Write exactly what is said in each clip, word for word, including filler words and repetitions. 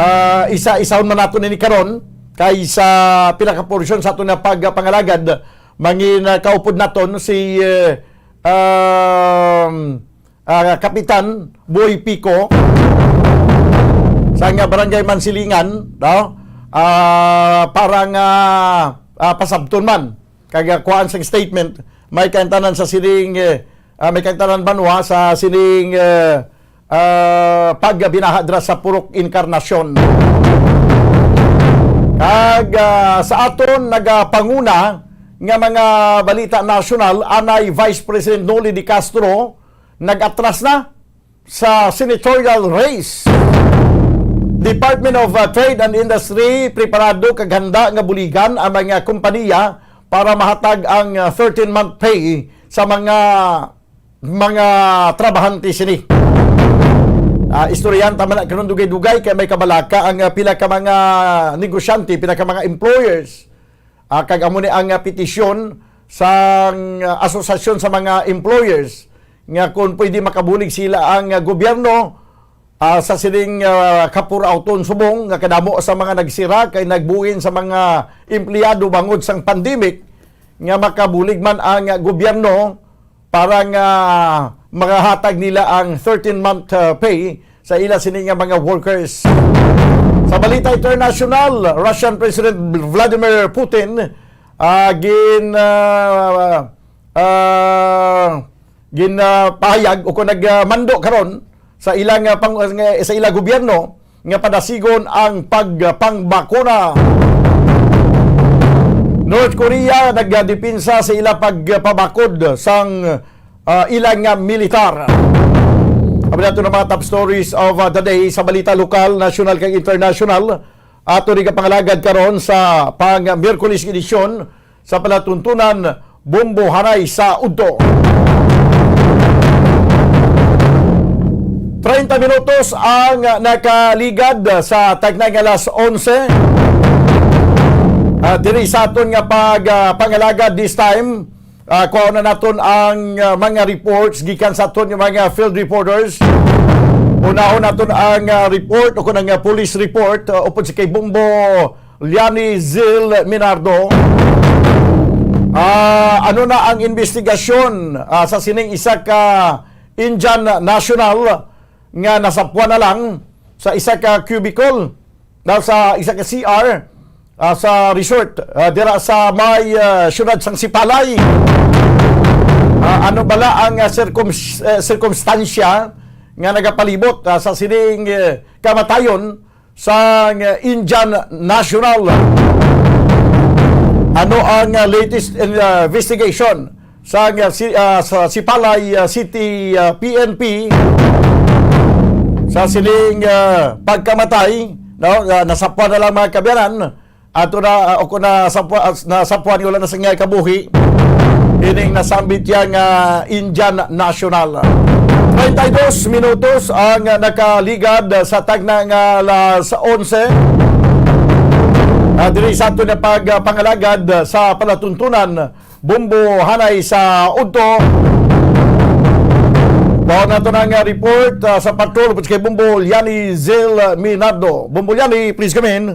Ah, isa-isahon man naton ini karon kay sa pila ka porsyon sa aton nga pagpangalagad, mangin, ah, kaupod naton si, eh, um, ah, Kapitan Boy Pico sa nga Barangay Mansilingan, no? Ah, para nga, ah, pasabton man kag, ah, kuhaan sang statement, may kaintanan sa sining, eh, ah, may kaintanan banwa sa sining, eh, ah, pagbinaha dira sa Purok Encarnacion. Kag, ah, sa aton nagapanguna nga mga balita nasyonal, anay Vice President Noli de Castro nag-atras na sa senatorial race. Department of, uh, Trade and Industry preparado kag handa nga buligan ang mga kompanya para mahatag ang, uh, thirteen-month pay sa mga, mga trabahante sini. Ah, istoryahan ta man na karon dugay-dugay kay may kabalaka ang, uh, pila ka mga negosyante, pila ka mga employers. Ah, kag amo ni ang, ah, petisyon sang, ah, Asosasyon sa mga Employers nga kung pwede makabulig sila ang, ah, gobyerno, ah, sa sining, ah, kapurauton subong nga kadamo sa mga nagsira kay nagbuin sa mga empleyado bangod sang pandemic, nga makabulig man ang, ah, gobyerno para nga makahatag nila ang thirteen-month, uh, pay sa ila sini nga mga workers. Sa balita international, Russian President Vladimir Putin, ah, gin, ah, ah, gin, ah, pahayag o kung nagmando karon sa ilang, ah, pang-, nga, sa ilang gobyerno nga padasigon ang pagpangbakuna. North Korea nagdepensa sa ila pagpabakod sang, ah, ila nga militar. Abi nato na mga top stories of, ah, the day sa balita lokal, national kag international. Ato ni kapangalagad karon sa pang Miyerkules edisyon sa palatuntunan Bombo Hanay sa Udto. Treinta minutos ang nakaligad sa tagnay nga alas onse. Ah, diri sa aton nga pag, ah, pangalagad this time, ah, kuhaon na naton ang, ah, mga reports gikan sa aton nga mga field reporters. Unahon naton ang, ah, report o kung ang, ah, police report, ah, upod si kay Bombo Liani Zil Minardo. Ah, ano na ang investigasyon, ah, sa sining isa ka Indian national nga nasapwan na lang sa isa ka cubicle, na sa isa ka C R, ah, sa resort, ah, dira sa may, ah, siyudad sang Sipalay? Ah, ano bala ang, ah, circums-, eh, sirkumstansya nga nagapalibot, ah, sa sining, eh, kamatayon sang, ah, Indian national? Ano ang, ah, latest in, ah, investigation sang, ah, si-, ah, sa Sipalay, ah, City, ah, P N P sa sining, ah, pagkamatay, no? Ah, nasapwan na lang, mga kaabyanan. Ato na, ah, o kung nasapwa-, ah, nasapwan, wala na sa nga kabuhi ining nasambit yang, ah, Indian national. Treinta y dos minutos ang, ah, nakaligad sa tagna nga alas onse. Ah, diri sa ato na pag, ah, pangalagad sa palatuntunan Bombo Hanay sa Udto. Bawa nato na nga report, ah, sa patrol, upod kay Bombo Liani Zil Minardo. Bombo Liani, please come in.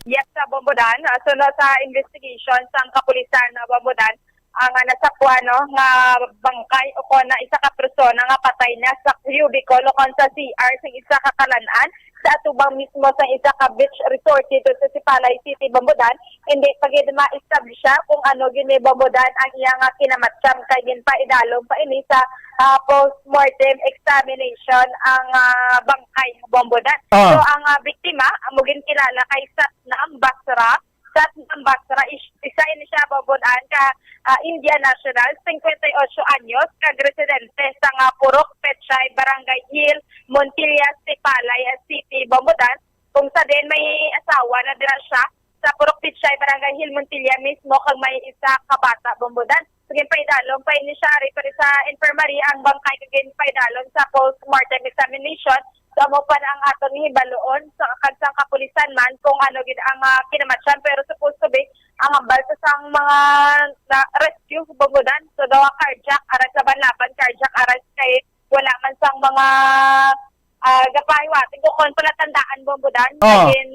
Yes, sa Bombodan, ah, suno sa investigation sang kapulisan na Bombodan, ang, ah, nasapwa, no, nga bangkay o kon na isa ka persona nga patay na sa cubicle o kon sa C R sang isa ka kalan-an sa atubang mismo sang isa ka beach resort dito sa Sipalay City, Bombodan. Hindi pa gid ma-establish kung ano gid ni Bombodan ang iya nga kinamatyan kay ginpaidalom pa ini sa, ah, post-mortem examination ang, ah, bangkay, Bombodan. Ah. So, ang, ah, biktima, amo gin kilala kay Satnam Basra. Satnam Basra, is-, isa ini siya, Bombodan, ka, ah, India national, singkwenta y ocho anyos, kag residente sa nga Purok Pechay, Barangay Hill, Montilla, Sipalay City, Bombodan. Kung sa din, may asawa na dira siya sa Purok Pechay, Barangay Hill, Montilla mismo, kag may isa ka bata, Bombodan. So, ginpaidalom pa ini siya, ari pa rin sa infirmary, ang bangkay, ginpaidalom sa post-mortem examination. So, amo pa na ang aton hibaloon sa, kag sang kapulisan man kung ano gid ang, ah, kinamatyan. Pero supposed to be, ang hambal sa sang mga na-rescue, Bombodan, so daw cardiac arrest, laban-laban cardiac arrest kay wala man sang mga, Ah, gapahiwatig ko kon palatandaan, Bombodan, Ah. Nagin,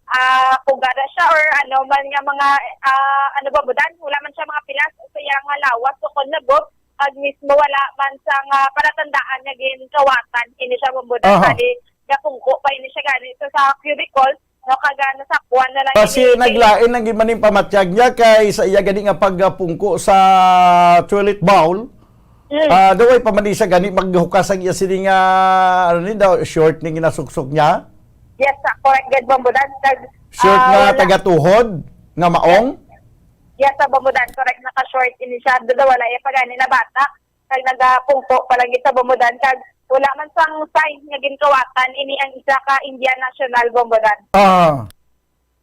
ah, pugada siya or ano man nga mga, ah, ano, Bombodan, wala man siya mga pilas sa iyang lawas o kon lagob, ag mismo wala man sa nga palatandaan nga ginkawatan ini siya, Bombodan. Aha. Bali, gapungko pa ini siya gani sa, sa cubicle, no, kag, ah, nasapwan na lang Basi ini kay naglain ang gimaning pamatyag niya kay sa iya gani nga pagpungko sa toilet bowl. Mm. Ah, daw ay pa man ni siya gani maghukas ang iya sini nga, ano ni daw, short ni ginasuksok niya? Yes, ah, correct gid, Bombodan. Kag, Short ah, nga wala. Tagatuhod nga maong? Yes, ah, Bombodan, correct, naka-short ini siya. Daw wala iya pa gani na bata. Kag nagapungko pa lang gid sa, Bombodan, kag wala man sang sign nga ginkawatan ini ang isa ka Indian national, Bombodan. Ah.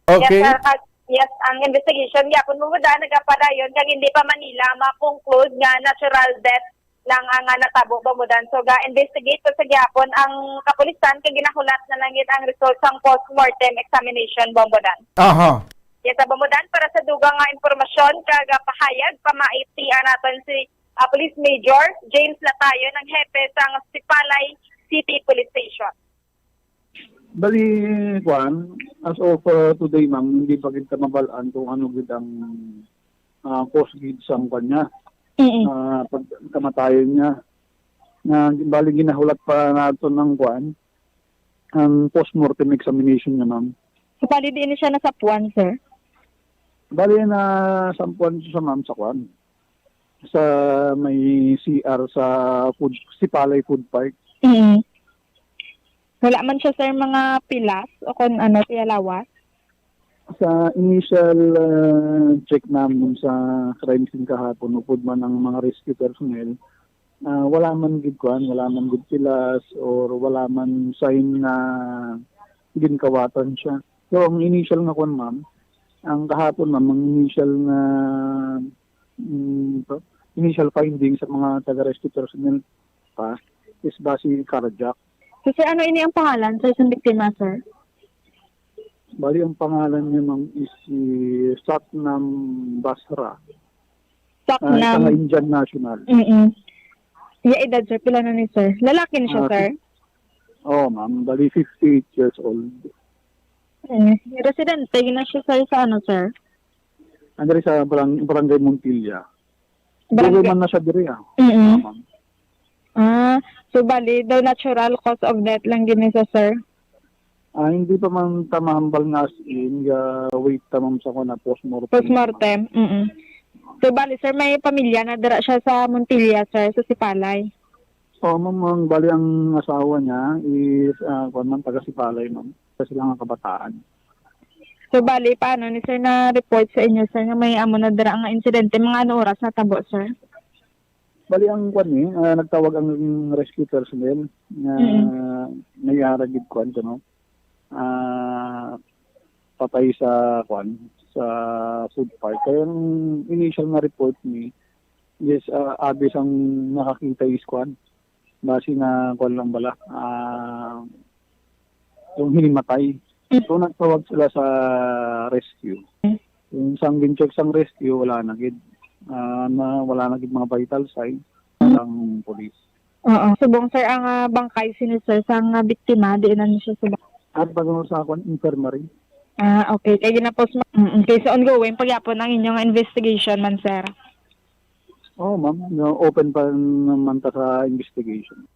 Okay. Yes, sir, kag, yes, ang investigation gyapon, Bombodan, nagapadayon kag hindi pa man nila ma-conclude nga natural death lang ang, ah, natabo, Bombodan. So, ga-investigate pa sa gyapon ang kapulisan kag ginahulat na lang gid ang result sang postmortem examination, Bombodan. Aha. Yes, ah, Bombodan, para sa dugang nga impormasyon kag, ah, pahayag, pamaitian naton si ah, Police Major James Latayon, ang hepe sang Sipalay City Police Station. Bali, kuan, as of, uh, today, ma'am, hindi pa kita mabal-an kung ano gid ang, ah, cause gid sang kuan niya, Mm-mm. ah, pagkamatayon niya. Na, bali, ginahulat pa nato ng kuan, ang postmortem examination niya, ma'am. So, bali, diin siya nasapuan, sir? Bali, nasapuan siya, ma'am, sa kuan. Sa may C R sa food, Sipalay Food Park. Mm. Wala man siya, sir, mga pilas o kon ano, sa iya lawas? Sa initial, uh, check namin sa crime scene kahapon, upod man ang mga rescue personnel, ah, wala man gid kuan, wala man gid pilas or wala man sign na ginkawatan siya. So, ang initial nga kuan, ma'am, ang kahapon, ma'am, ang initial nga, mm, to, initial findings sa mga taga-rescue personnel pa is base cardiac. So, sir, ano ini ang pangalan, sir, sa biktima, sir? Bali, ang pangalan niya, ma'am, is si Satnam Basra. Ah, Satnam. Isa nga Indian national. Mm-mm. Iya edad, sir, pila na ni, sir? Lalaki ni siya, Ah, sir? Oo, ma'am. Bali, fifty-eight years old. Eh, residente na siya, sir, sa ano, sir? Andari sa barang-, Barangay Montilla. Barangay Dugay man na siya diri, ah. Mm-mm. Ah, ma'am. Ah, so bali, the natural cause of death lang gini sa, sir? Ah, hindi pa man ta mahambal nga as in, ga-wait ta, ma'am, sa kuwan na postmortem. Postmortem, mm. So, bali, sir, may pamilya na dira siya sa Montilla, sir, sa Sipalay? Oo, ma'am, ang, bali, ang asawa niya is, ah, kuwan, ma'am, taga Sipalay, ma'am. Sa sila nga kabataan. So, bali, paano ni sir na-report sa inyo, sir, nga may amo na dira nga insidente? Mga ano oras natabo, sir? Bali, ang kwan ni, ah, nagtawag ang rescue personnel nga Mm. may ara gid kwan kuno, ah, patay sa kwan, sa food park. Kaya ang initial nga report ni is, ah, abi sang nakakita is kwan, basi nga kwan lang bala, ah, yung hinimatay. Mm. So, nagtawag sila sa rescue. Mm. Yung sang gin-check sang rescue, wala na gid. Ah, na, wala na gid mga vital sign Mm. sang police. Oo. Subong, sir, ang, ah, bangkay sini, sir, sang, ah, biktima, diin na ni siya sa ba- At pag sa akon, infirmary. Ah, okay. Kay ginapos ma-, mm, okay. So, ongoing pagyapon ang inyong investigation man, sir? Oo, ma'am. No, open pa naman ta sa investigation.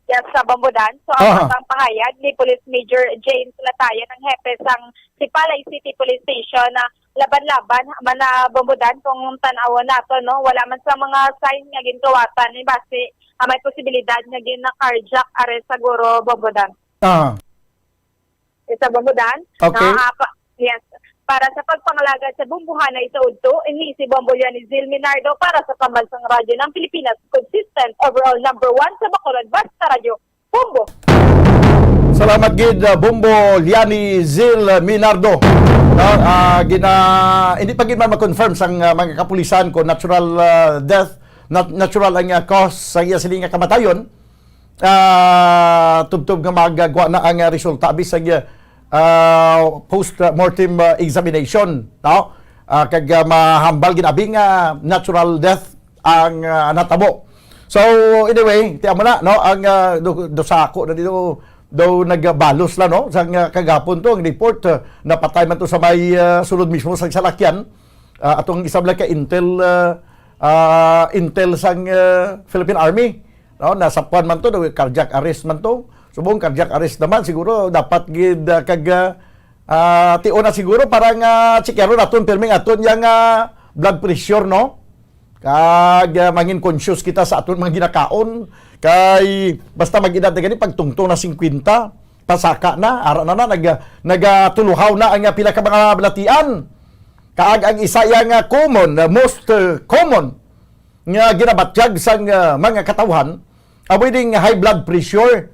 Yes, sa Bombodan. So, ang Ah. matang pahayag ni Police Major James Latayan, ang hepe sang Sipalay City Police Station, na laban-laban man na Bombodan, kung tan-awon nato, no, wala man sa mga sign nga ginkawatan ni basi, ah, may posibilidad nga gina-cardiac arrest siguro, Bombodan. Ah. Isa, Bombodan. Okay. No, ah, pa-, yes. Para sa pagpangalagad sa bombohana sa udto, ini si Bombo Lianizil Minardo para sa Pambansang Radyo ng Pilipinas, consistent, overall number one sa Bacolod, Basta Radyo, Bombo! Salamat gid, uh, Bombo Lianizil Minardo. No, ah, gina-, hindi pa gid man ma-confirm sang, uh, mga kapulisan kung natural, uh, death, nat-, natural ang, uh, cause sa iya sini nga kamatayon. Ah, tubtob nga magagwa na ang, ah, resulta bisag, ah, post-mortem, ah, examination, no? Ah, kag, ah, mahambal gid abi nga natural death ang, ah, natabo. So, anyway, ti amo na, no, ang, ah, do, do sa ako na dito, daw nagbalos la, no, sa, ah, kagapon to, ang report, ah, napatay man to sa may, ah, sulod mismo sa salakyan. Ah, atong isab lang ka intel, ah, ah, intel sang, ah, Philippine Army, no, nasapuan man to, daw cardiac arrest man to. Subong cardiac arrest naman, siguro dapat gid, ah, kag, ah, ah, tiuna siguro para nga tsikero naton pirmi ang aton yang, ah, blood pressure, no? Kag, ah, mangin conscious kita sa aton mga ginakaon. Kay basta mag-edad na gani, pagtungtong na singkwenta, pasaka na, ara na na, nag-, nagatuluhaw na ang, ah, pila ka mga balatian. Kag ang isa iya nga common, ah, most, ah, common nga ginabatyag sang, ah, mga katawhan, amo ding high blood pressure.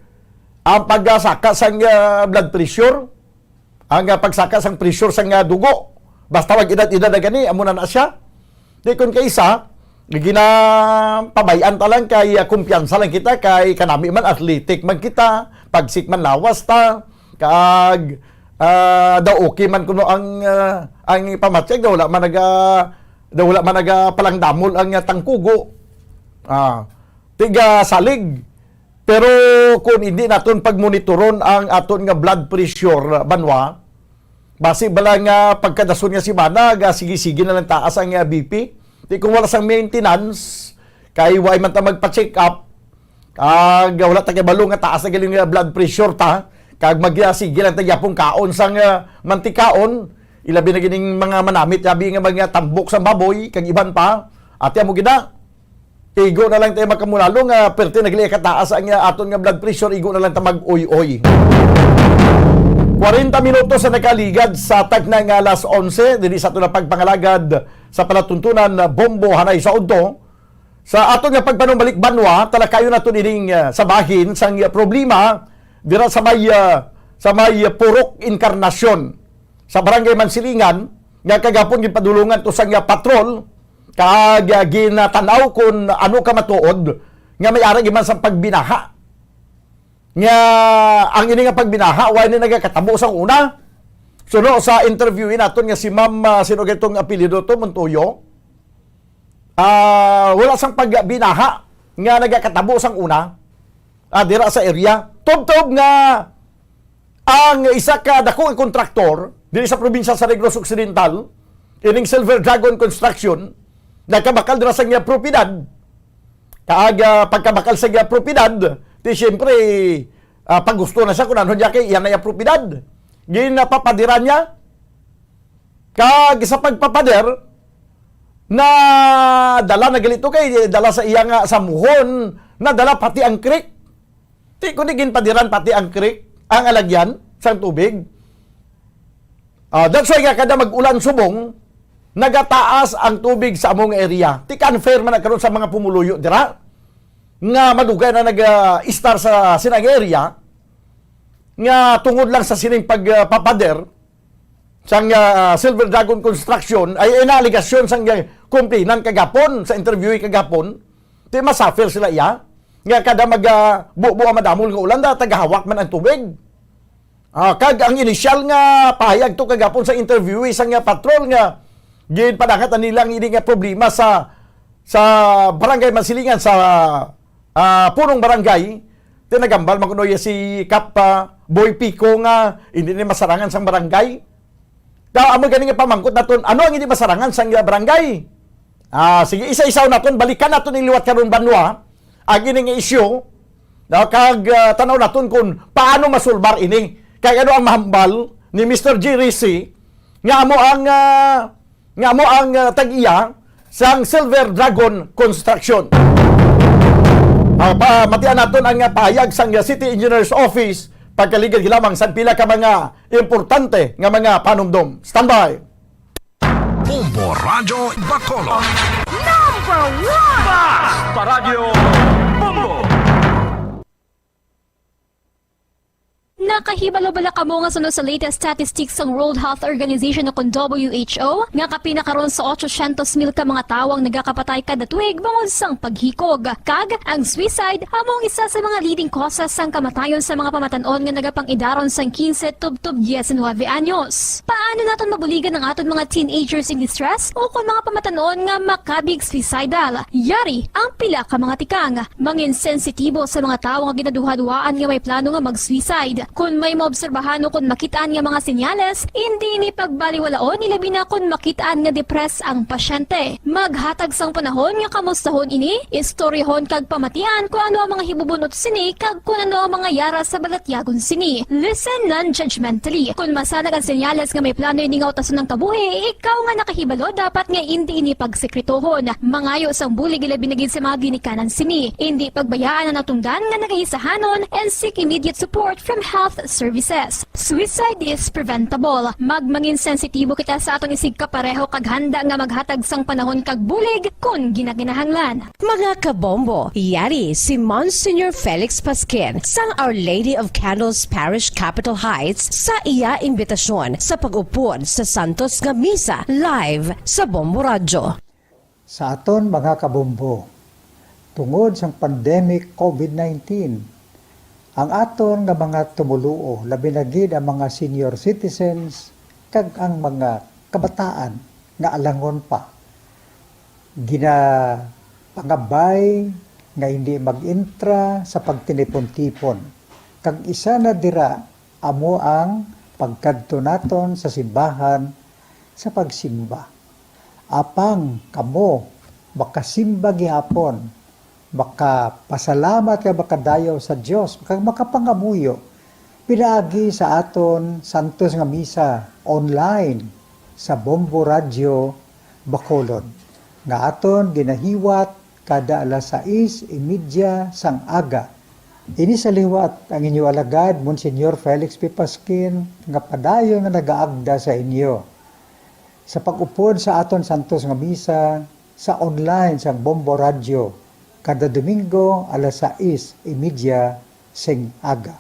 Ang pagsaka sang, ah, blood pressure, ang, ah, pagsaka sang pressure sang, ah, dugo. Basta mag-edad-edad na gani, amo na na siya. Di kun kaisa, ginapabay-an ta lang kay, ah, kumpiyansa lang kita, kay kanami man athletic man kita, pagsik man lawas ta, kag, ah, daw okay man kuno ang, ah, ang pamatyag, daw wala man naga, daw wala man nagapalangdamol ang, ah, tangkugo. Ah, tiga salig. Pero kung hindi naton pagmonitoron ang aton nga blood pressure, banwa, basi bala nga pagkadason nga semana, ga sige-sige na lang taas ang, ah, B P. Di kung wala sang maintenance, kay way man ta magpa-check up, kag wala ta kay balo nga taas na galing nga blood pressure ta, kag mag, ah, sige lang ta gyapon kaon sang, ah, mantikaon, ilabi na gining mga manamit, labi nga mga tambok sang baboy, kag iban pa. Ati amo gid na. Igo na lang tayo makamunalo nga perte nagliya kataas ang, ah, aton nga blood pressure, igo na lang ta mag-uy-uy. Kwarenta minutos sa nakaligad sa tagna nga alas onse, diri sa aton nga pagpangalagad sa palatuntunan, Bombo Hanay sa Udto. Sa aton nga pagpanumbalik banwa, talakayon nato ining, ah, sa bahin sang, ah, problema dira sa may, ah, sa may, ah, Purok Encarnacion sa Barangay Mansilingan, nga kagapon ginpadulungan to sang, ah, patrol, kag, ah, ginatan-aw kon ano ka matuod nga may ara gid man sa pagbinaha. Nga ang ini nga pagbinaha, wa ini nagakatabo sa una. Suno sa interviewee naton nga si Ma'am, ah, sino kay tong apelyido to, Montoyo? Ah, wala sang pagbinaha nga nagakatabo sang una, ah, dira sa area. Tubtob nga ang isa ka dako nga kontraktor diri sa probinsya sa Negros Occidental, ining Silver Dragon Construction, nagkabakal dira sa iya propiedad. Kag, ah, pagkabakal sa iya propiedad, di siyempre, ah, pagusto na siya kung ano niya kay iya na iya propiedad. Ginapapadiran niya. Kag sa pagpapader, na dala na gali to kay dala sa iya nga samuhon, nadala pati ang creek. Ti kundi ginpadiran pati ang creek, ang alagyan sang tubig. Ah, that's why nga kada mag-ulan subong, nagataas ang tubig sa among area. Ti unfair man na karon sa mga pumuluyo dira nga madugay na nag-istar sa sinang area nga tungod lang sa sining pagpapader sang, ah, Silver Dragon Construction ay, ay na alegasyon sang, ah, complainant kagapon sa interview kagapon. Ti masuffer sila iya nga kada mag, ah, bubo ang madamol nga ulan, da, tagahawak man ang tubig. Ah, kag ang inisyal nga pahayag to kagapon sa interview sang, ah, patrol nga ginpadangat na nila ang ini nga problema sa, sa Barangay Mansilingan, sa, ah, punong barangay. Tinagambal man kuno iya si Kap, ah, Boy Pico nga hindi ni masarangan sang barangay. Daw amo gani nga pamangkot naton, ano ang hindi masarangan sang, ah, barangay? Ah, sige, isa-isaw naton, balikan naton ning liwat karon, banwa, ang ini nga isyu, no? Kag, ah, tanaw naton kung paano masulbar ini. Kay ano ang mahambal ni Mister Jerry C nga amo ang, ah, nga amo ang, ah, tag-iya sang Silver Dragon Construction. Ah, pa, matian naton ang, ah, pahayag sang, ah, City Engineers Office, pagkaligid lamang sang pila ka mga importante nga mga panumdom. Standby! Bombo Radyo Bacolod. Number one! Basta Radyo Bombo! Nakahibalo bala kamo nga suno sa latest statistics sang World Health Organization o kon W H O, nga kapin na karon sa otsosyentos mil ka mga tawo ang nagakapatay kada tuig bangod sang paghikog? Kag ang suicide amo ang isa sa mga leading causes sang kamatayon sa mga pamatan-on nga nagapang-idaron sang quince tubtob diecinuebe anyos. Paano naton mabuligan ang aton mga teenagers in distress o kon mga pamatan-on nga makabig suicidal? Yari ang pila ka mga tikang. Mangin sensitibo sa mga tawo nga ginaduhaduhaan nga may plano nga mag-suicide. Kon may maobserbahan o kon makit-an nga mga senyales, indi ini pagbaliwalaon, ilabi na kon makit-an nga depressed ang pasyente. Maghatag sang panahon nga kamustahon ini, istoryahon kag pamatian kon ano ang mga hibubunot sini kag kon ano ang mga yara sa balatyagon sini. Listen non-judgmentally. Kon masanag ang senyales nga may plano ini nga utason ang kabuhi, ikaw nga nakahibalo dapat nga indi ini pagsekretohon. Mangayo sang bulig ilabi na gid sa mga ginikanan sini. Indi pagbayaan ang natungdan nga nagahisahanon and seek immediate support from health services. Suicide is preventable. Magmangin sensitibo kita sa aton isigkapareho kag handa nga maghatag sang panahon kag bulig kon ginakinahanglan. Mga kabombo, yari si Monsignor Felix Pasquin sang Our Lady of Candles Parish, Capitol Heights, sa iya imbitasyon sa pag-upod sa santos nga misa live sa Bombo Radyo. Sa aton mga kabombo, tungod sang pandemic covid nineteen, ang aton nga mga tumoluo, labi na gid ang mga senior citizens kag ang mga kabataan nga alangon pa, ginapangabay nga hindi mag-intra sa pagtinipon-tipon, kag isa na dira amo ang pagkadto naton sa simbahan sa pagsimba. Apang kamo makasimba gihapon, makapasalamat kag makadayaw sa Dios, kag makapangamuyo pinaagi sa aton santos nga misa online sa Bombo Radyo Bacolod, nga aton ginahiwat kada alas sais y media sang aga. Ini sa liwat ang inyo alagad, Monsignor Felix P. Pasquin, nga padayon nga nagaagda sa inyo sa pag-upod sa aton santos nga misa sa online sang Bombo Radyo kada Domingo alas sais y media sing aga.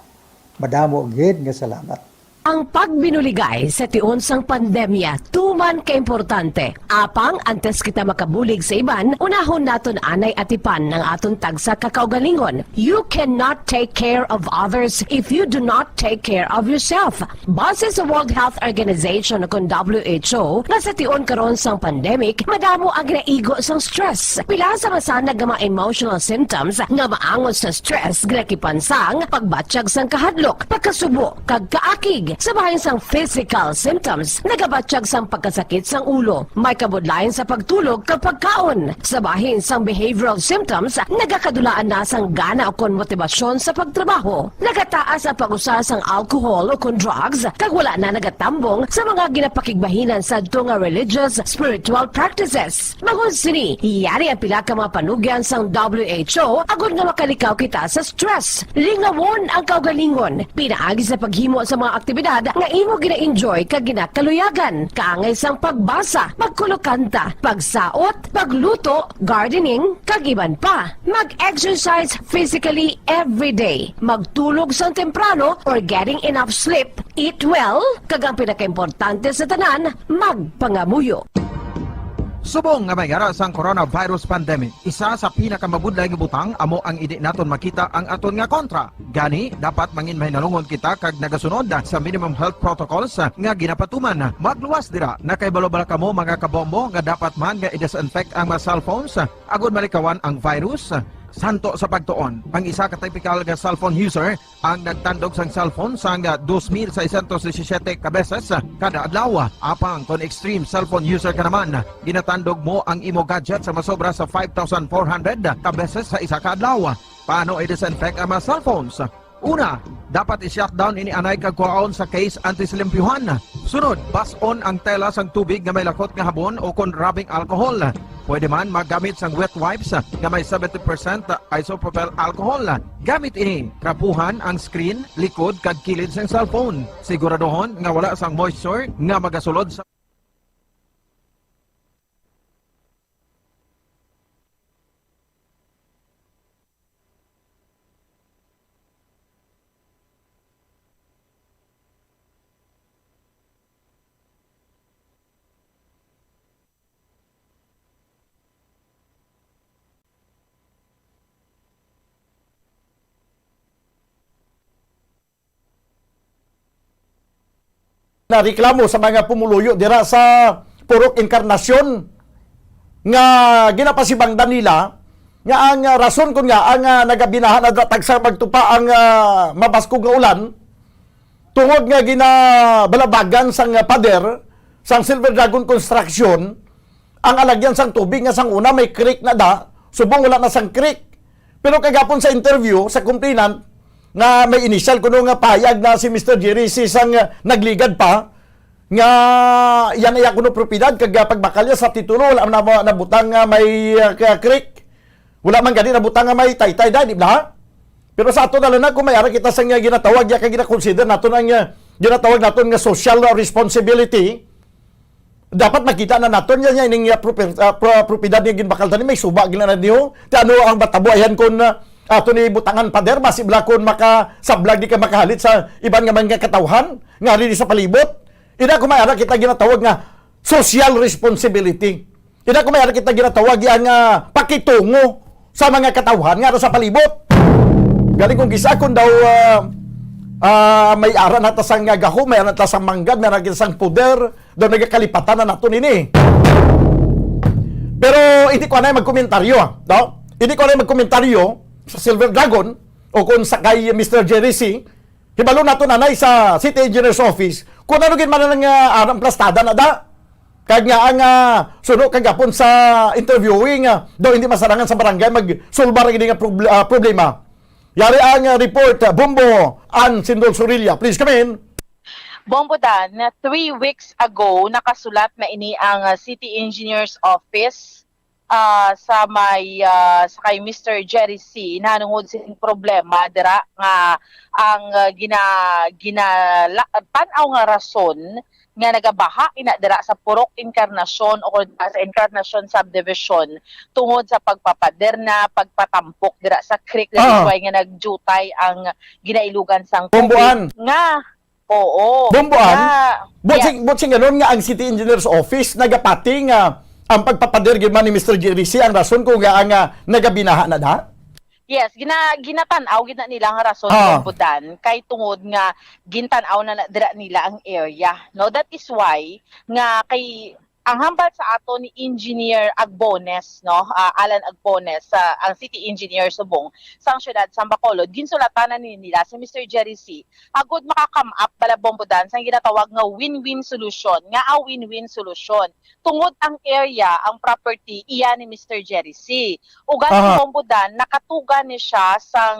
Madamo gid nga salamat. Ang pagbinuligay sa tion sang pandemya tuman ka importante. Apang antes kita makabulig sa iban, unahon naton anay atipan ang aton tagsa ka kaugalingon. You cannot take care of others if you do not take care of yourself. Base sa World Health Organization o kon W H O, nga sa tion karon sang pandemic, madamo ang ginaigo sang stress. Pila sa masanag nga mga emotional symptoms nga maangot sa stress ginakipan sang pagbatyag sang kahadlok, pagkasubo, kag kaakig. Sa bahin sang physical symptoms, nagabatyag sang pagkasakit sang ulo, may kabudlayan sa pagtulog kag pagkaon. Sa bahin sang behavioral symptoms, nagakadulaan na sang gana ukon motibasyon sa pagtrabaho. Nagataas ang pag-usa sang alcohol ukon drugs, kag wala na nagatambong sa mga ginapakigbahinan sadto nga religious, spiritual practices. Bangod sini, yari ang pila ka mga panugyan sang W H O agod nga makalikaw kita sa stress. Lingawon ang kaugalingon pinaagi sa paghimo sa mga aktibidad nga imo gina-enjoy kag ginakaluyagan, kaangay sang pagbasa, pagkulokanta, pagsaot, pagluto, gardening, kag iban pa. Mag-exercise physically every day. Magtulog sang temprano or getting enough sleep. Eat well, kag ang pinakaimportante sa tanan, magpangamuyo. Subong nga may yara sang coronavirus pandemic, isa sa pinakamabudlay nga butang amo ang indi naton makita ang aton nga kontra. Gani, dapat mangin mahinalungon kita kag nagasunod sa minimum health protocols nga ginapatuman. Magluwas dira, nakahibalo bala kamo, mga kabombo, nga dapat man nga i-disinfect ang mga cellphones agod malikawan ang virus? Santo sa pagtuon, ang isa ka typical nga cellphone user ang nagtandog sang cellphone sang dos mil seiscientos disisiete ka beses kada adlaw. Apang kon extreme cellphone user ka naman, ginatandog mo ang imo gadget sa masobra sa five thousand four hundred ka beses sa isa ka adlaw. Paano i-disinfect ang mga cellphones? Una, dapat i-shutdown ini anay kag kuhaon sa case antes limpyuhan. Sunod, bas-on ang tela sang tubig nga may lakot nga habon o kon rubbing alcohol. Pwede man maggamit sang wet wipes nga may seventy percent isopropyl alcohol. Gamit ini, trapuhan ang screen, likod, kag kilid sang cellphone. Siguraduhon nga wala sang moisture nga magasulod sa ah, reklamo sa mga pumuluyo dira sa Purok Encarnacion nga ginapasibangdan nila nga ang, ah, rason kun nga ang, ah, nagabinaha na dira tagsa magtupa ang, ah, mabaskog nga ulan tungod nga ginabalabagan sang, ah, pader sang Silver Dragon Construction ang alagyan sang tubig nga sang una may creek na da, subong wala na sang creek. Pero kagapon sa interview sa complainant nga may initial kuno nga payag na si Mister Jerry C sang, ah, nagligad pa nga yan iya kuno propiedad kag, ah, pagbakal niya sa titulo wala na nabutang nga may, ah, ka-, creek. Wala man gani nabutang nga may taytay da, di ba? Pero sa ato na lang na, kung may ara kita sa nga ginatawag, ya kag ginakonsider naton ang, ah, ginatawag naton nga social responsibility, dapat makita na naton yan, yan, yung, ah, proper-, ah, pro-, propiedad nga ginbakal tani, may suba gina na niyo. Ti ano ang matabo ayan kung, ah, ato ni butangan pader, basi bala kung makasablag di ka makahalit sa iban nga mga katawhan, nga rin sa palibot. Ina kung may ara kita ginatawag nga social responsibility. Ina kung may ara kita ginatawag yan nga pakitungo sa mga katawhan nga sa palibot. Galing kung gisa kung daw, ah, ah, may ara na ta sang gahom, may ara na ta sang manggad, may ara na kita sang puder, daw nagakalipatan na nato nini. Pero hindi ko anay magkomentaryo, ah, no? Hindi ko anay magkomentaryo sa Silver Dragon o kung sa kay Mister Jerry C. Hibalo nato nanay sa City Engineer's Office kung ano gid man ang, ah, arang plastada na da. Kag nga ang, ah, suno kagapon sa interviewing, ah, daw hindi masarangan sa barangay magsulbar ang ini nga proble-, ah, problema. Yari ang, ah, report, ah, Bombo Ann Sindol Sorilla. Please come in. Bombo Dan, three weeks ago, nakasulat na ini ang, ah, City Engineer's Office, ah, sa may, ah, sa kay Mister Jerry C, nahanungod sing problema dira nga ang, ah, gina-, ginala-, tan-aw nga rason nga nagabaha ina dira sa Purok Encarnacion o kung sa Encarnacion Subdivision tungod sa pagpapader na, pagpatampok dira sa creek, that is Ah. why nga nagjutay ang ginailugan sang tubig Bombo Ann. nga, oo, Bombo Ann, nga, buot yes. sing, buot sing ganun nga ang City Engineer's Office nagapati nga ang pagpapader gid man ni Mister Jerry C ang rason kung nga ang, ah, nagabinaha na da? Yes, gina-, ginatan-aw gid na nila nga rason, Ah. Bombo Dan, kay tungod nga gintan-aw na, na dira nila ang area, no? That is why nga kay ang hambal sa ato ni Engineer Agbones, no? Ah, Alan Agbones, sa ang City Engineer subong sang siyudad sang Bacolod, ginsulatan na ni nila si Mister Jerry C agud maka-come up bala, Bombo Dan, sang ginatawag nga win-win solution, nga a win-win solution. Tungod ang area, ang property, iya ni Mister Jerry C. Ug gani, Aha. Bombo Dan, nakatugan ni siya sang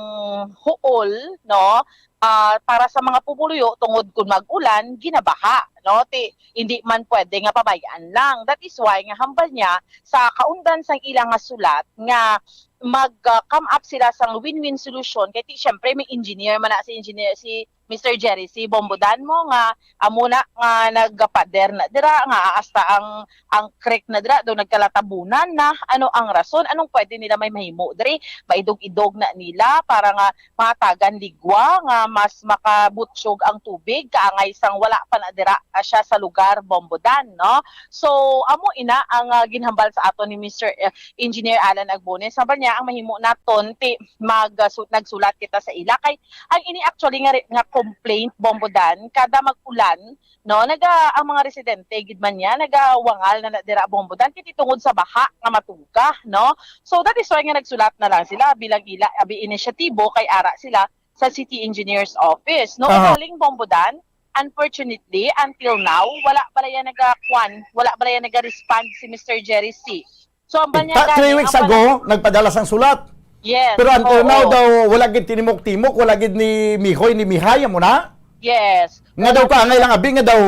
huol, no? Ah, para sa mga pumuluyo tungod kun mag-ulan, ginabaha, no? Ti, hindi man pwede nga pabayaan lang. That is why nga hambal niya sa kaundan sang ila nga sulat nga mag, ah, come up sila sang win-win solution. Kay ti, syempre, may engineer man na si engineer, si Mister Jerry C, Bombo Dan mo nga amo na nga nagapader na dira, nga hasta ang, ang creek na dira, do nagkalatabunan na. Ano ang rason? Anong pwede nila may mahimo diri? Maidog-idog na nila para nga matagan ligwa nga mas makabutyog ang tubig, kaangay sang wala pa na dira, ah, siya sa lugar, Bombo Dan, no? So, amo ina ang, ah, ginhambal sa aton ni Mister, eh, Engineer Alan Agbones. Hambal niya, ang mahimo naton, ti, mag, ah, su-, nagsulat kita sa ila. Kay, ang ini actually nga re-, nga complaint, Bombo Dan, kada mag-ulan, no, naga, ang mga residente, gid man niya, nagawangal na, na dira, Bombo Dan, kay ti tungod sa baha nga matuga, no? So, that is why nga nagsulat na lang sila bilang ila, abi, inisyatibo, kay ara sila sa City Engineer's Office, no? Aha. Ugaling, Bombo Dan, unfortunately, until now, wala bala yan nagakuan, wala bala yan naga-respond si Mister Jerry C. So, ang banya Ta-, gani, three weeks ang ago, pala- nagpadala sang sulat. Yes, Pero until oo. now daw, wala gid tinimok-timok, wala gid ni mihoy, ni mihay, amo na? Yes. Nga daw kaangay lang abi, nga daw,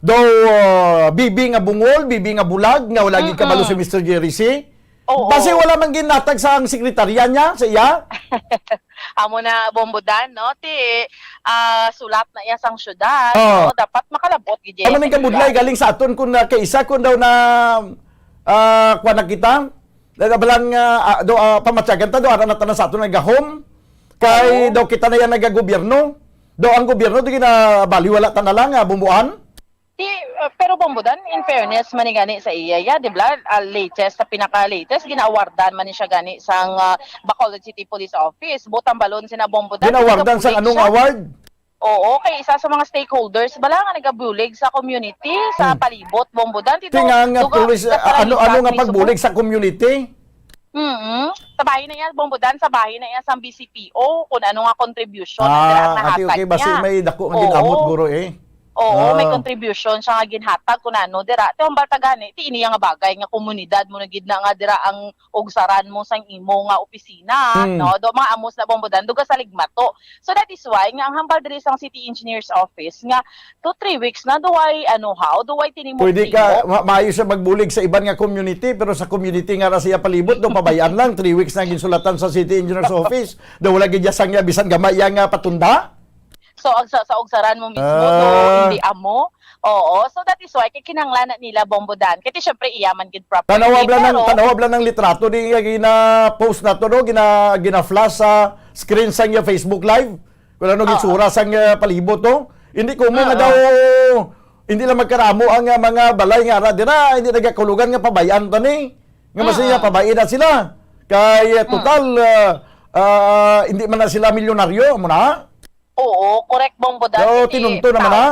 daw, uh, bibi nga bungol, bibi nga bulag, nga wala gid kabalo Mm-mm. si Mister Jerry C. Oo. Basi wala man ginatag sa ang sekretarya niya, sa iya? Amo na, Bombo Dan, no? Ti, ah, sulat na iya sang syudad, Oo. no? Dapat makalabot gid Amo iya ning sa kabudlay iya. galing sa aton kung na kaisa kung daw na, ah, kuwan na kita. Dahil balang, ah, ah, do, ah, pamatyagan ta, do, ara na tanan sa aton nga gahom. Kay Oo. daw kita na yan nagagobyerno. Do, ang gobyerno, do, ginabaliwala ta na lang, ah, Bombo Ann. Ti, ah, pero Bombo Dan, in fairness, man ni gani sa iya, ya, di ba? Ah, latest, sa pinaka-latest, gina-awardan man ni siya gani sang, ah, Bacolod City Police Office. Butang balon sina Bombo Dan, Gina-awardan sang kapulik anong siya. award? Oo, kay isa sa mga stakeholders bala nga nagabulig sa community, sa Hmm. palibot, Bombo Dan. Ti Dito, nga, nga duga, police, ah, ano, ano nga pagbulig sa community? Mm. Sa bahin na iya, Bombo Dan, sa bahin na iya sang B C P O, kung ano nga contribution ang dira ang Ah, okay, nahatag okay. Basi niya. May dako nga Oo. ginamot, guro, eh. Oo, may Ah. contribution siya nga ginhatag, kung ano, dira. Ti, hambal ta gani, ti ini nga bagay nga komunidad mo na gid na nga dira ang ugsaran mo sang imo nga opisina, Hmm. no? Do mga amos na, Bombo Dan, duga sa Ligmato. So that is why nga ang hambal diri sang City Engineer's Office nga two, three weeks na, do I, ano, how? Do I tinimo Pwede ka, ma-, maayo siya magbulig sa iban nga community, pero sa community nga ra siya palibot, do pabayaan lang, three weeks na ginsulatan sa City Engineer's Office, do wala gid iya sang iya bisan gamay iya nga patunda? So, ang sa, sa ugsaran mo mismo, Ah. do, hindi amo. Oo, so that is why, kay kinahanglan na nila, Bombo Dan. Kay ti, syempre, iya man gid property, Tanawa bala ng, pero tanawa bala ng litrato di nga gina-post nato, no? Gina-, gina-flash sa screen sang iya Facebook Live. Kung ano Oo. gitsura sang, ah, palibot, no? Hindi ko mo nga Oo. daw, hindi lang magkaramo ang, ah, mga balay nga ara dira, hindi nagakulugan nga pabayaan to ni. Nga mas Oo. niya pabayaan na sila. Kay, ah, Oo. total, ah, ah, hindi man na sila milyonaryo, amo na? Oo, correct, Bombo Dan. So, Hindi tinunto naman tao. na.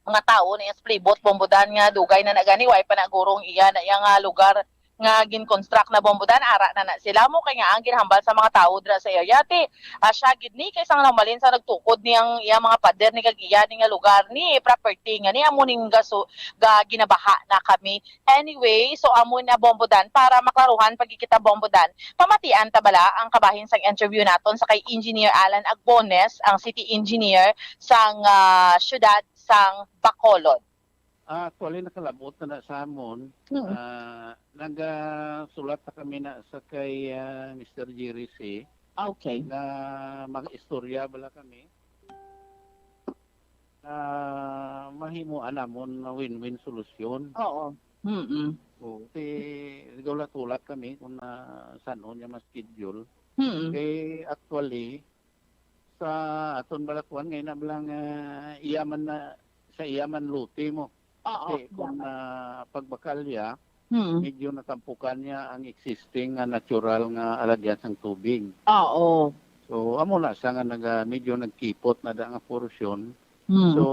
Mga tao ni Esplibot, Bombo Dan, nga dugay na nagani, way pa nagurong iya na iya nga lugar nga gin-construct na, Bombo Dan, ara na na sila mo kay nga ang ginhambal sa mga tao dira sa area. Ti, ah, siya gid ni kay sang namahalin sa nagtukod ni ang iya mga pader ni kag iya ni nga lugar ni property nga ni amo ning gaso ga ginabaha na kami. Anyway, so amo na, Bombo Dan, para maklaruhan pag kita, Bombo Dan, pamatian ta bala ang kabahin sang interview naton sa kay Engineer Alan Agbones, ang city engineer sang, ah, siyudad sang Bacolod. Ah, actually, nakalabot na na sa amon. Mm. Ah, nagasulat na kami na sa kay, ah, Mister Jerry C. Ah, okay. Na mag-istorya bala kami. Na mahimuan namon na win-win solusyon. Oo. Mm-mm. Oo, ti, nagaulat-ulat kami kung na san-o niya ma-schedule. Mm-mm. Eh, actually, sa aton bala kuwan, ngay na bala nga iya man na, sa iya man lote mo. Oo, Kasi kung, yeah. ah, pagbakalya, Mm. medyo natampukan niya ang existing nga natural nga alagyan sang tubig. Oo. So, amo na siya nga naga-, medyo nagkipot na da nga porsyon. Mm. So,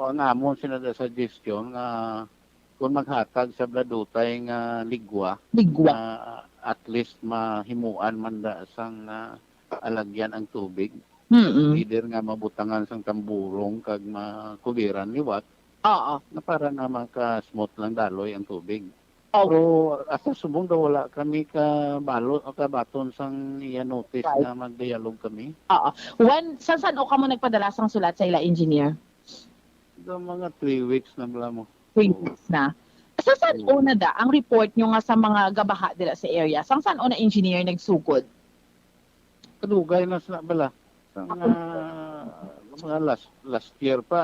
ang amon sina da suggestion nga kung maghatag sa bladutay nga ligwa, Ligwa. nga at least mahimuan man da sang, ah, alagyan ang tubig. Mm-mm. Either nga mabutangan sang tamburong kag makubiran liwat, Oo. na para nga maka-smooth lang daloy ang tubig. Oh. Pero hasta subong daw wala kami kabalo o kabaton sang iya notice Right. nga magdialog kami. Oo. When, sa san-o kamo nagpadala sang sulat sa ila engineer? Sa mga three weeks na bala mo. Three Oo. weeks na. Sa san-o Oo. na da ang report nyo nga sa mga gabaha dira sa area? Sang san-o na engineer nagsugod? Kadugay na sila bala. Sa mga, mga last, last year pa,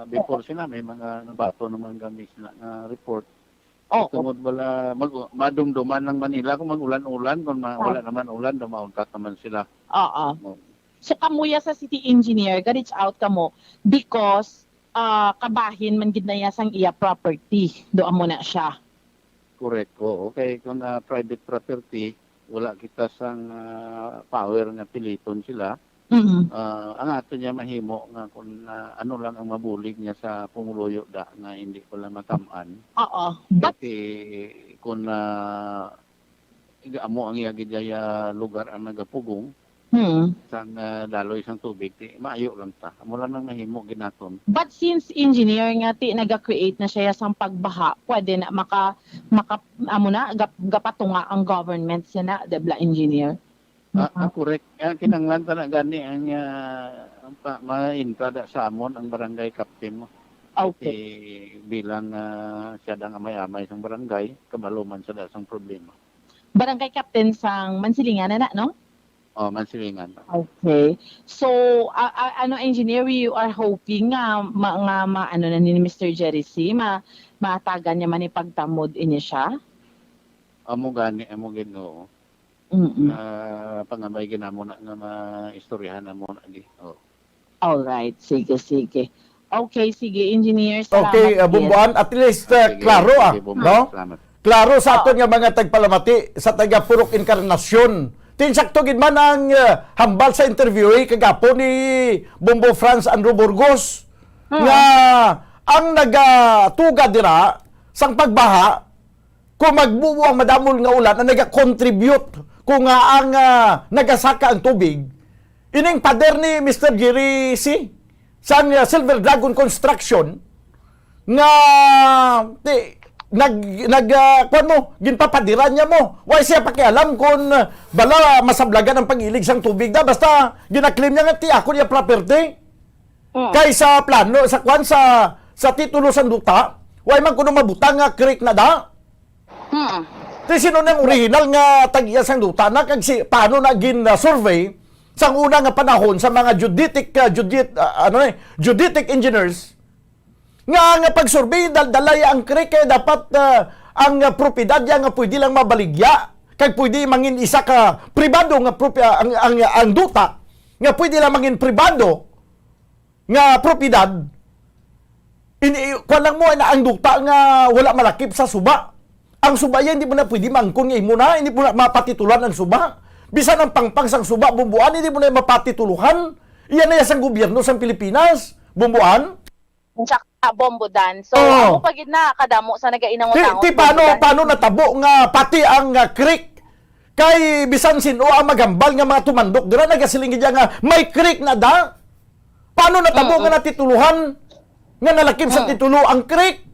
before sila, may mga nabato naman kami sila nga report. Oo. Tungod bala, mag-, madumduman lang man nila kung mag-ulan-ulan, kung ma-, Oo. wala naman ulan, dumauntat naman sila. Oo. Oo. So, kamuya sa city engineer, ga-reach out kamo because, ah, kabahin man gid na iya sang iya property. Do amo na siya. Correct, oo. Kay kung, ah, private property, wala kita sang, ah, power nga piliton sila. Mm. Ah, ang ato niya mahimo nga kung, ah, ano lang ang mabulig niya sa pumuluyo da nga hindi ko lang matam-an. Oo. But Kasi kung, ah, amo ang iya gid iya lugar ang nagapugong, Hmm. sang, ah, daloy sang tubig, ti, maayo lang ta. Amo lang nang mahimo gid naton. But since engineer nga ti naga-create na siya sang pagbaha, pwede na maka, maka, amo na, gap-, gapatunga ang government siya na, di ba, engineer? Ah, Maka- ah, correct. Ah, kinahanglan ta na gani ang, ah, ang pa, ma-entrada sa amon ang barangay captain mo. Okay. Kay bilang, ah, siya da nga amay-amay sang barangay, kabalo man siya da sang problema. Barangay captain sang Mansilingan na, no? Oh, Mansilingan. Okay. So, a-, a-, ano, engineer, you are hoping nga ma-, nga ma-, ano na ni Mister Jerry C, ma-, matagan niya man ipagtamod ini siya? Amo gani, amo gid, oo. Mm-mm. Ah, pangabay gid namo na nga maistoryahan namo na di. Oh. Alright, sige, sige. Okay, sige, engineer, salamat Okay, uh, gid. Bumbuan, at least, uh, Ah, sige, klaro, sige, ah, Bumbuan, no? Salamat. Klaro sa Oo. aton nga mga tagpalamati, sa taga Purok Encarnacion, Tinsakto gid man ang, eh, hambal sa interviewee kagapon ni Bombo Franz Andrew Burgos, Hmm. nga ang nagatuga dira sang pagbaha, kung magbubo ang madamol nga ulan, ang nagakontribute kung nga ang, ah, nagasaka ang tubig, ining pader ni Mister Jerry C. sang, ah, Silver Dragon Construction nga, ti-, nag, nag, ah, kuwan mo, ginpapadiran niya mo. Wa siya pakialam kung, ah, bala masablagan ang pag-ilig sang tubig da. Basta ginaklaim niya nga ti ako niya property. Mm. Kay sa plano, sa kuwan, sa, sa titulo sang duta, wa man kuno mabutang nga creek na da. Hmm. Ti sino nang original nga tag-iya sang duta na, kag si, paano na gin, ah, survey sang una nga panahon sa mga geodetic, ah, geodet-, ah, ano ni, geodetic engineers nga, nga pag-survey dal-, dalaya ang creek, kay dapat, ah, ang, ah, propiedad ya nga pwede lang mabaligya kag pwede mangin isa ka pribado nga propi-, ah, ang, ang, ang duta nga pwede lang mangin pribado nga propiedad, ini, kuwan lang mo, na ang duta nga wala malakip sa suba. Ang suba yan, hindi mo na pwede mangkon nga imo na, hindi mo na mapatitulan ang suba. Bisan ang pangpang sang suba, bumbuan, hindi mo na mapatituluhan. Iyan na yan sang gobyerno sang Pilipinas, bumbuan. Tsaka, Bombo Dan. So, Oo. Amo pa gid na, kadamo sa Ti, nagainangot-angot, ti, paano, Bombo Dan. Paano natabo nga pati ang, ah, creek? Kay bisan sin-o ang maghambal nga mga tumandok dira, nagasiling gid nga may creek na da. Paano natabo Mm-mm. nga natitulohan nga nalakip sa Mm. titulo ang creek?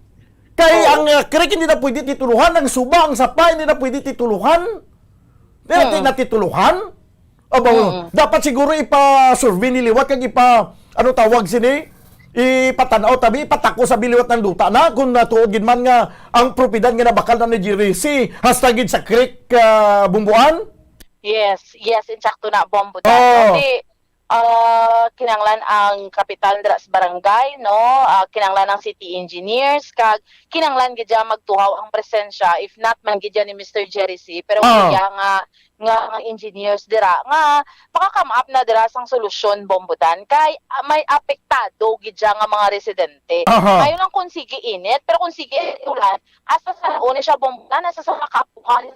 Kay Oo. ang, ah, creek hindi na pwede titulohan, ang suba, ang sapa, hindi na pwede titulohan. Kaya Mm. natitulohan? Aba, Mm. dapat siguro ipa-survey ni liwat kag ipa, ano tawag sini? Ipatanaw tabi, ipatako sa biliwat ng duta na kung natuod gid man nga ang propiedad nga nabakal na ni Jerry C hasta gid sa creek, ah, Bumbuan? Yes, yes, insakto na, Bombo Dan. Oo. Kasi, ah, kinahanglan ang kapitan dira sa barangay, no? Ah, kinahanglan ang city engineers, kag kinahanglan gid dyan magtuhaw ang presensya, if not man gid dyan ni Mister Jerry C. Pero Ah. kaya nga, nga mga engineers dira, nga maka-come up na dira sang solusyon, Bombo Dan, kay, ah, may apektado gid dyan nga mga residente. Aha. Kayo lang kung sige init, pero kung sige ulan, asa sa una siya, Bombo Dan, asa sa makapuhan.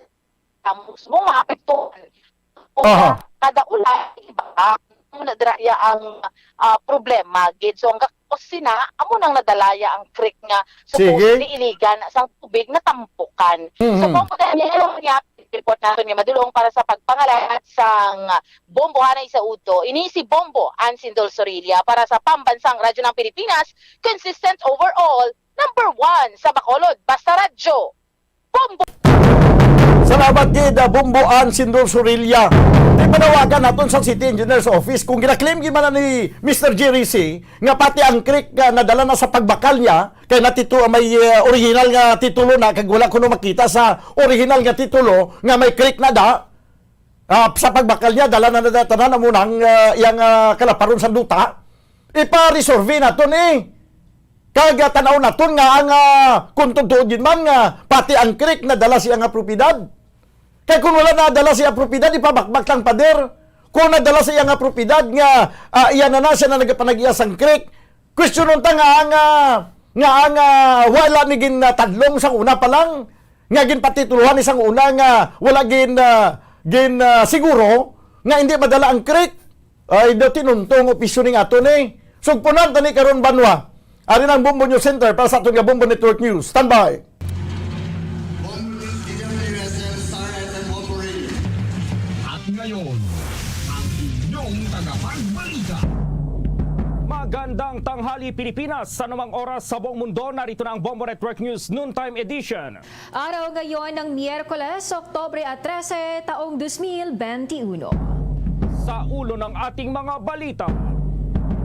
Tamo, mismo maapektuhan. O Aha. Kada ulan, iba, amo na dira ya ang, ah, problema, gid. So, ang gakos sina, amo nang nadalaya ang creek nga Sige. supposedly iligan sang tubig na tampukan. Mhm. So, kung kanya, niya, report naton nga madulong para sa pagpangalahat sang Bombo Hanay sa Udto. Ini si Bombo Ansindol Sorilla para sa Pambansang Radyo ng Pilipinas, consistent overall, number one sa Bacolod. Basta Radyo. Bombo! Salamat gid, ah, Bombo Ansindol Sorilla. Di panawagan naton sa City Engineers Office kung ginaklaim gid man ni Mister Jerry C nga pati ang creek nga nadala na sa pagbakal niya, kay natitu-, may, eh, original nga titulo na, kag wala kuno makita sa original nga titulo nga may creek na da. Ah, sa pagbakal niya, dala na na tanan amo nang, ah, iyang, ah, kalaparon sa duta. Ipa-resurvey naton, eh. Kag, ah, tan-aw naton nga ang, ah, kung totoo gid man nga pati ang creek nadala siya nga propiedad. Kay kung wala nadala siya propiedad, ipabakbak lang pader. Kung nadala siya nga propiedad nga, ah, iya na na, siya na nagapanag-iya sang creek, Kwestiyonon ta nga ang, ah, nga ang, ah, wala ni gin, ah, tadlong sang una pa lang, nga ginpatitulohan ni sang una nga wala gin, ah, gin, ah, siguro nga hindi madala ang creek. Ay, daw tinuntong opisyo ning ato ni. Sugpunan tani karon, banwa. Ari na ang Bombo News Center para sa aton nga Bombo Network News. Standby. Bombo News, D W S L, Star F M Bombo Radio. At ngayon, ang inyong tagapagbalita. Magandang tanghali, Pilipinas. Sa anumang oras sa buong mundo, narito na ang Bombo Network News Noontime Edition. Araw ngayon ng Miyerkules, Oktubre trese, taong dos mil benti uno. Sa ulo ng ating mga balita,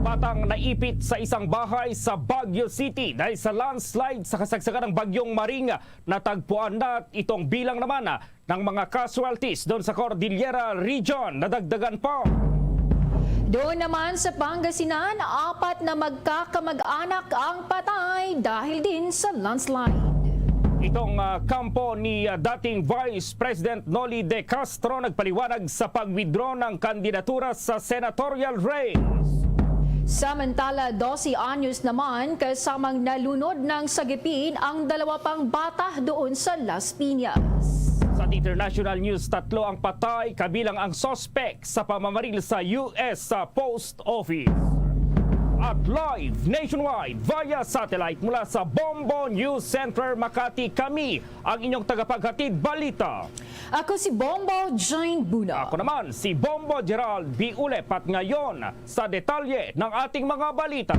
batang naipit sa isang bahay sa Baguio City dahil sa landslide sa kasagsagan ng Bagyong Maring. Natagpuan na itong bilang naman, ah, ng mga casualties doon sa Cordillera Region. Nadagdagan pa. Doon naman sa Pangasinan, apat na magkakamag-anak ang patay dahil din sa landslide. Itong, ah, kampo ni, ah, dating Vice President Noli De Castro nagpaliwanag sa pag-withdraw ng kandidatura sa senatorial race. Samantala, dose anyos naman kasamang nalunod ng sagipin ang dalawa pang bata doon sa Las Piñas. Sa International news, tatlo ang patay kabilang ang suspect sa pamamaril sa U S sa post office. At live nationwide via satellite mula sa Bombo News Center Makati, kami ang inyong tagapaghatid balita. Ako si Bombo Jane Buna. Ako naman si Bombo Gerald B. Ulep at ngayon sa detalye ng ating mga balita.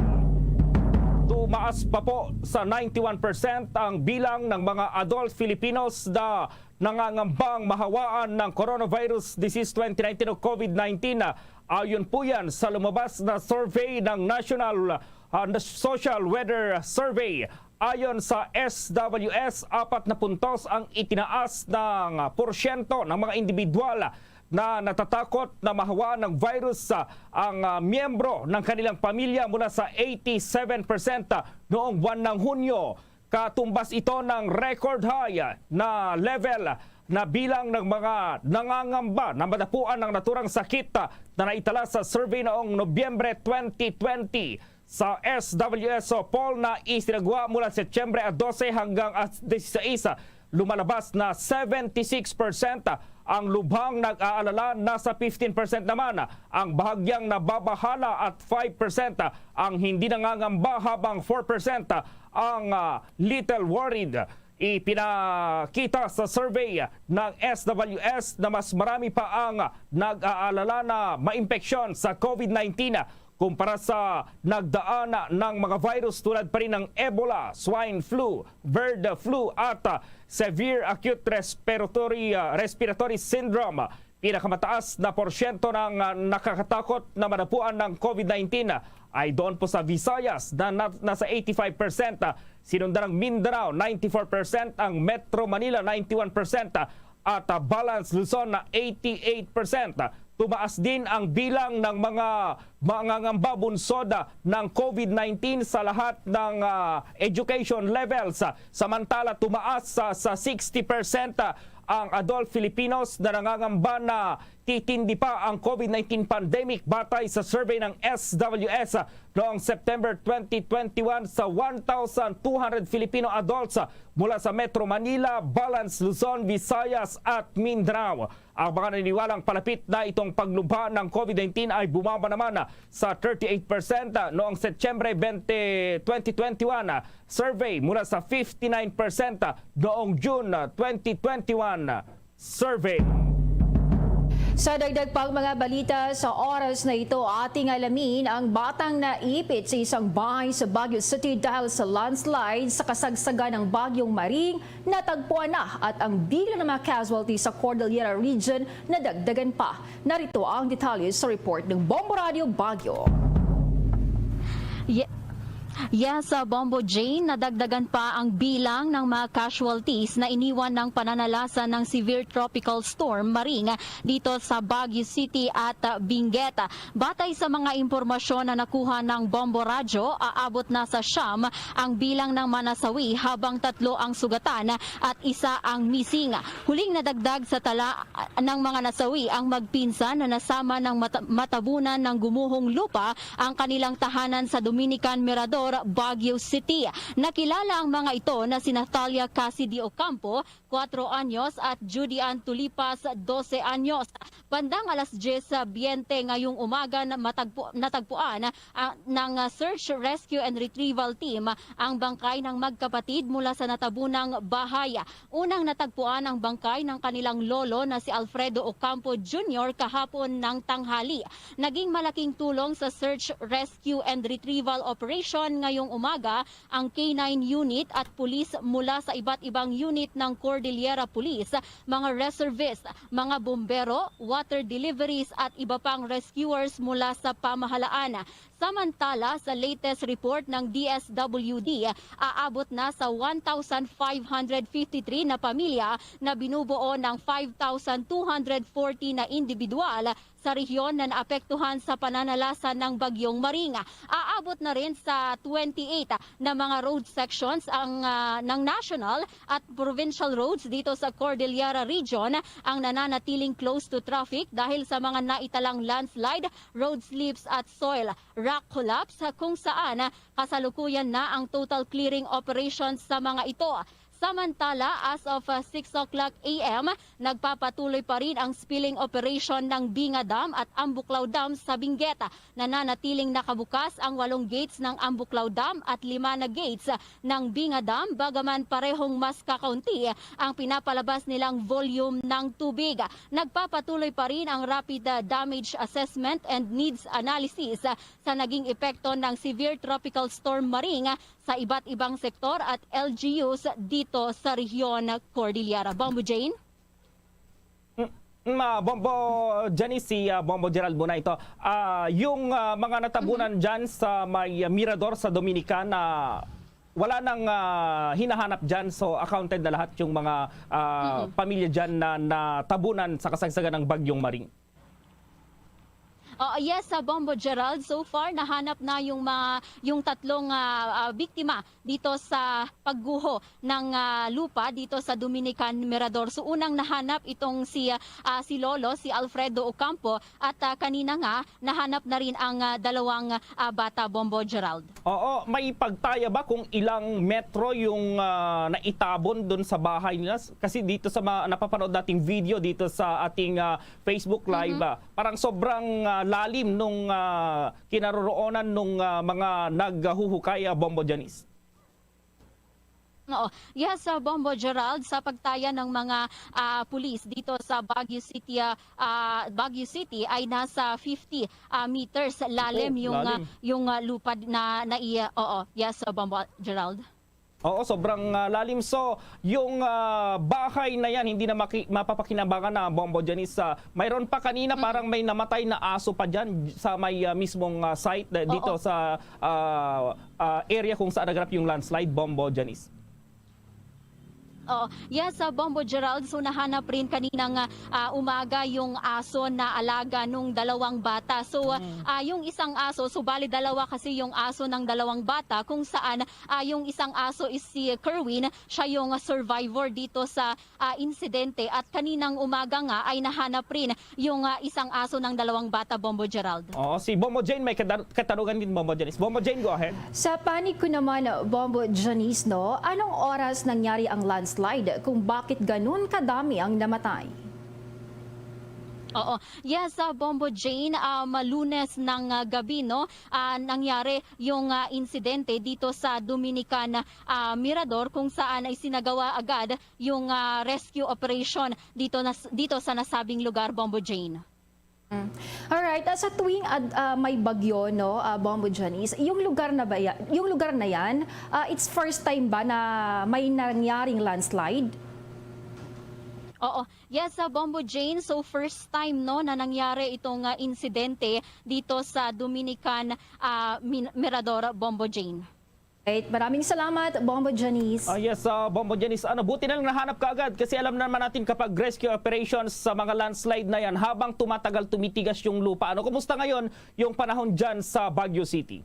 Tumaas pa po sa ninety-one percent ang bilang ng mga adult Filipinos na nangangambang mahawaan ng coronavirus disease twenty nineteen o COVID nineteen. Ayon po yan sa lumabas na survey ng National ah, Social Weather Survey. Ayon sa S W S, apat na puntos ang itinaas ng porsyento ng mga individual na natatakot na mahawaan ng virus, ah, ang ah, miyembro ng kanilang pamilya mula sa eighty-seven percent noong buwan ng Hunyo. Katumbas ito ng record high na level na bilang ng mga nangangamba na madapuan ng naturang sakit na naitala sa survey noong Nobyembre twenty twenty. Sa S W S poll na isinagwa mula Setyembre dose hanggang ah, dieciséis, lumalabas na seventy-six percent ang lubhang nag-aalala, nasa fifteen percent naman ang bahagyang nababahala at five percent ang hindi nangangamba, habang four percent ang ah, little worried. Ipinakita sa survey ng S W S na mas marami pa ang nag-aalala na maimpeksyon sa COVID nineteen kumpara sa nagdaan ng mga virus tulad pa rin ng Ebola, swine flu, bird flu at ah, severe acute respiratory, ah, respiratory syndrome. Pinakamataas na porsyento ng ah, nakakatakot na madapuan ng COVID nineteen ay doon po sa Visayas na, na nasa eighty-five percent, ah, sinundan ng Mindanao, ninety-four percent, ang Metro Manila, ninety-one percent, ah, at ah, Balance Luzon na eighty-eight percent. Tumaas din ang bilang ng mga mangangamba bunsod ah, ng COVID nineteen sa lahat ng ah, education levels. Samantala, tumaas sa, sa sixty percent, ah, ang adult Filipinos na nangangamba na titindi pa ang COVID nineteen pandemic, batay sa survey ng S W S noong September twenty twenty-one sa one thousand two hundred Filipino adults mula sa Metro Manila, Balance Luzon, Visayas at Mindanao. Ang mga naniniwalang palapit na itong paglubha ng COVID nineteen ay bumaba naman sa thirty-eight percent noong Setyembre twenty, twenty twenty-one survey mula sa fifty-nine percent noong June twenty twenty-one survey. Sa dagdag pang mga balita, sa oras na ito, ating alamin ang batang naipit sa isang bahay sa Baguio City dahil sa landslide. Sa kasagsagan ng Bagyong Maring, natagpuan na at ang bilang ng mga casualty sa Cordillera Region nadagdagan pa. Narito ang detalye sa report ng Bombo Radio Baguio. Ye- Yes, uh, Bombo Jane, nadagdagan pa ang bilang ng mga casualties na iniwan ng pananalasa ng severe tropical storm Maring dito sa Baguio City at uh, Benguet. Batay sa mga impormasyon na nakuha ng Bombo Radyo, aabot na sa siyam ang bilang ng manasawi, habang tatlo ang sugatan at isa ang missing. Huling nadagdag sa tala uh, ng mga nasawi ang magpinsan na nasama ng mata- matabunan ng gumuhong lupa ang kanilang tahanan sa Dominican Mirador, Baguio City. Nakilala ang mga ito na si Natalia Cassidy Ocampo, kuwatro anyos, at Judy Ann Tulipas, dose anyos. Bandang alas dyes sa biyente ngayong umaga na matagpu- natagpuan ah, ng ah, Search, Rescue and Retrieval Team ang bangkay ng magkapatid mula sa natabunang bahay. Unang natagpuan ang bangkay ng kanilang lolo na si Alfredo Ocampo Junior kahapon ng tanghali. Naging malaking tulong sa search, rescue and retrieval operation ngayong umaga ang K nine unit at pulis mula sa iba't ibang unit ng Cordillera Police, mga reservists, mga bombero, water deliveries at iba pang rescuers mula sa pamahalaan. Samantala, sa latest report ng D S W D, aabot na sa one thousand five hundred fifty-three na pamilya na binubuo ng five thousand two hundred forty na individual sa rehiyon na naapektuhan sa pananalasa ng Bagyong Maring. Aabot na rin sa twenty-eight na mga road sections ang, ah, ng national at provincial roads dito sa Cordillera Region ang nananatiling close to traffic dahil sa mga naitalang landslide, road slips at soil rock collapse, kung saan kasalukuyan na ang total clearing operations sa mga ito. Samantala, as of uh, six o'clock a m, nagpapatuloy pa rin ang spilling operation ng Binga Dam at Ambuklaw Dam sa Benguet. Nananatiling nakabukas ang walong gates ng Ambuklaw Dam at lima na gates ng Binga Dam, bagaman parehong mas kakaunti ang pinapalabas nilang volume ng tubig. Nagpapatuloy pa rin ang rapid uh, damage assessment and needs analysis uh, sa naging epekto ng severe tropical storm Maring sa iba't ibang sektor at L G Us dito sa rehiyon, Cordillera. Bombo Jane? Mm, ah, Bombo Janice, si ah, Bombo Gerald muna ito. Ah, yung ah, mga natabunan dyan sa may ah, Mirador sa Dominican, ah, wala nang ah, hinahanap dyan. So, accounted na lahat yung mga ah, pamilya dyan na natabunan sa kasagsagan ng Bagyong Maring. Oh, yes, sa Bombo Gerald, so far nahanap na yung mga yung tatlong ah, ah, biktima dito sa pagguho ng ah, lupa dito sa Dominican Mirador. So unang nahanap itong si ah, si Lolo, si Alfredo Ocampo, at ah, kanina nga nahanap na rin ang ah, dalawang ah, bata, Bombo Gerald. Oo, may pagtaya ba kung ilang metro yung ah, naitabon doon sa bahay nila? Kasi dito sa ma- napapanood nating video dito sa ating ah, Facebook Live, ah, parang sobrang ah, lalim nung ah, kinaroroonan nung ah, mga naghuhukay, ah, Bombo Janice. Oo. Yes, uh, Bombo Gerald, sa pagtaya ng mga ah, pulis dito sa Baguio City, ah, ah, Baguio City ay nasa fifty ah, meters lalim Oh, yung ah, lalim. Yung ah, lupa na, na iya. Oo. Yes, uh, Bombo Gerald. Oo, sobrang ah, lalim. So, yung ah, bahay na yan, hindi na maki- mapapakinabangan na, Bombo Janice. Ah, mayroon pa kanina, parang may namatay na aso pa dyan sa may ah, mismong ah, site, eh, dito Oo. sa ah, ah, area kung saan naganap yung landslide, Bombo Janice. Oh, yes, uh, Bombo Gerald. So nahanap rin kanina nga ah, umaga yung aso na alaga nung dalawang bata. So ah, yung isang aso, so bali dalawa kasi yung aso ng dalawang bata, kung saan ah, yung isang aso is si Kerwin, siya yung survivor dito sa ah, insidente, at kaninang umaga nga ay nahanap rin yung ah, isang aso ng dalawang bata, Bombo Gerald. Oo, si Bombo Jane may katar- katanungan din, Bombo Janice. Bombo Jane, go ahead. Sa panig ko naman, Bombo Janice, no, anong oras nangyari ang landslide kung bakit ganun kadami ang namatay? Oo. Yes, ah, Bombo Jane, um, Lunes ng ah, gabi, no, ah, nangyari yung ah, insidente dito sa Dominican ah, Mirador, kung saan ay sinagawa agad yung ah, rescue operation dito, nas- dito sa nasabing lugar, Bombo Jane. Alright, ah, sa tuwing ad, ah, may bagyo, no, ah, Bombo Janice, yung lugar na ba ya, yung lugar na yan, ah, it's first time ba na may nangyaring landslide? Oo. Yes, sa Bombo Jane. So first time, no, na nangyari itong ah, insidente dito sa Dominican ah, Min- Mirador, Bombo Jane. Right. Maraming salamat, Bombo Janice. Ah, yes, ah, Bombo Janice. Ano, buti na lang nahanap ka agad kasi alam naman natin kapag rescue operations sa mga landslide na yan, habang tumatagal, tumitigas yung lupa. Ano, kumusta ngayon yung panahon dyan sa Baguio City?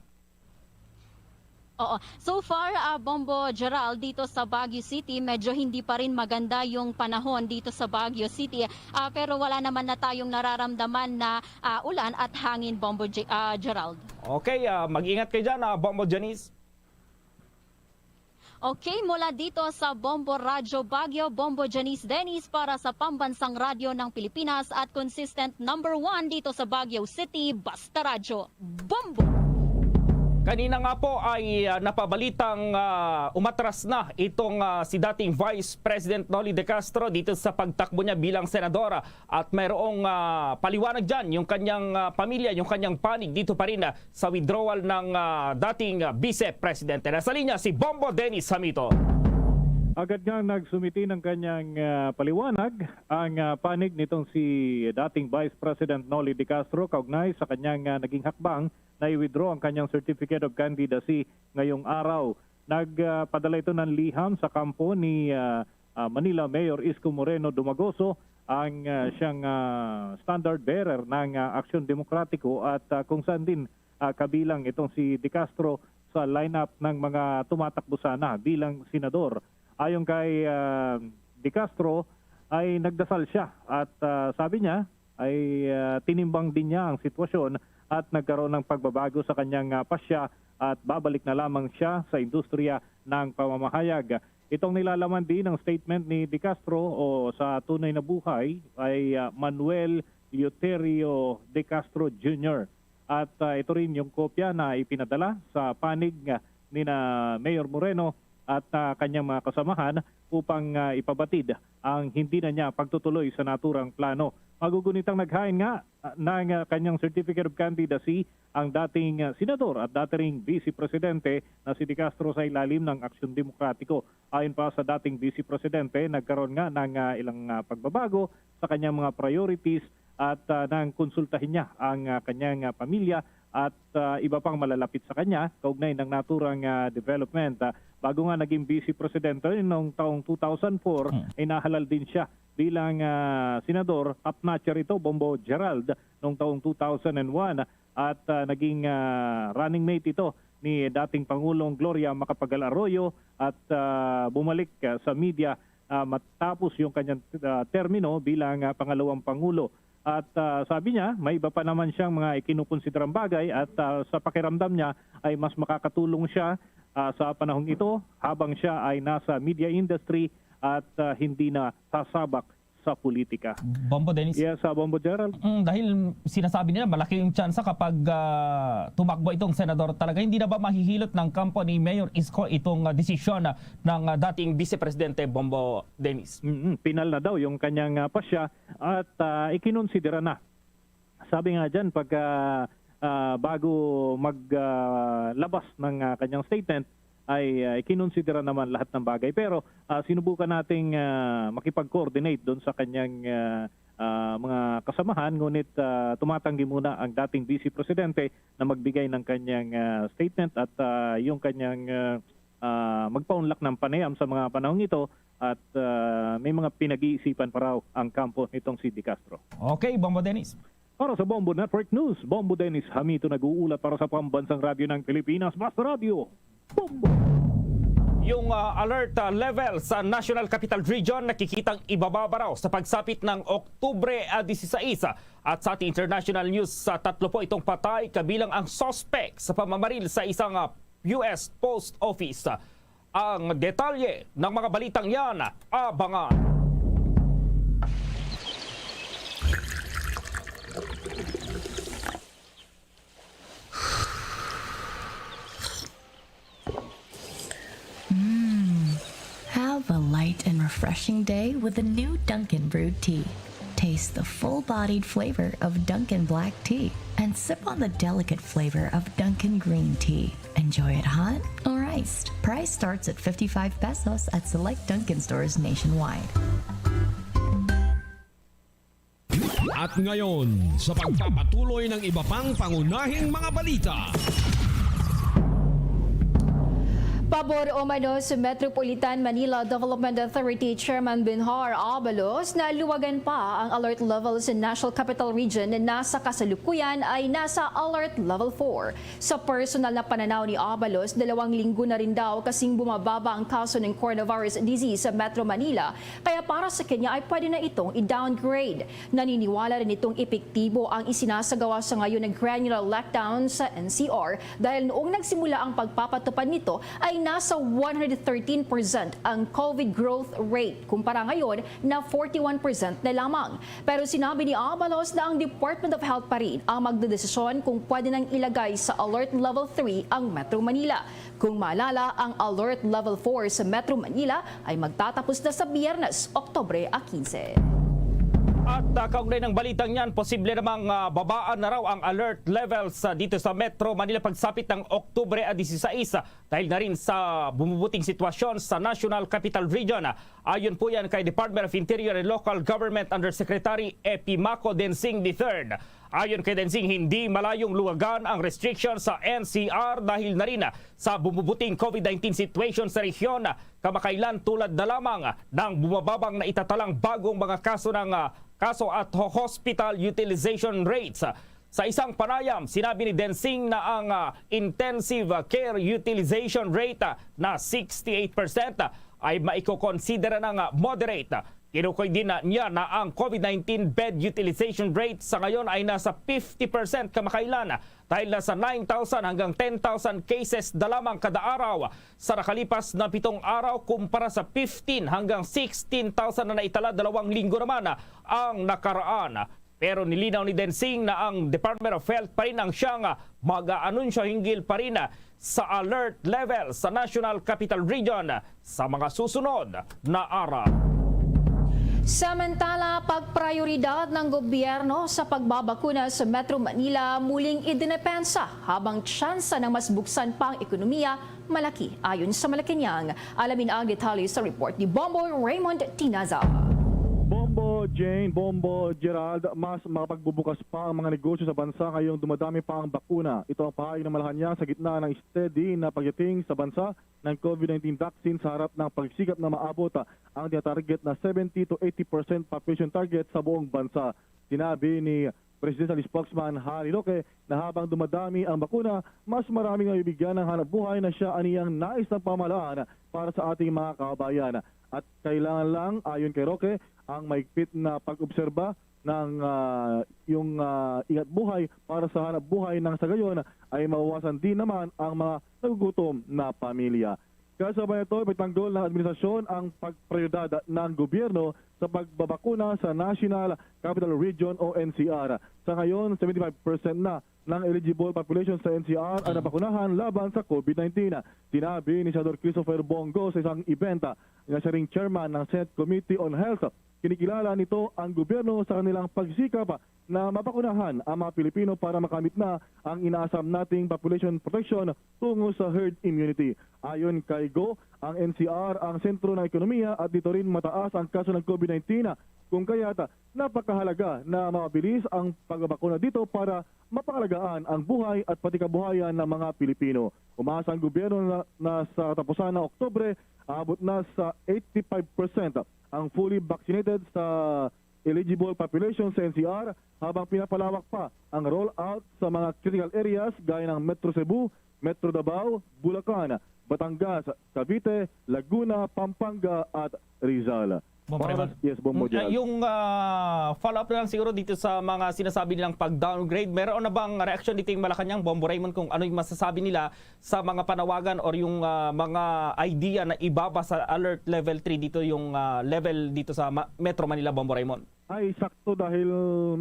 Oo. So far, ah, Bombo Gerald, dito sa Baguio City, medyo hindi pa rin maganda yung panahon dito sa Baguio City. Ah, pero wala naman na tayong nararamdaman na ah, ulan at hangin, Bombo Ge- ah, Gerald. Okay, ah, mag-ingat kayo dyan, ah, Bombo Janice. Okay, mula dito sa Bombo Radyo Baguio, Bombo Janice Dennis para sa Pambansang Radyo ng Pilipinas at consistent number one dito sa Baguio City, Basta Radyo, Bombo! Kanina nga po ay ah, napabalitang ah, umatras na itong ah, si dating Vice President Nolly De Castro dito sa pagtakbo niya bilang senador, at mayroong ah, paliwanag dyan yung kanyang ah, pamilya, yung kanyang panig dito pa rin ah, sa withdrawal ng ah, dating ah, Vice Presidente. Nasa linya si Bombo Dennis Hamito. Agad nga nagsumiti ng kanyang ah, paliwanag ang ah, panig nitong si dating Vice President Nolly De Castro kaugnay sa kanyang ah, naging hakbang na i-withdraw ang kanyang Certificate of Candidacy ngayong araw. Nagpadala ito ng liham sa kampo ni ah, ah, Manila Mayor Isko Moreno Dumagoso, ang ah, siyang ah, standard bearer ng ah, Aksyon Demokratiko, at ah, kung saan din ah, kabilang itong si De Castro sa lineup ng mga tumatakbo sana bilang senador. Ayon kay ah, De Castro, ay nagdasal siya at ah, sabi niya ay ah, tinimbang din niya ang sitwasyon at nagkaroon ng pagbabago sa kanyang ah, pasya at babalik na lamang siya sa industriya ng pamamahayag. Itong nilalaman din ng statement ni De Castro o sa tunay na buhay ay, ah, Manuel Eleuterio De Castro Junior. At, ah, ito rin yung kopya na ipinadala sa panig, ah, nina Mayor Moreno at, ah, kanyang mga kasamahan upang, ah, ipabatid ang hindi na niya pagtutuloy sa naturang plano. Magugunitang naghain nga, ah, ng, ah, kanyang Certificate of Candidacy ang dating, ah, senador at dati ring Vice Presidente na si De Castro sa ilalim ng Aksyon Demokratiko. Ayon pa sa dating Vice Presidente, nagkaroon nga ng, ah, ilang, ah, pagbabago sa kanyang mga priorities at, ah, nang konsultahin niya ang, ah, kanyang, ah, pamilya at, ah, iba pang malalapit sa kanya kaugnay ng naturang, ah, development. Ah, bago nga naging Vice Presidente noong taong two thousand four, Hmm. ay nahalal din siya bilang, ah, senador, top notcher ito, Bombo Gerald, noong taong two thousand and one. At, ah, naging, ah, running mate ito ni dating Pangulong Gloria Macapagal Arroyo at, ah, bumalik, ah, sa media, ah, matapos yung kanyang, ah, termino bilang, ah, pangalawang Pangulo. At, ah, sabi niya, may iba pa naman siyang mga ikinukonsiderang bagay at, ah, sa pakiramdam niya ay mas makakatulong siya, ah, sa panahong ito habang siya ay nasa media industry at, ah, hindi na sasabak sa politika. Bombo Dennis? Yes, ah, Bombo Gerald. Mm, dahil sinasabi nila malaki yung tsansa kapag, ah, tumakbo itong senador talaga. Hindi na ba mahihilot ng kampo ni Mayor Isko itong, ah, desisyon, ah, ng, ah, dating Vice Presidente Bombo Dennis? Mm, pinal na daw yung kanyang, ah, pasya at, ah, ikinonsidera na. Sabi nga dyan, pagka, ah, bago mag, ah, labas ng, ah, kanyang statement, ay, ah, ikinonsidera naman lahat ng bagay. Pero, ah, sinubukan nating, ah, makipag-coordinate doon sa kanyang, ah, ah, mga kasamahan, ngunit, ah, tumatanggi muna ang dating Vice Presidente na magbigay ng kanyang, ah, statement at, ah, yung kanyang, ah, ah, magpaunlak ng panayam sa mga panahong ito at, ah, may mga pinag-iisipan pa raw ang kampo nitong si De Castro. Okay, Bombo Dennis. Para sa Bombo Network News, Bombo Dennis Hamito nag-uulat para sa Pambansang Radyo ng Pilipinas, Basta Radyo, Bombo! Yung, ah, alert, ah, level sa National Capital Region nakikitang ibababa raw sa pagsapit ng Oktubre, ah, dieciséis. At sa ating international news, sa tatlo po itong patay kabilang ang suspect sa pamamaril sa isang, ah, U S post office. Ang detalye ng mga balitang yan, abangan. Mm. Have a light and refreshing day with a new Dunkin' brewed tea. Taste the full-bodied flavor of Dunkin' black tea and sip on the delicate flavor of Dunkin' green tea. Enjoy it hot or iced. Price starts at fifty-five pesos at select Dunkin' stores nationwide. At ngayon, sa pagpapatuloy ng iba pang pangunahing mga balita. Pabor umano sa Metropolitan Manila Development Authority Chairman Benhar Abalos na luwagan pa ang alert level sa National Capital Region na nasa kasalukuyan ay nasa alert level four. Sa personal na pananaw ni Abalos, dalawang linggo na rin daw kasing bumababa ang kaso ng coronavirus disease sa Metro Manila, kaya para sa kanya ay pwede na itong i-downgrade. Naniniwala rin itong epektibo ang isinasagawa sa ngayon na granular lockdown sa N C R dahil noong nagsimula ang pagpapatupad nito ay nasa one hundred thirteen percent ang COVID growth rate kumpara ngayon na forty-one percent na lamang. Pero sinabi ni Abalos na ang Department of Health pa rin ang magdedesisyon kung pwede nang ilagay sa Alert Level three ang Metro Manila. Kung maalala, ang Alert Level four sa Metro Manila ay magtatapos na sa Biyernes, Oktubre a quince. At uh, kaugnay ng balitang yan, posible namang uh, babaan na raw ang alert levels uh, dito sa Metro Manila pagsapit ng Oktubre a dieciséis uh, dahil na rin sa bumubuting sitwasyon sa National Capital Region. Uh, ayon po yan kay Department of Interior and Local Government Undersecretary Epimaco Densing the third. Ayon kay Densing, hindi malayong luwagan ang restriction sa N C R dahil na rin sa bumubuting COVID nineteen situation sa rehiyon. Kamakailan tulad na lamang ng bumababang na itatalang bagong mga kaso ng ah, kaso at ho- hospital utilization rates. Sa isang panayam, sinabi ni Densing na ang ah, intensive care utilization rate ah, na sixty-eight percent ay maikokonsidera ng ah, moderate. Kinukoy din na niya na ang COVID nineteen bed utilization rate sa ngayon ay nasa fifty percent kamakailan, dahil nasa nine thousand hanggang ten thousand cases na lamang kada araw sa nakalipas na pitong araw, kumpara sa fifteen hanggang sixteen thousand na naitala dalawang linggo naman ang nakaraan. Pero nilinaw ni Densing na ang Department of Health pa rin ang siyang mag-aanunsyo hinggil pa rin sa alert level sa National Capital Region sa mga susunod na araw. Samantala, pagprayoridad ng gobyerno sa pagbabakuna sa Metro Manila muling idinepensa, habang tsansa ng mas buksan pa ang ekonomiya malaki, ayon sa Malacañang. Alamin ang detalye sa report ni Bombo Raymond Tinaza. Bombo Jane, Bombo Gerald, mas makapagbubukas pa ang mga negosyo sa bansa ngayong dumadami pa ang bakuna. Ito ang pahayag ng Malacañang sa gitna ng steady na pagdating sa bansa ng COVID nineteen vaccine sa harap ng pagsikap na maabot ang tinatarget na seventy to eighty percent population target sa buong bansa. Sinabi ni Presidential Spokesman Harry Roque na habang dumadami ang bakuna, mas maraming mabibigyan ng hanapbuhay na siya aniyang nais ng pamahalaan para sa ating mga kababayan. At kailangan lang, ayon kay Roque, ang mahigpit na pag-obserba ng ah, yung ah, ingat buhay para sa hanap buhay nang sa gayon ay mawawasan din naman ang mga nagugutom na pamilya. Kasabay nito, ipagtanggol ng administrasyon ang pagprioridad ng gobyerno sa pagbabakuna sa National Capital Region o N C R. Sa ngayon, seventy-five percent na ng eligible population sa N C R ang nabakunahan laban sa COVID nineteen. Sinabi ni Senador Christopher Bong Go sa isang event na siya ring chairman ng Senate Committee on Health, kinikilala nito ang gobyerno sa kanilang pagsikap na mabakunahan ang mga Pilipino para makamit na ang inaasam nating population protection tungo sa herd immunity. Ayon kay Go, ang N C R ang sentro ng ekonomiya at dito rin mataas ang kaso ng COVID nineteen. Kung kaya't napakahalaga na mabilis ang pagbabakuna dito para mapangalagaan ang buhay at pati kabuhayan ng mga Pilipino. Umaasa ang gobyerno na, na sa katapusan ng Oktubre, aabot na sa eighty-five percent ang fully vaccinated sa eligible population sa N C R, habang pinapalawak pa ang rollout sa mga critical areas gaya ng Metro Cebu, Metro Davao, Bulacan, Batangas, Cavite, Laguna, Pampanga at Rizal. Bombo Raymond. Yes, Bombo Mm, ah, Gerald. Yung ah, follow-up na lang siguro dito sa mga sinasabi nilang pag-downgrade, meron na bang reaction dito yung Malacañang, Bombo Raymond, kung ano yung masasabi nila sa mga panawagan or yung ah, mga idea na ibaba sa alert level three dito yung ah, level dito sa Ma- Metro Manila, Bombo Raymond? Ay, sakto dahil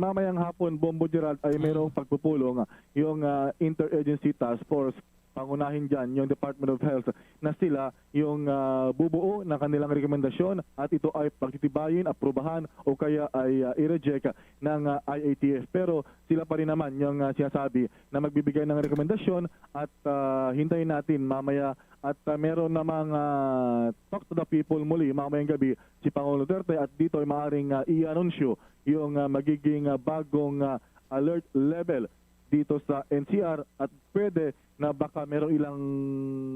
mamayang hapon, Bombo Gerald, ay mayroong pagpupulong yung ah, Interagency Task Force, pangunahin dyan yung Department of Health, na sila yung ah, bubuo ng kanilang rekomendasyon at ito ay pagtitibayin, aprubahan o kaya ay ah, i-reject ng ah, I A T F. Pero sila pa rin naman yung ah, sinasabi na magbibigay ng rekomendasyon at ah, hintayin natin mamaya at ah, meron namang ah, Talk to the People muli mamayang gabi si Pangulong Duterte at dito ay maaaring ah, i-anunsyo yung ah, magiging ah, bagong ah, alert level dito sa N C R at pwede na baka merong ilang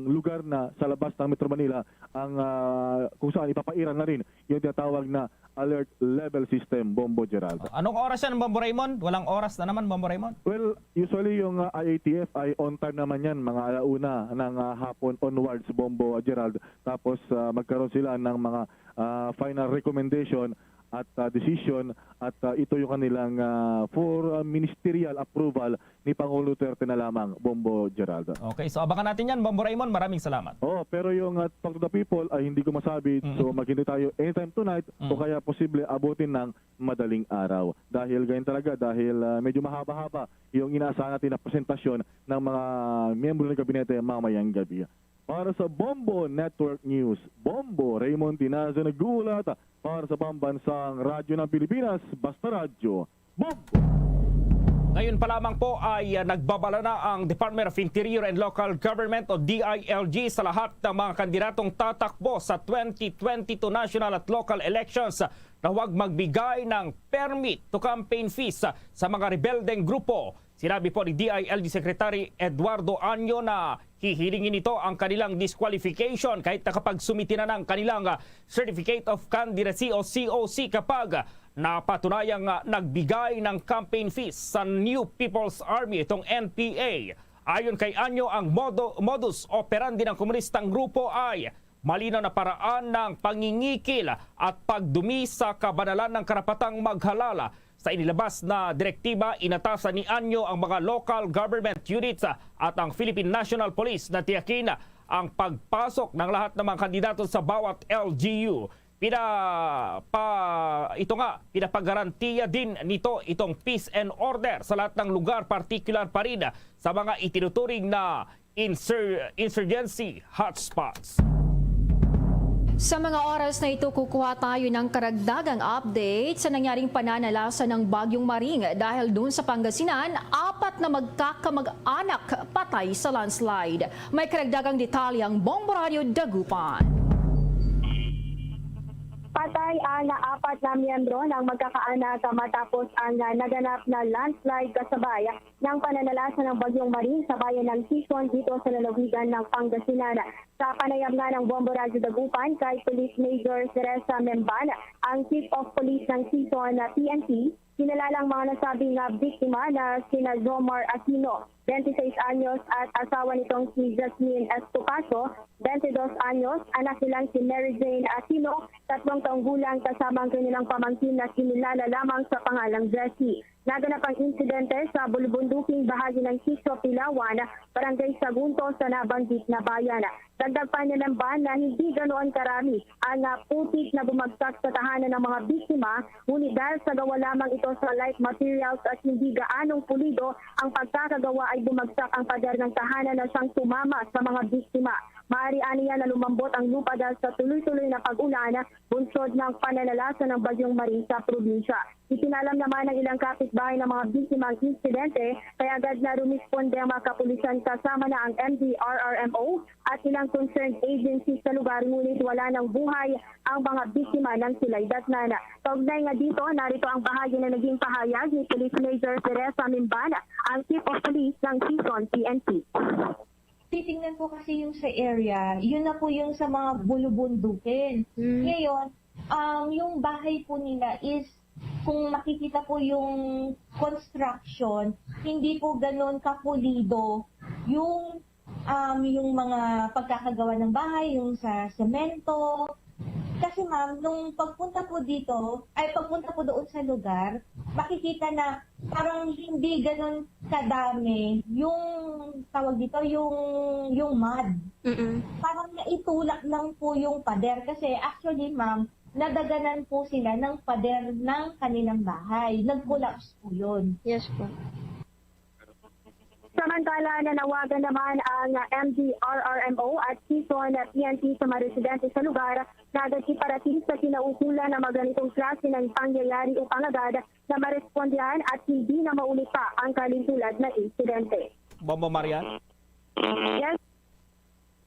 lugar na sa labas ng Metro Manila ang ah, kung saan ipapairal na rin yung tinatawag na alert level system, Bombo Gerald. Anong oras yan, Bombo Raymond? Walang oras na naman, Bombo Raymond? Well, usually yung ah, I A T F ay on time naman yan, mga alauna ng ah, hapon onwards, Bombo Gerald. Tapos ah, magkaroon sila ng mga ah, final recommendation at ah, decision at ah, ito yung kanilang ah, for ah, ministerial approval ni Pangulong Duterte na lamang, Bombo Gerald. Okay, so abangan natin yan, Bombo Raymond. Maraming salamat. Oh, pero yung uh, Talk to the People ay hindi ko masabi. So maghintay tayo anytime tonight o kaya posible abutin ng madaling araw. Dahil ganyan talaga, dahil uh, medyo mahaba-haba yung inaasahan natin na presentasyon ng mga miyembro ng kabinete mamayang gabi. Para sa Bombo Network News, Bombo Raymond Tinazo nag-uulat para sa Pambansang Radyo ng Pilipinas, Basta Radyo, Bombo! Ngayon pa lamang po ay ah, nagbabala na ang Department of Interior and Local Government o D I L G sa lahat ng mga kandidatong tatakbo sa twenty twenty-two national at local elections na huwag magbigay ng permit to campaign fees sa mga rebeldeng grupo. Sinabi po ni D I L G Secretary Eduardo Anyo na hihilingin nito ang kanilang disqualification kahit nakapagsumiti na ng kanilang ah, Certificate of Candidacy o C O C kapag napatunayang ah, nagbigay ng campaign fees sa New People's Army itong N P A. Ayon kay Anyo, ang modo- modus operandi ng komunistang grupo ay malinaw na paraan ng pangingikil at pagdumi sa kabanalan ng karapatang maghalal. Sa inilabas na direktiba, inatasan ni Anyo ang mga local government units at ang Philippine National Police na tiyakin ang pagpasok ng lahat ng mga kandidato sa bawat L G U. Pina-, pa-, ito nga, pinapagarantiya din nito itong peace and order sa lahat ng lugar, partikular pa rin sa mga itinuturing na insur-, insurgency hotspots. Sa mga oras na ito, kukuha tayo ng karagdagang update sa nangyaring pananalasa ng Bagyong Maring. Dahil dun sa Pangasinan, apat na magkakamag-anak patay sa landslide. May karagdagang detalye ang Bombo Radio Dagupan. Patay ang apat na miyembro ng magkakaanak matapos ang naganap na landslide kasabay ng pananalasa ng Bagyong Maring sa bayan ng Sison dito sa lalawigan ng Pangasinan. Sa panayam nga ng Bombo Radyo Dagupan kay Police Major Teresa Memban, ang Chief of Police ng Sison na P N P, kinalalang mga nasabing nga biktima na sina Jomar Aquino, twenty-six anyos, at asawa nitong si Jasmine Estopazo, twenty-dos anyos, anak nilang si Mary Jane Aquino, tatlong taong gulang, kasama ang kanilang pamangkin na kinilala lamang sa pangalang Jessie. Naganap ang insidente sa bulubunduking bahagi ng Sitio Pilawan, Barangay Sagunto, sa nabanggit na bayan. Dagdag pa ni Lemban na hindi ganoon karami ang, ah, putik na bumagsak sa tahanan ng mga biktima, ngunit dahil sa gawa lamang ito sa light materials at hindi gaanong pulido, ang pagkakagawa ay bumagsak ang pader ng tahanan na siyang tumama sa mga biktima. Maaari aniya na lumambot ang lupa dahil sa tuloy-tuloy na pag-ulan, bunsod ng pananalasa ng Bagyong Maring sa probinsya. Itinalam naman ng ilang kapitbahay ng mga biktima ang insidente, kaya agad na rumisponde ang mga kapulisan kasama na ang M D R R M O at ilang concerned agencies sa lugar, ngunit wala ng buhay ang mga biktima nang sila'y datnan. Kaugnay nga dito, narito ang bahagi na naging pahayag ni Police Major Teresa Mimbana, ang Chief of Police ng Sison P N P. Titingnan ko kasi yung sa area, yun na po yung sa mga bulubundukin. Mm. Ngayon, um, yung bahay po nila is, kung makikita po yung construction, hindi po ganun kapulido yung, um, yung mga pagkakagawa ng bahay, yung sa semento. Kasi, ma'am, nung pagpunta po dito, ay, pagpunta po doon sa lugar, makikita na parang hindi ganun kadami yung, tawag dito, yung, yung mud. Mm-mm. Parang naitulak lang po yung pader. Kasi actually, ma'am, nadaganan po sila ng pader ng kanilang bahay. Nag-collapse po yun. Yes po. Samantala, nanawagan naman ang M D R R M O at Sison P N P sa mga residente sa lugar na agad iparating sa kinaukulan ang mga ganitong klase ng pangyayari upang agad na marespondihan at hindi na maulit pa ang kahalintulad na insidente. Bombo Marian? Yes.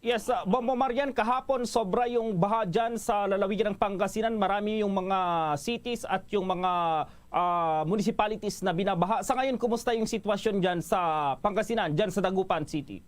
Yes, uh, Bombo Marian, kahapon sobra yung baha dyan sa lalawigan ng Pangasinan. Marami yung mga cities at yung mga, ah, municipalities na binabaha. Sa ngayon, kumusta yung sitwasyon dyan sa Pangasinan, dyan sa Dagupan City?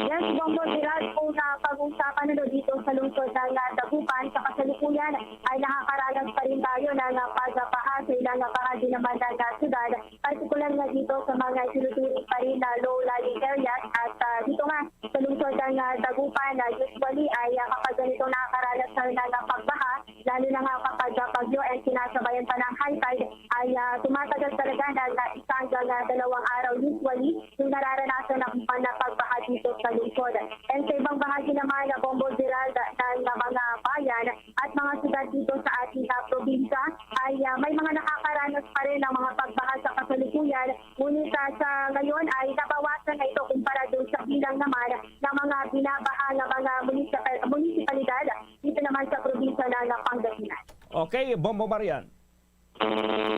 Yes, Bombo Gerald, kung napag-usapan na dito sa lungsod ng, ah, Dagupan, sa kasalukuyan ay nakakaranas pa rin tayo ng, ah, pagbaha sa ilang, ah, bahagi naman ng, ah, syudad, partikular nga dito sa mga tinuturing pa rin na low-lying areas. At, ah, dito nga sa lungsod ng, ah, Dagupan, ah, usually ay, ah, kapag ganitong nakakaranas na ng, ah, pagbaha, lalo na nga kapag, ah, bagyo, ay sinasabayan pa ng high tide, ay, ah, tumatagal talaga ng, ah, isa hanggang, ah, dalawang araw usually yung nararanasan ng, na pagbaha dito sa lungsod. And sa ibang bahagi naman, ah, Bombo Gerald, ng, ah, mga bayan at mga syudad dito sa ating, ah, probinsya ay, ah, may mga nakakaranas pa rin ng mga pagbaha sa kasalukuyan. Ngunit, ah, sa ngayon ay nabawasan na ito kumpara dun sa bilang naman ng mga binabaha ng mga munisipal-, munisipalidad dito naman sa probinsya ng Pangasinan. Okay, Bombo Marian.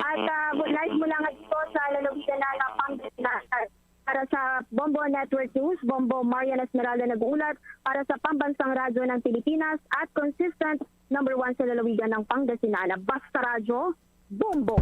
At, ah, live mula nga dito sa lalawigan ng Pangasinan. Para sa Bombo Network News, Bombo Marian Esmeralda nag-uulat para sa Pambansang Radyo ng Pilipinas at consistent number one sa lalawigan ng Pangasinan. Basta Radyo, Bombo!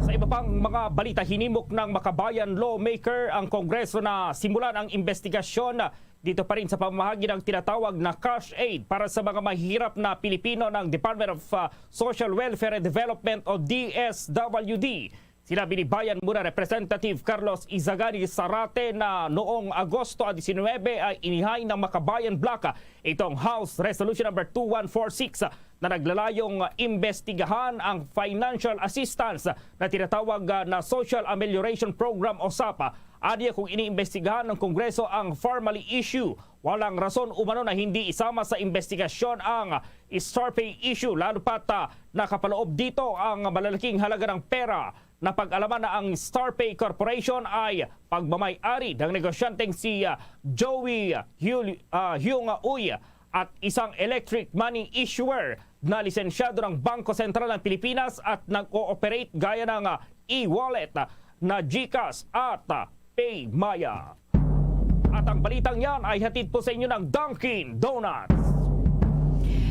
Sa iba pang mga balita, hinimok ng Makabayan lawmaker ang Kongreso na simulan ang investigasyon dito pa rin sa pamamahagi ng tinatawag na cash aid para sa mga mahihirap na Pilipino ng Department of, uh, Social Welfare and Development o D S W D. Sinabi ni Bayan Mura Representative Carlos Izagani Zarate na noong Agosto diecinuebe ay inihay ng Makabayan Bloc itong House Resolution Number two one four six na naglalayong imbestigahan ang financial assistance na tinatawag, ah, na Social Amelioration Program o sapa. Aniya, kung iniimbestigahan ng Kongreso ang Farmally issue, walang rason umano na hindi isama sa imbestigasyon ang Star Pay issue, lalo pat, ah, nakapaloob dito ang malalaking halaga ng pera. Napag-alaman na ang Star Pay Corporation ay pagmamay-ari ng negosyanteng si, ah, Joey Hyul-, ah, Hyung Uy at isang electric money issuer na lisensyado ng Bangko Sentral ng Pilipinas at nag-ooperate gaya ng, ah, e-wallet na GCash at, ah, PayMaya. At ang balitang yan ay hatid po sa inyo ng Dunkin' Donuts.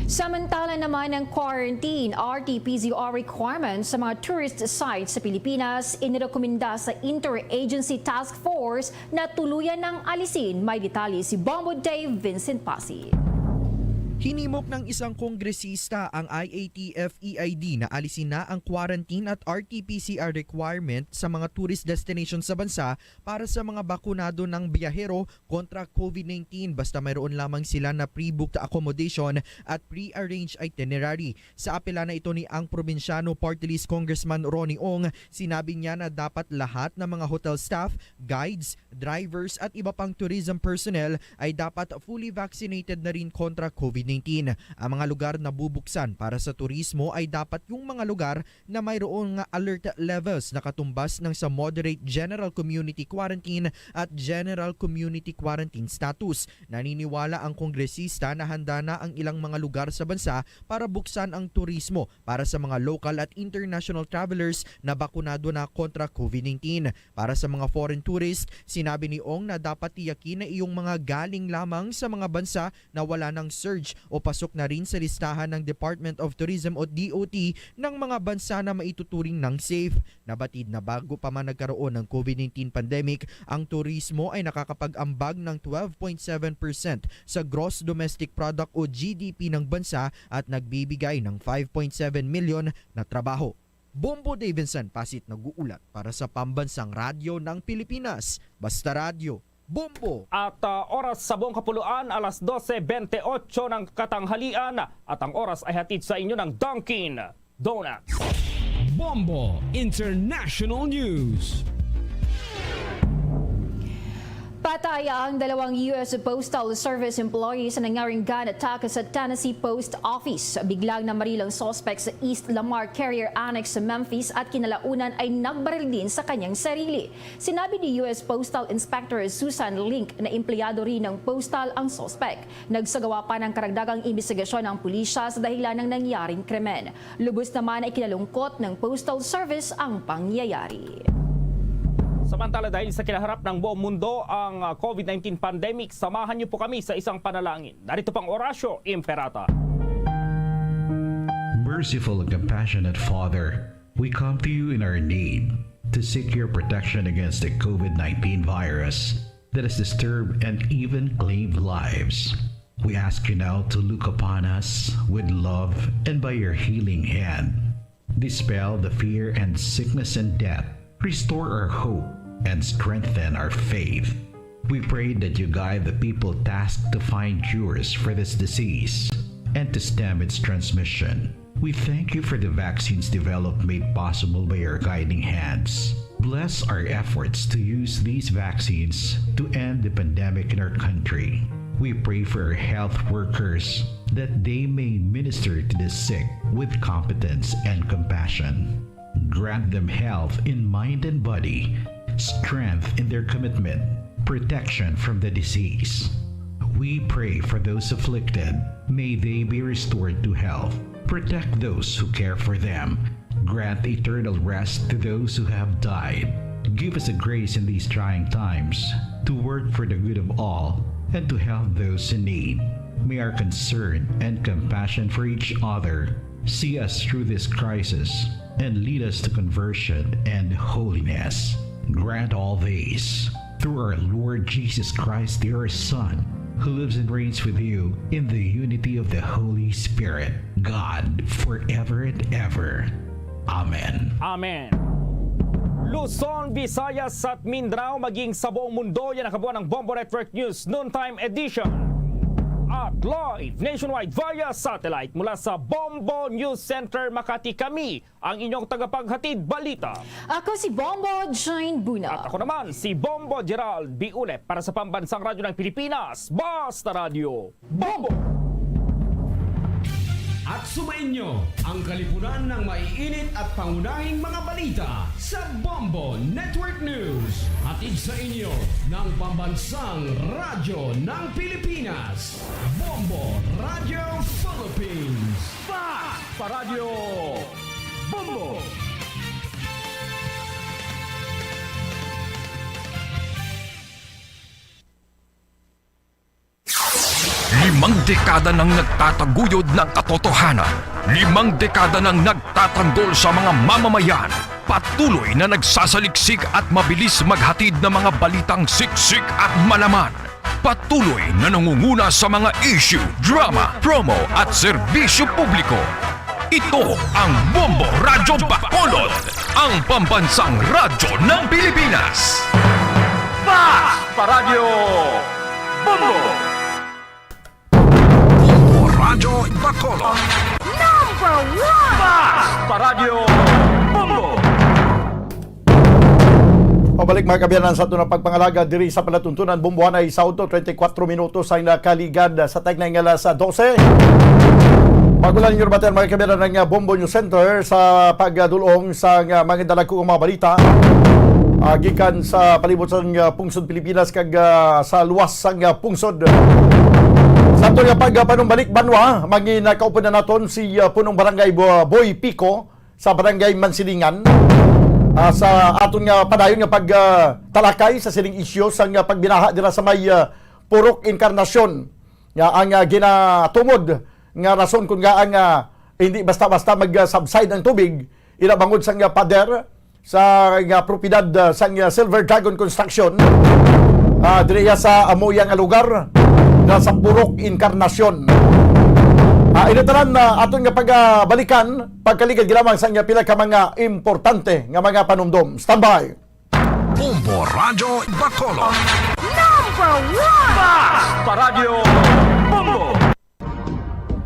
Samantala naman, ang quarantine, R T P C R requirements sa mga tourist sites sa Pilipinas inirekomenda sa Interagency Task Force na tuluyan ng alisin. May detalye si Bombo Dave Vincent Pasi. Hinimok ng isang kongresista ang I A T F E I D na alisin na ang quarantine at R T P C R requirement sa mga tourist destination sa bansa para sa mga bakunado ng biyahero kontra COVID nineteen, basta mayroon lamang sila na pre-booked accommodation at pre-arranged itinerary. Sa apela na ito ni ang probinsyano Party List Congressman Ronnie Ong, sinabi niya na dapat lahat ng mga hotel staff, guides, drivers at iba pang tourism personnel ay dapat fully vaccinated na rin kontra COVID nineteen. Ang mga lugar na bubuksan para sa turismo ay dapat yung mga lugar na mayroon nga alert levels na katumbas ng sa moderate general community quarantine at general community quarantine status. Naniniwala ang kongresista na handa na ang ilang mga lugar sa bansa para buksan ang turismo para sa mga local at international travelers na bakunado na kontra COVID nineteen. Para sa mga foreign tourist, sinabi ni Ong na dapat tiyakin na iyong mga galing lamang sa mga bansa na wala ng surge o pasok na rin sa listahan ng Department of Tourism o D O T ng mga bansa na maituturing ng safe. Nabatid na bago pa man nagkaroon ng COVID nineteen pandemic, ang turismo ay nakakapag-ambag ng twelve point seven percent sa gross domestic product o G D P ng bansa at nagbibigay ng five point seven million na trabaho. Bombo Davidson Pasit, nag-uulat para sa Pambansang Radyo ng Pilipinas, Basta Radyo, Bombo! At, ah, oras sa buong kapuluan, alas dose bente otso ng katanghalian. At ang oras ay hatid sa inyo ng Dunkin' Donuts. Bombo International News. Patay ang dalawang U S Postal Service employees sa nangyaring gun attack sa Tennessee Post Office. Biglang namaril ang suspect sa East Lamar Carrier Annex sa Memphis at kinalaunan ay nagbaril din sa kanyang sarili. Sinabi ni U S Postal Inspector Susan Link na empleyado rin ng postal ang suspect. Nagsagawa pa ng karagdagang imbestigasyon ang pulisya sa dahilan ng nangyaring krimen. Lubos naman na ikinalungkot ng Postal Service ang pangyayari. Samantala, dahil sa kinaharap ng buong mundo ang, ah, COVID nineteen pandemic, samahan niyo po kami sa isang panalangin. Narito pang Horacio Imperata. Merciful and compassionate Father, we come to you in our need to seek your protection against the COVID nineteen virus that has disturbed and even claimed lives. We ask you now to look upon us with love and by your healing hand, dispel the fear and sickness and death. Restore our hope and strengthen our faith. We pray that you guide the people tasked to find cures for this disease and to stem its transmission. We thank you for the vaccines developed made possible by your guiding hands. Bless our efforts to use these vaccines to end the pandemic in our country. We pray for our health workers that they may minister to the sick with competence and compassion. Grant them health in mind and body, strength in their commitment, protection from the disease. We pray for those afflicted. May they be restored to health. Protect those who care for them. Grant eternal rest to those who have died. Give us the grace in these trying times to work for the good of all and to help those in need. May our concern and compassion for each other see us through this crisis and lead us to conversion and holiness. Grant all this through our Lord Jesus Christ, your Son, who lives and reigns with you in the unity of the Holy Spirit, God, forever and ever. Amen. Amen. Luzon, Visayas at Mindanao, maging sa buong mundo, yan ang kabuuan ng Bombo Network News Noontime Edition. At live nationwide via satellite mula sa Bombo News Center, Makati, kami ang inyong tagapaghatid balita. Ako si Bombo Jane Buna. At ako naman, si Bombo Gerald Biulep para sa Pambansang Radyo ng Pilipinas, Basta Radyo Bombo! At sumainyo ang kalipunan ng maiinit at pangunahing mga balita sa Bombo Network News. Hatid sa inyo ng Pambansang Radyo ng Pilipinas, Bombo Radyo Philippines. Fast pa Radyo Bombo! Limang dekada nang nagtataguyod ng katotohanan. Limang dekada nang nagtatanggol sa mga mamamayan. Patuloy na nagsasaliksik at mabilis maghatid ng mga balitang siksik at malaman. Patuloy na nangunguna sa mga issue, drama, promo at serbisyo publiko. Ito ang Bombo Radyo Bacolod, ang pambansang radyo ng Pilipinas. Fast pa Radyo Bombo! Bombo Radyo Bacolod. Number one! Fast pa Radyo Bombo! Pabalik, mga kaabyanan, sa aton nga pagpangalaga diri sa palatuntunan, Bombohanay sa Auto, twenty-four minutos ang nakaligad sa tagnay nga alas dose. Magulan ninyo, mga kaabyanan, ang, ah, Bombo News Center sa pagdulong sa, ah, mga dalagko nga mga balita, ah, gikan sa palibot sang, ah, pungsod Pilipinas kag, ah, sa luwas sang, ah, pungsod. Sa aton nga pagpanumbalik banwa, mangin-, ah, kauban na naton si, ah, Punong Barangay Bo-, Boy Pico sa Barangay Mansilingan, ah, sa aton nga padayon nga pag, ah, talakay sa sining isyu sang, ah, pagbinaha dira sa may, ah, Purok Encarnacion, nga ang, ah, ginatumod nga rason kung ngaa nga hindi basta-basta mag, ah, subside ang tubig, ina bangod sang, ah, pader sa nga propiedad, ah, sang, ah, Silver Dragon Construction, ah, diri sa amo iya nga lugar, na sa Purok Encarnacion. Ah, ini tanan, ah, aton nga pagabalikan, pagkaligad lamang sa nga pila ka mga importante nga mga panumdom. Standby. Bombo Radyo Bacolod. Number one! Fast pa Radyo Bombo!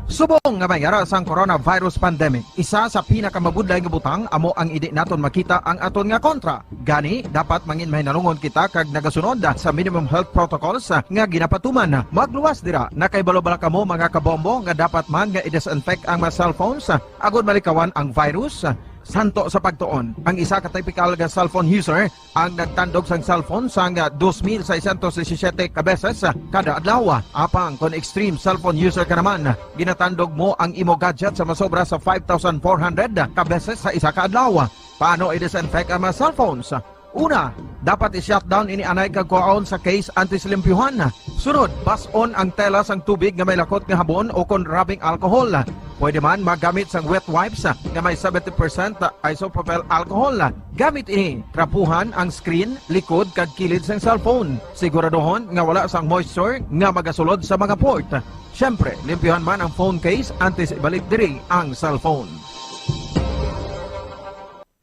Subong nga may yara sang coronavirus pandemic, isa sa pinakamabudlay nga butang amo ang indi naton makita ang aton nga kontra. Gani, dapat mangin mahinalungon kita kag nagasunod sa minimum health protocols nga ginapatuman. Magluwas dira, nakahibalo bala kamo, mga kabombo, nga dapat man nga i-disinfect ang mga cellphones agod malikawan ang virus? Santo sa pagtuon, ang isa ka tipikal nga cellphone user ang nagtandog sang cellphone sang dos mil seiscientos disisiete ka beses kada adlaw. Apang kon extreme cellphone user ka naman, ginatandog mo ang imo gadget sa masobra sa five thousand four hundred ka beses sa isa ka adlaw. Paano i-disinfect ang mga cellphones? Una, dapat i-shutdown ini anay kag kuhaon sa case antes limpyuhan. Sunod, bas-on ang tela sang tubig nga may lakot nga habon o kon rubbing alcohol. Pwede man magamit sang wet wipes nga may seventy percent isopropyl alcohol. Gamit ini, trapuhan ang screen, likod, kag kilid sang cellphone. Siguraduhon nga wala sang moisture nga magasulod sa mga port. Siyempre, limpyuhan man ang phone case antes ibalik diri ang cellphone.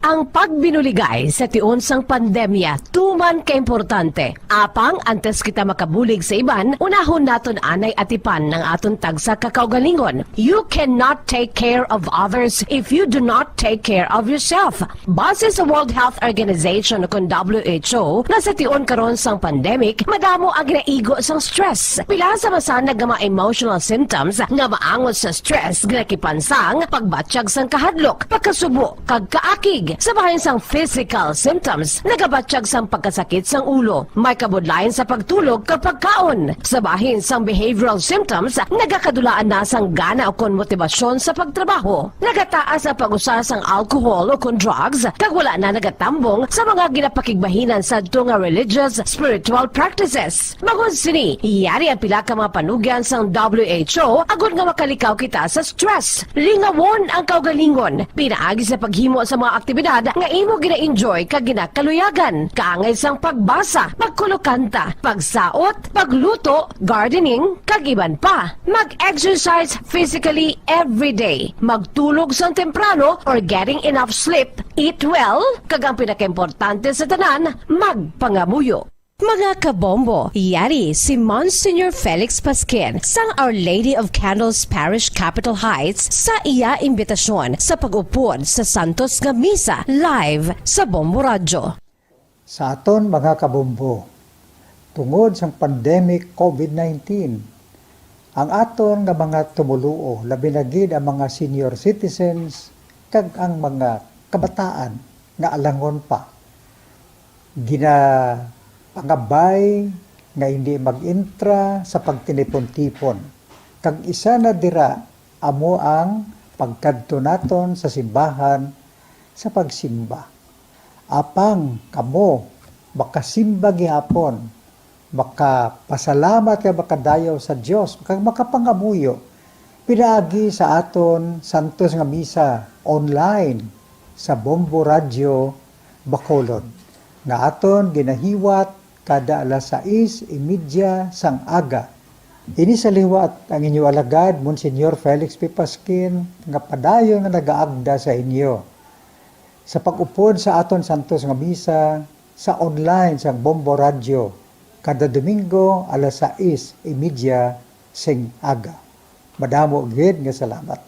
Ang pagbinuligay sa tion sang pandemya tuman ka importante. Apang antes kita makabulig sa iban, unahon naton anay atipan ang aton tagsa ka kaugalingon. You cannot take care of others if you do not take care of yourself. Base sa World Health Organization, kon W H O, nga sa tion karon sang pandemic, madamo ang ginaigo sang stress. Pila sa masanag nga mga emotional symptoms nga maangot sa stress, ginakipan sang pagbatyag sang kahadlok, pagkasubo, kag kaakig. Sa bahin sang physical symptoms, nagabatyag sang pagkasakit sang ulo, may kabudlayan sa pagtulog kag pagkaon. Sa bahin sang behavioral symptoms, nagakadulaan na sang gana ukon motibasyon sa pagtrabaho. Nagataas ang pag-usa sang alcohol ukon drugs, kag wala na nagatambong sa mga ginapakigbahinan sadto nga religious, spiritual practices. Bangod sini, yari ang pila ka mga panugyan sang W H O agod nga makalikaw kita sa stress. Lingawon ang kaugalingon pinaagi sa paghimo sa mga aktibidad aktibidad nga imo gina-enjoy kag ginakaluyagan, kaangay sang pagbasa, pagkulokanta, pagsaot, pagluto, gardening, kag iban pa. Mag-exercise physically every day. Magtulog sang temprano or getting enough sleep. Eat well, kag ang pinakaimportante sa tanan, magpangamuyo. Mga kabombo, yari si Monsignor Felix Pasquin sang Our Lady of Candles Parish, Capitol Heights, sa iya imbitasyon sa pag-upod sa santos nga misa live sa Bombo Radyo. Sa aton mga kabombo, tungod sang pandemic covid nineteen, ang aton nga mga tumoluo, labi na gid ang mga senior citizens kag ang mga kabataan nga alangon pa, ginapangabay nga hindi mag-intra sa pagtinipon-tipon. Kag isa na dira amo ang pagkadto naton sa simbahan sa pagsimba. Apang kamo makasimba gihapon, makapasalamat kag makadayaw sa Dios, kag makapangamuyo pinaagi sa aton santos nga misa online sa Bombo Radyo Bacolod, nga aton ginahiwat kada alas sais y media sang aga. Ini sa liwat ang inyo alagad, Monsignor Felix P. Pasquin, nga padayon nga nagaagda sa inyo sa pag-upod sa aton santos nga misa sa online sang Bombo Radyo kada Domingo alas sais y media sing aga. Madamo gid nga salamat.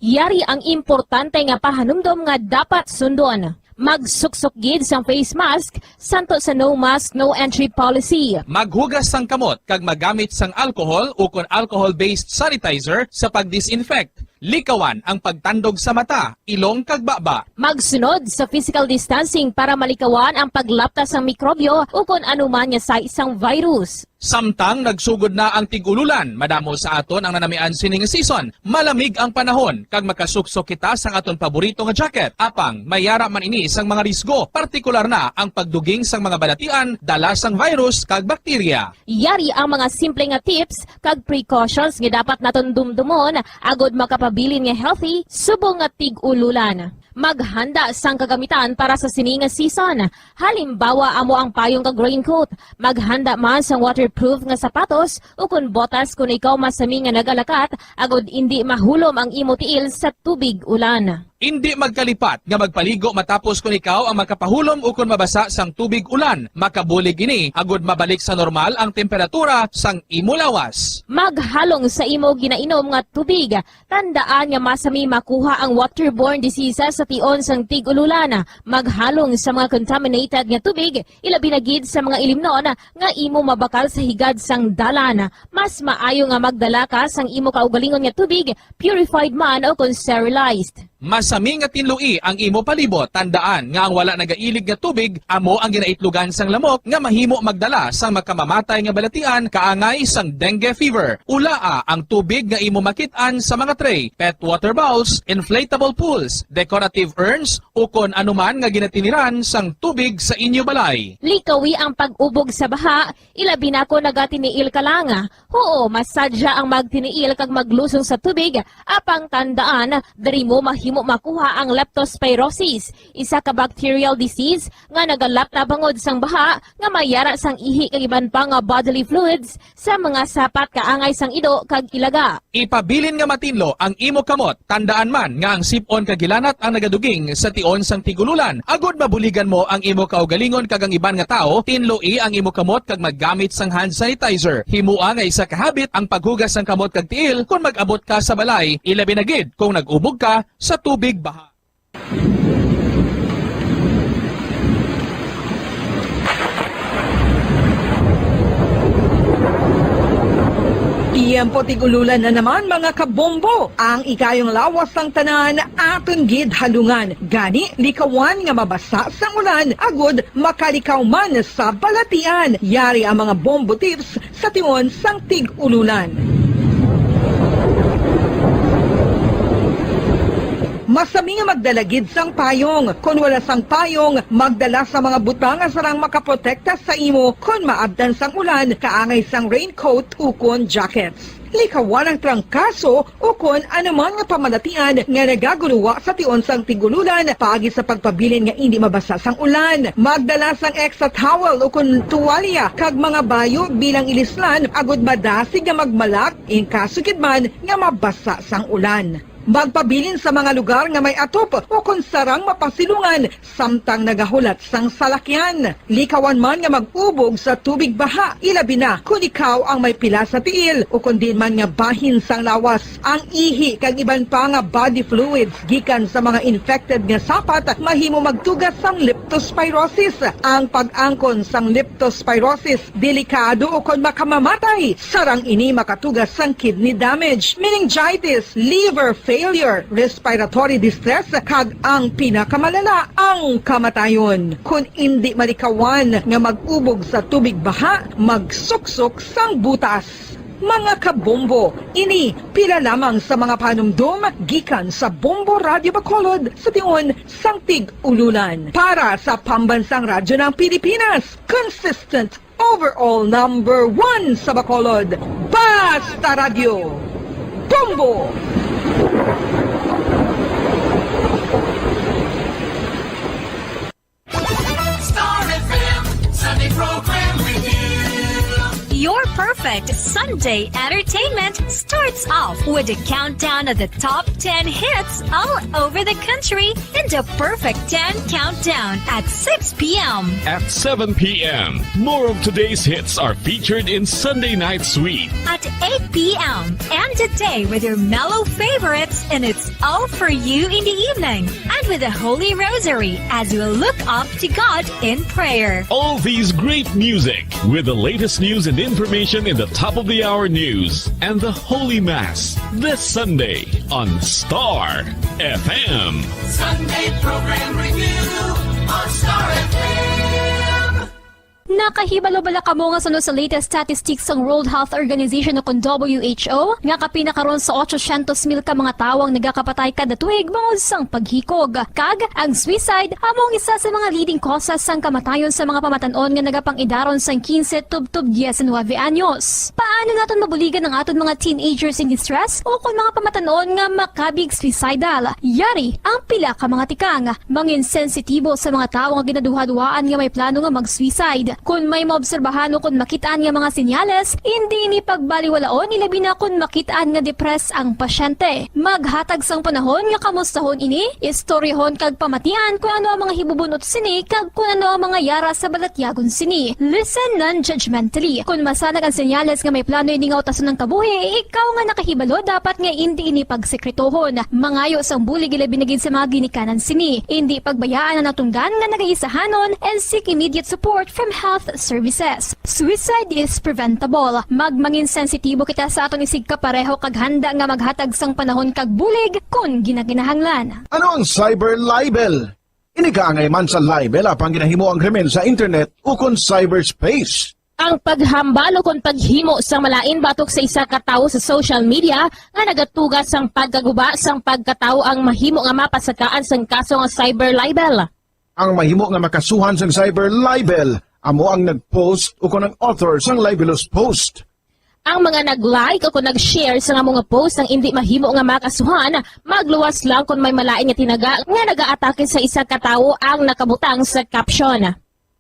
Yari ang importante nga pahanumdom nga dapat sundon. Magsuksok gid sang face mask, santo sa no mask, no entry policy. Maghugas sang kamot kag magamit sang alcohol ukon alcohol-based sanitizer sa pag-disinfect. Likawan ang pagtandog sa mata, ilong kag baba. Magsunod sa physical distancing para malikawan ang paglapta sang mikrobyo ukon anuman nga sahi sang virus. Samtang nagsugod na ang tig-ululan, madamo sa aton ang nanamian sining season. Malamig ang panahon, kag makasuksok kita sang aton paborito nga jacket. Apang, may yara man ini sang mga risgo, partikular na ang pagduging sang mga balatian dala sang virus kag bakterya. Yari ang mga simple nga tips kag precautions nga dapat naton dumdumon agod makapabilin nga healthy subong nga tig-ululan. Maghanda sang kagamitan para sa sini nga season. Halimbawa, amo ang payong kag raincoat. Maghanda man sang waterproof nga sapatos ukon botas kon ikaw masami nga nagalakat agod indi mahulom ang imo tiil sa tubig ulan. Indi magkalipat nga magpaligo matapos kon ikaw ang makapahulom ukon mabasa sang tubig ulan. Makabulig ini agod mabalik sa normal ang temperatura sang imo lawas. Maghalong sa imo ginainom nga tubig. Tandaan nga masami makuha ang waterborne diseases sa tion sang tig-ululan. Maghalong sa mga contaminated nga tubig, ilabi na gid sa mga ilimnon nga imo mabakal sa higad sang dalan. Mas maayo nga magdala ka sang imo kaugalingon nga tubig, purified man o kon sterilized. Masami nga tinloi ang imo palibot. Tandaan nga ang wala nagailig nga tubig amo ang ginaitlogan sang lamok nga mahimo magdala sang makamamatay nga balatian kaangay sang dengue fever. Ulaa ang tubig nga imo makit-an sa mga tray, pet water bowls, inflatable pools, decorative urns, ukon anuman nga ginatiniran sang tubig sa inyo balay. Likawi ang pag-ubog sa baha, ilabi na kon nagatiniil ka lang. Huo, masadya ang magtiniil kag maglusong sa tubig, apang tandaan, diri mo mahimo makuha ang leptospirosis, isa ka bacterial disease nga nagalapta bangod sang baha nga may yara sang ihi kag iban pa nga bodily fluids sa mga sapat kaangay sang ido kag ilaga. Ipabilin nga matinlo ang imo kamot. Tandaan man nga ang sip-on kag hilanat ang nagaduging sa tion sang tig-ululan. Agod mabuligan mo ang imo kaugalingon kag ang iban nga tawo, tinloi ang imo kamot kag maggamit sang hand sanitizer. Himoa nga isa ka habit ang paghugas sang kamot kag tiil kon mag-abot ka sa balay, ilabi na gid kon nag-ubog ka sa tubig baha. Tiyempo tig-ululan na naman, mga kabombo. Ang ikayong lawas sang tanan aton gid halungan. Gani, likawan nga mabasa sang ulan agod makalikaw man sa balatian. Yari ang mga bombo tips sa tion sang tig-ululan. Masami nga magdala gid sang payong. Kon wala sang payong, magdala sa mga butang nga sarang makaprotekta sa imo kon maabtan sang ulan, kaangay sang raincoat ukon jackets. Likawan ang trangkaso ukon anuman nga pamalatian nga nagaguluwa sa tion sang tig-ululan paagi sa pagpabilin nga indi mabasa sang ulan. Magdala sang extra towel ukon tuwalya kag mga bayo bilang ilislan agud madasig nga magmalak in kaso gid man nga mabasa sang ulan. Magpabilin sa mga lugar nga may atop ukon sarang mapasilungan samtang nagahulat sang salakyan. Likawan man nga mag-ubog sa tubig baha, ilabi na kon ikaw ang may pila sa tiil, ukon diin man nga bahin sang lawas. Ang ihi kag iban pa nga body fluids gikan sa mga infected nga sapat mahimo magtuga sang leptospirosis. Ang pag-angkon sang leptospirosis delikado ukon makamamatay. Sarang ini makatuga sang kidney damage, meningitis, liver failure, respiratory distress, kag ang pinakamalala, ang kamatayon. Kon indi malikawan nga mag-ubog sa tubig baha, magsuksok sang butas. Mga kabombo, ini pila lamang sa mga panumdom gikan sa Bombo Radyo Bacolod sa tion sang tig-ululan. Para sa Pambansang Radyo ng Pilipinas, consistent overall number one sa Bacolod, Basta Radyo, Bombo! Star F M, Sunday program with you. Your perfect Sunday entertainment starts off with a countdown of the top ten hits all over the country in the Perfect ten Countdown at six p m. At seven p m, more of today's hits are featured in Sunday Night Sweet. At eight p m, end the day with your mellow favorites, and it's all for you in the evening. And with the Holy Rosary as you look up to God in prayer. All these great music with the latest news and information in the top of the hour news and the Holy Mass this Sunday on Star F M. Sunday program review on Star F M. Nakahibalo bala kamo nga suno sa latest statistics sang World Health Organization o kon W H O, nga kapin na karon sa otsosyentos mil ka mga tawo ang nagakapatay kada tuig bangod sang paghikog? Kag ang suicide amo ang isa sa mga leading causes sang kamatayon sa mga pamatan-on nga nagapang-idaron sang quince tubtob diecinuebe anyos. Paano naton mabuligan ang aton mga teenagers in distress o kon mga pamatan-on nga makabig suicidal? Yari ang pila ka mga tikang. Mangin sensitibo sa mga tawo nga ginaduhaduhaan nga may plano nga mag-suicide. Kon may maobserbahan o kon makit-an nga mga senyales, indi ini pagbaliwalaon, ilabi na kon makit-an nga depressed ang pasyente. Maghatag sang panahon nga kamustahon ini, istoryahon kag pamatian kon ano ang mga hibubun-ot sini kag kon ano ang mga yara sa balatyagon sini. Listen non-judgmentally. Kon masanag ang senyales nga may plano ini nga utason ang kabuhi, ikaw nga nakahibalo dapat nga indi ini pagsekretohon. Mangayo sang bulig ilabi na gid sa mga ginikanan sini. Indi pagbayaan ang natunggan nga nagaisahanon and seek immediate support from health services. Suicide is preventable. Magmangin sensitibo kita sa aton isigkapareho kag handa nga maghatag sang panahon kag bulig kon ginakinahanglan. Ano ang cyber libel? Ini kaangay man sa libel apang ginahimo ang krimen sa internet ukon cyberspace. Ang paghambal ukon paghimo sang malain batok sa isa ka tawo sa social media nga nagatuga sang pagkaguba sang pagkatawo ang mahimo nga mapasakaan sang kaso nga cyber libel. Ang mahimo nga makasuhan sang cyber libel amo ang nag-post ukon ang author sang libelous post. Ang mga nag-like ukon nag-share sang amo nga post ang indi mahimo nga makasuhan, magluwas lang kon may malain nga tinaga nga nagaatake sa isa ka tawo ang nakabutang sa caption.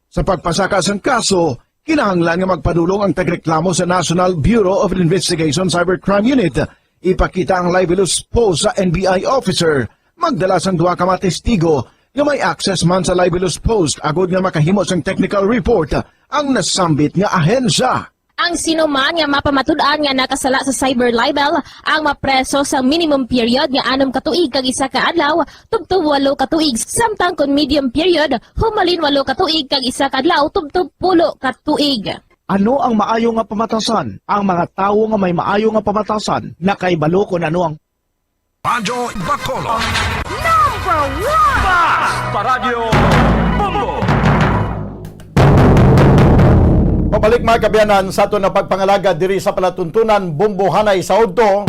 Sa pagpasaka sang kaso, kinahanglan nga magpadulong ang tagreklamo sa National Bureau of Investigation Cybercrime Unit. Ipakita ang libelous post sa N B I officer. Magdala sang duha ka mga testigo nga may access man sa libelous post agod nga makahimo sang technical report ang nasambit nga ahensya. Ang sino man nga mapamatud-an nga nakasala sa cyber libel ang mapreso sa minimum period nga anom ka tuig kag isa ka adlaw tubtob walo ka tuig, samtang kon medium period, humalin walo ka tuig kag isa ka adlaw tubtob pulo ka tuig. Ano ang maayo nga pamatasan? Ang mga tawo nga may maayo nga pamatasan nakahibalo kon ano ang Radyo Bacolod. Number one! Basta Radyo Bombo! Pabalik, mga kaabyanan, sa aton nga pagpangalagad diri sa palatuntunan, Bombo Hanay sa udto.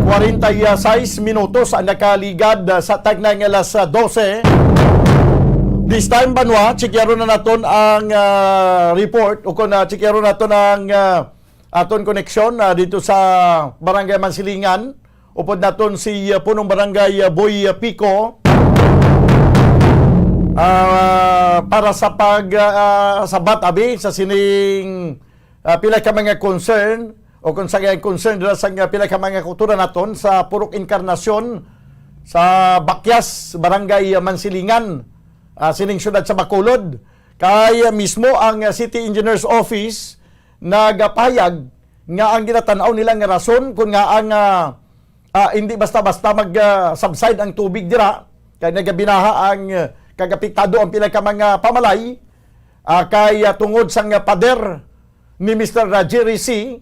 Kwarenta y seis minutos ang nakaligad sa tagnay nga alas dose. This time, banwa, tsikyaron na naton ang, ah, report, o kung, ah, tsikyaron naton ang, ah, aton koneksyon, ah, dito sa Barangay Mansilingan. Upod naton si, ah, Punong Barangay, ah, Boy, ah, Pico. Ah, para sa pag, ah, sabat, abi, sa sining, ah, pila ka mga concern o kung sa concern dira sa, ah, pila ka mga kauturan naton sa Purok Encarnacion sa Bakyas, Barangay Mansilingan, ah, sining siyudad sa Bacolod. Kay, ah, mismo ang, ah, City Engineers Office nagapahayag nga ang ginatan-aw nila nga rason kun ngaa ang, ah, ah, hindi basta-basta mag, ah, subside ang tubig dira, kay nagabinaha ang, ah, kag apektado ang pila ka mga pamalay, ah, kay, ah, tungod sang, ah, pader ni Mister Jerry C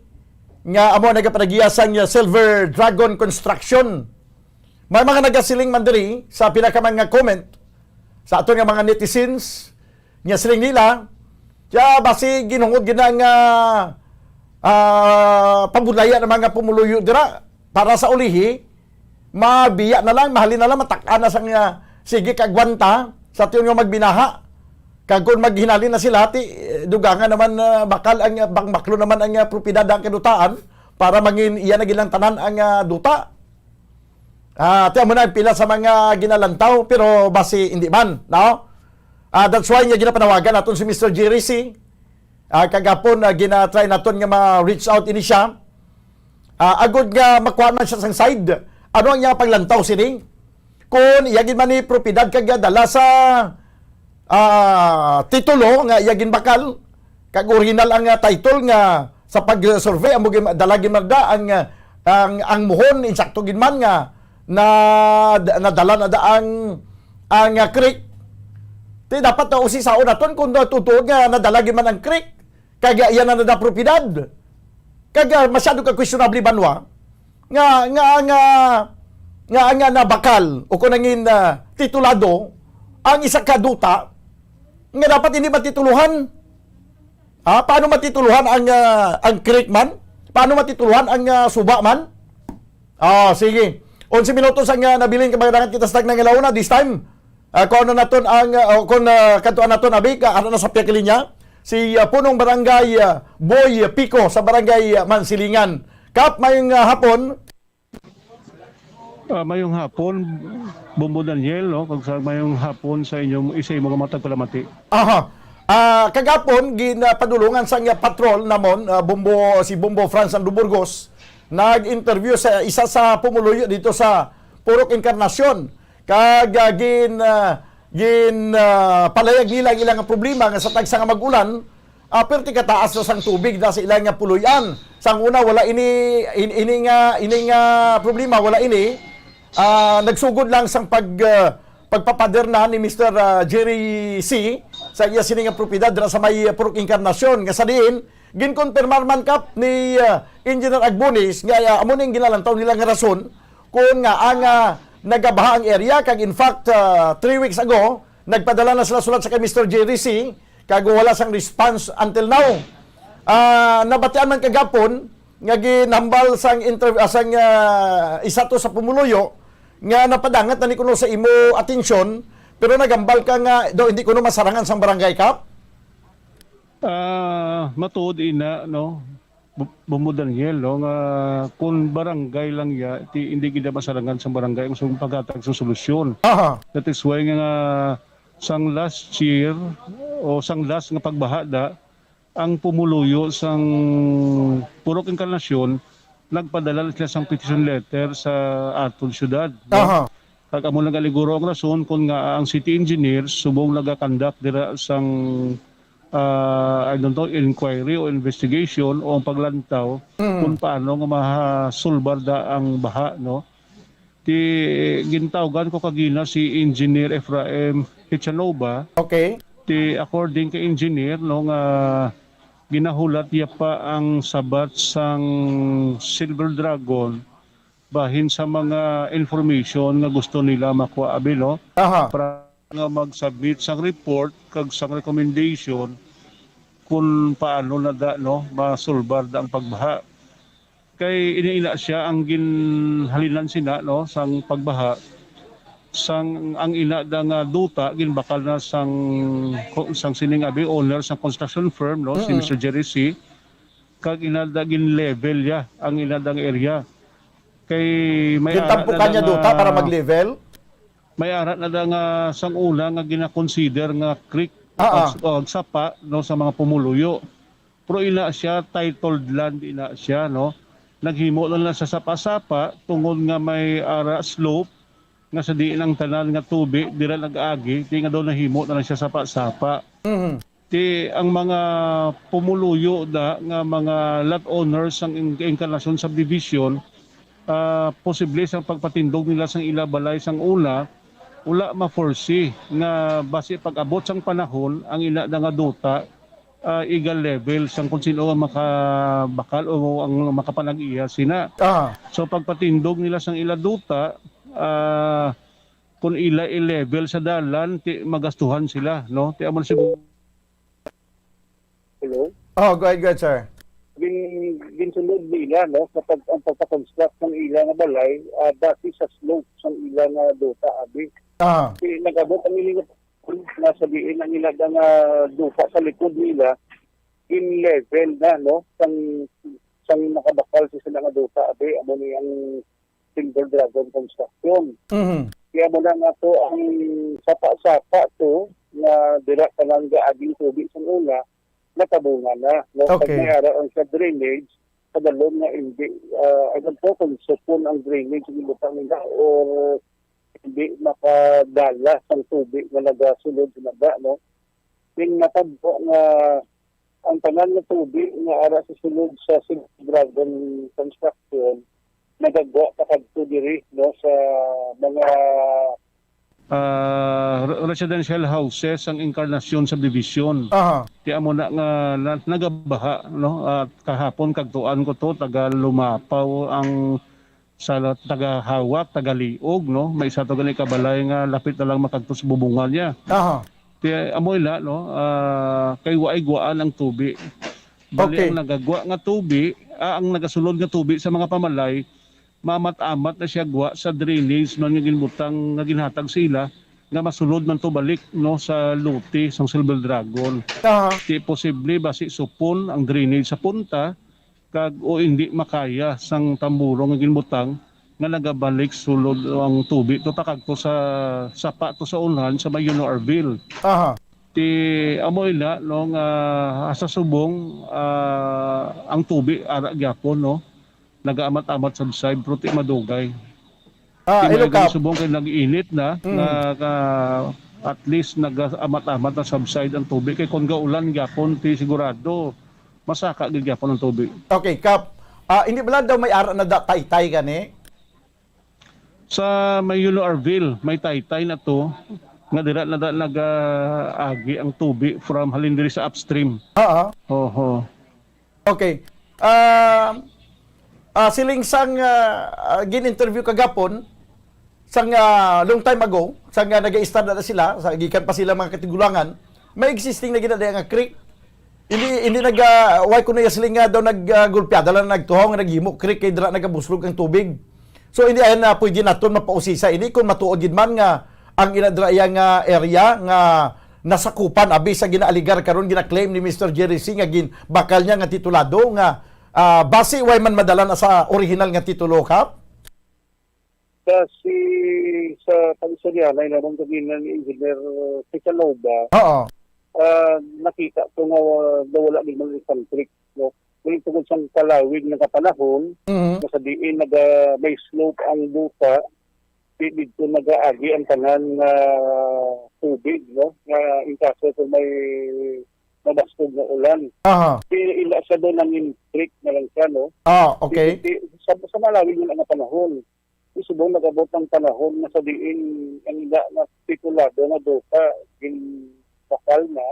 nga amo nagapanagiya sang, ah, Silver Dragon Construction. May mga nagasiling man diri sa pila ka mga comment sa aton nga mga netizens, nga siling nila, siya basi ginhungod gid na nga, ah, pabudlayan ang mga pumuluyo dira para sa ulihi, mabiya na lang, mahalin na lang, matak-an na sang, ah, sige kagwanta sa tion nga magbinaha. Kag kung maghinalin na sila, ti, eh, dugangan naman, ah, bakal ang, ah, bang baklo naman ang, ah, propiedad ang kadutaan para mangin iya na gid lang tanan ang, ah, duta. Ah, ti amo na ang pila sa mga ginalantaw, pero basi hindi man, no? Ah, that's why nga ginapanawagan naton si Mister Jerry C. Ah, kagapon, ah, gina-try naton nga ma-reach out ini siya. Ah, agod nga makuha man siya sang side. Ano ang iyang paglantaw sini? Kung iya gid man ni propiedad kag dala sa, ah, titulo nga iya ginbakal, kag original ang, ah, title nga sa pag-survey, amo gid, dala gid man da ang, ah, ang, ang muhon, insakto gid man nga na, nadala na da ang, ang, ah, creek. Ti dapat na usisaon naton kung tuod nga nadala gid man ang creek, kag iya na da propiedad. Kag, ah, masyado ka questionable, Banwa, nga, nga, nga, nga, nga nabakal o kung nangin, ah, titulado ang isa ka duta nga dapat hindi matituluhan. Ha? Paano matituluhan ang, ah, ang creek man? Paano matituluhan ang, ah, suba man? Ah, sige. Onse minutos ang, ah, nabilin, kabarangan, kita sa tagnang alauna. This time, ah, kung ano naton ang, ah, o kung, ah, kadtuan naton, abi, ka, ano na sa pihak linya? Si, ah, Punong Barangay, ah, Boy Pico sa Barangay, ah, Mansilingan. Kap, mayong, ah, hapon. Ah, mayong hapon, Bombo Daniel, no? Kag sa mayong hapon sa inyong, sa imong mga tagpalamati. Aha. Ah, kagapon, ginapadulungan sang patrol namon, ah, Bombo, si Bombo Franz Andrew Burgos, nag-interview sa isa sa pumuluyo dito sa Purok Encarnacion. Kag, ah, gin, ah, gin, ah, palayag nila ang ilang problema nga sa tagsa nga mag-ulan, ah, perti kataas na sang tubig na sa ilang nga puloy-an. Sang una, wala ini, in-, ini nga, ini nga problema, wala ini. Ah, nagsugod lang sang pag, ah, pagpapader na ni Mister, ah, Jerry C sa iya sini nga propiedad dira sa may, ah, Purok Encarnacion, nga sa diin ginkonfirmar man, Kap, ni, ah, Engineer Agbonis nga, ah, amo ning ginalantaw nila nga rason kung nga ang, ah, nagabaha ang area, kag in fact, ah, three weeks ago, nagpadala na sila sulat sa kay Mister Jerry C, kag wala sang response until now. Ah, nabatian man kagapon nga ginhambal sang inter-, ah, sang, ah, isa to sa pumuluyo nga napadangat na ni kuno sa imo atensyon, pero naghambal ka nga daw hindi kuno masarangan sang barangay, Kap? Ah, matuod ina, no? Bu-, Bombo Daniel, no, nga kun barangay lang ya, ti, hindi gid masarangan sang barangay ang sum-, paghatag sa solusyon. Aha. That is why nga, nga sang last year o sang last nga pagbaha da, ang pumuluyo sang Purok Encarnacion nagpadala na sila sang petition letter sa aton syudad, no? Aha. Kag amo lang galiguro ang rason kung nga ang city engineer subong nagakandak dira sang, ah, I don't know, inquiry o investigation o ang paglantaw Mm. kung paano nga mahasulbar da ang baha, no? Ti gintawgan ko kagina si Engineer Efraim Hichanova. Okay. Ti according kay engineer, no, nga ginahulat niya pa ang sabat sang Silver Dragon bahin sa mga information nga gusto nila makuha, abi, no? Aha. Para nga mag-submit sang report kag sang recommendation kung paano na da, no, masulbar da ang pagbaha. Kay ini ina siya ang ginhalinan sina, no, sang pagbaha, sang ang ina da nga duta ginbakal na sang, sang sining abi owner sang construction firm, no, si Mm. Mister Jerry C. kag inada gin-level ya ang inada nga area. Kay may ara na Gintampukan niya nga duta para mag-level? May ara na da nga sang una nga gina-consider nga creek Ah, ah. o, o sapa, no, sa mga pumuluyo. Pero ina siya, titled land ina siya, no? Naghimo lang na sa sapa-sapa tungod nga may ara slope nga sa diin ang tanan nga tubi dira nag-agi, di nga daw nahimo na lang siya sapa-sapa. Mhm. Ti ang mga pumuluyo na nga mga lot owners sang Eng-, Encarnacion Subdivision, ah, posible sang pagpatindog nila sang ila balay sang una, wala ma-foresee nga basi pag-abot sang panahon, ang ila na nga duta, ah, iga level sang kung sino ang makabakal o ang makapanag-iya sina. Ah. So, pagpatindog nila sang ila duta, ah, kung ila i-level sa dalan, ti magastuhan sila, no? Ti amo na siguro Hello? Oh, go ahead, go ahead, sir. Gin-, ginsulod nila, no, sa pag-, ang pagpa-construct sang ila nga balay, ah, base sa slope sang ila nga duta, abi. Ah. Kay nag-abot ang ining nga sa diin ang ila nga duta sa likod nila, in level na, no, sang, sang makabakal sa sila nga duta, abi, amo ni ang Silver Dragon Construction. Mhm. Kaya mo na nga to ang sapa-sapa to nga dira ka lang gaaging tubig sa una, natabungan na. No? Pag Okay. may araw ang sa drainage, padalom nga hindi, ah, I don't know kung supon ang drainage ng butang nila or hindi makadala sang tubig nga nagasulod sa naga, no? Yung matabo nga ang tanan nga tubig nga ara sa sulod sa Silver Dragon Construction, nagagwa pa kadto diri, no, sa mga Ah, re-, residential houses ang Encarnacion Subdivision. Aha. Ti amo na nga na-, nagabaha, no? At kahapon, kagtuan ko to, taga Lumapaw ang sa la-, taga Hawat, taga Liog, no? May isa to gani kabalay nga lapit na lang makadto sa bubungan niya. Aha. Ti amo ila, no? Ah, kay waay gwaan ang tubi. Bali, Okay. ang nagagwa nga tubi, ah, ang nagasulod nga tubi sa mga pamalay, maamat-amat na siya gwa sa drainage man nga ginbutang, nga ginhatag sa ila, nga masulod man to balik, no, sa lote sang Silver Dragon. Aha. Ti posible basi supon ang drainage sa punta, kag o hindi makaya sang tamburo nga ginbutang nga nagabalik sulod ang tubi to pakadto sa sapa to sa unhan sa may Juno Arvil. Aha. Ti amo ina, no, nga sa subong, ah, ang tubi ara gyapon, no, nagaamat-amat subside, pero ti madugay. Ah, Ti hello, may Kap. Subong kay nag-init na, Mm. nga ka, at least nag-amat-amat na subside ang tubi. Kay kung gaulan gyapon, ti sigurado masaka gid gyapon ang tubi. Okay, Kap. Ah, hindi bala daw may ara na da taytay gani? Sa may Yulo Arville, may taytay na to, nga dira na da nag-agi ang tubi from halin diri sa upstream. Oo. Oho. Okay. Ah, ah, siling sang, ah, ah, gin-interview kagapon, sang, ah, long time ago, sang, ah, nag-i-start na sila, sa gikan pa sila mga katigulangan, may existing na gid na nga creek. Hindi, hindi nag, ah, why kuno ya siling nga daw nag, ah, gulpiada lang nagtuhaw nga naghimo creek kay dira nagabuslog ang tubig. So, hindi ayan na pwede naton mapausisa ini kung matuod gid man nga ang ina dira iya nga area nga nasakupan abi sa ginaaligar karon, gina-claim ni Mister Jerry C nga ginbakal niya nga titulado nga, ah, basi way man madala na sa orihinal nga titulo, Kap? Kasi sa pag-istoryahanay naman kanina ni Engineer Casanova, Oo. ah, nakita ko nga wa-, nawala din mga isang creek, no? Ngunit tungod sa palawig nga panahon, Mhm. nga sa diin naga-, may slope ang buta, di dito nag-aagi ang tanan nga tubig, no? Nga in kaso kung may mabastog nga ulan. Aha. Di ila siya doon nangin creek na lang siya, no? Ah, okay. Di, di, sa, sa malawig nga panahon. Di subong nag-abot ang panahon nga sa diin ang ila nga titulado nga duta ginbakal na